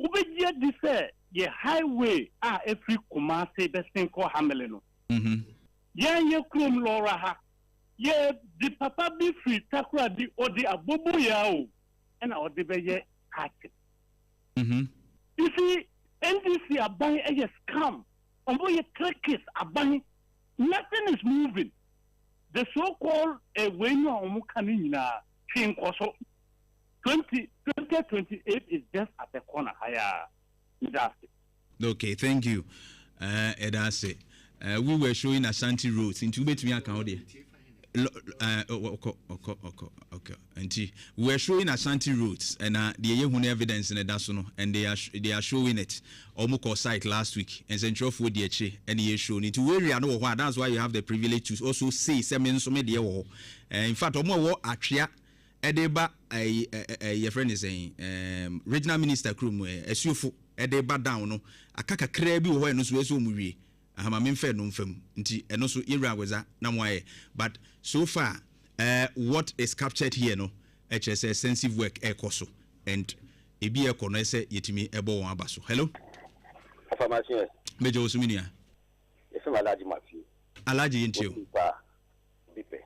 Wobɛgye adi sɛ yɛ highway a ɛfiri Kumasi bɛsen kɔ Hamile no, yɛn yɛ kurom Lɔra ha, yɛ de papa bi firi Takoradi ɔde aboboyaa o ɛna ɔde bɛyɛ party. You see, NDC aban yɛ scam, wɔn yɛ cliquish aban, nothing is moving. The so called eh, wei no a wɔn ka no nyinaa, hwee nkɔ so. 2028 is just at the corner hayaa meda ase. Okay thank you eh, yɛda ase eh, we were showing Ashanti roads nti wobɛtumi aka wo deɛ ɔkɔ ɔkɔ ɔkɔ ɔkɔ nti we were showing Ashanti roads ɛna deɛ yɛhu no evidence no ɛda so no and they are, they are showing it ɔmo kɔ site last week nsɛntwerɛfoɔ di akyire ɛne yɛ show no nti wo area no wɔ hɔ a that's why you have the privilege to also say sɛ me nso me deɛ wɔ hɔ eh, in fact ɔmo a ɛwɔ atwea ɛde ba ɛyi ɛ yɛfrɛ ne sɛn ɛɛm regional minister kurom ɛ asuofo ɛde ba down no aka kakraa bi wɔ hɔ ɛno nso ɛsɛ wɔn wie ahama memfa ɛno mfa mu nti ɛno nso yɛwura agweza na mo ayɛ but so far ɛɛ what is captured here no ɛkyerɛ sɛ extensive work ɛkɔ so and ebi ɛkɔ no ɛsɛ yɛtumi ɛbɔ wɔn aba so hello. Afamaseɛ. Mɛgya wo so me nua. Yɛfrɛ me Alhaji Matthew. Alhaji yɛntie o. Obi pɛ.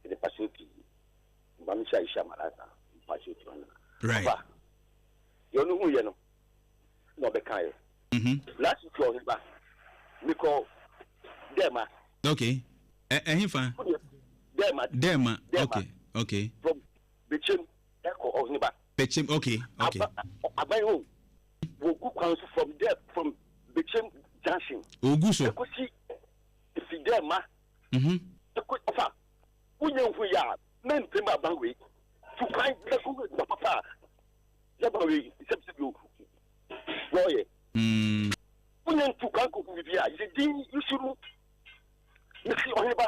Mede mpakyɛw pii. Mma me hyɛ Aisha Malata mpakyɛw pii ma Right. Ɔfa, deɛ ɔno hu yɛ no na ɔbɛka yɛ. Mm-hmm. Last week ɔhe ba, mekɔ Dɛma. Okay. Ɛhe fa? Dɛma. Dɛma. Okay. Okay. From Bechem ɛkɔ ɔhe ba. Bechem. Okay. Okay. Aban hɔ wɔgu kwan so from there from Bechem junction. Ogu so. Ɛkɔsi efi Dɛma. Ɛkɔ ɔfa wonya nhu yɛ a mempem aban wei tu kwan bɛkɔ hu adwuma papa a yɛba wei sɛbisɛbi o wɔyɛ wonya ntu kwan kɔ hu biribi a yɛ din yusuru mesi ɔhene ba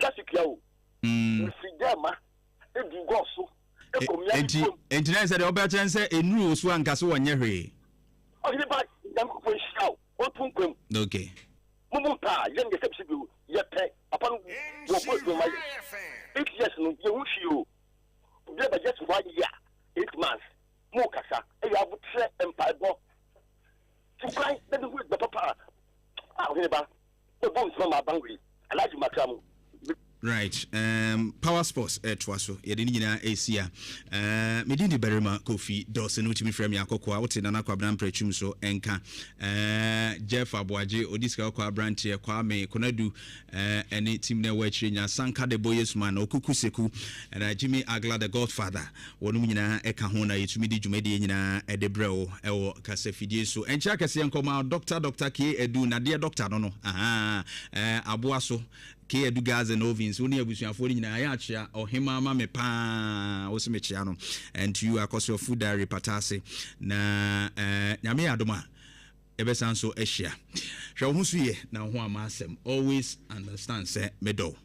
last week ya o mesi dɛ ma. edu gɔɔ so, ekɔ mmea bi Enti, kurom. enti na sɛ deɛ ɔbɛkyerɛ ne sɛ ɛnuru wo so a nka so wɔnyɛ hwee. Ɔhene ba, Nyankopɔn nhyira wo, ɔnto nkwa mu. Okay. Mo mo mpɛ a, yɛn deɛ sɛbi sɛbi o, yɛpɛ, papa no wɔbɔ adwuma ma yɛn. 8 years no, yɛnhu hwee o. Obi aba just one year, 8 months, mo kasa, ɛyɛ abotrɛ, mpaebɔ. Tu kwan na bi hu adwuma papa a, ah, ɔhene ba, bɛbɔ nsoma ma aban wei, Alhaji Makra mu. Right um, Power Sports ɛtoa so yɛde ne nyinaa ɛsi a uh, medin de barima Kofi Dawson wotumi frɛ me akɔkoa wote Nana Kwabena Mprɛtwum so ɛnka uh, Jeff Aboagye ɔdi sika kɔkɔ aberanteɛ Kwame Konadu uh, ɛne team no ɛwɔ akyire nyinaa Sanka de Boyesman Okuku Seku ɛna Jimmy Agla the Godfather Wɔnom nyinaa ɛka ho na yɛtumi de dwumadie nyinaa ɛde brɛ wo ɛwɔ kasafidie so. Ɛnkyɛ akɛseɛ nkɔma Dɔkta Dɔkta K. Adu nadeɛ dɔkta no no ahaa ɛɛ aboa so K. Adu Gas and Ovens wo ne abusuafoɔ no nyinaa yɛ akyea ɔhemaa ma me paa wo se mekyea no and to you Akɔsoɔ Food Diary Pataase na ɛɛ Nyame yɛ adom a yɛbɛsan so ahyia. Hwɛ wo ho so yie na wo ho amma asɛm always understand sɛ medɔ wo.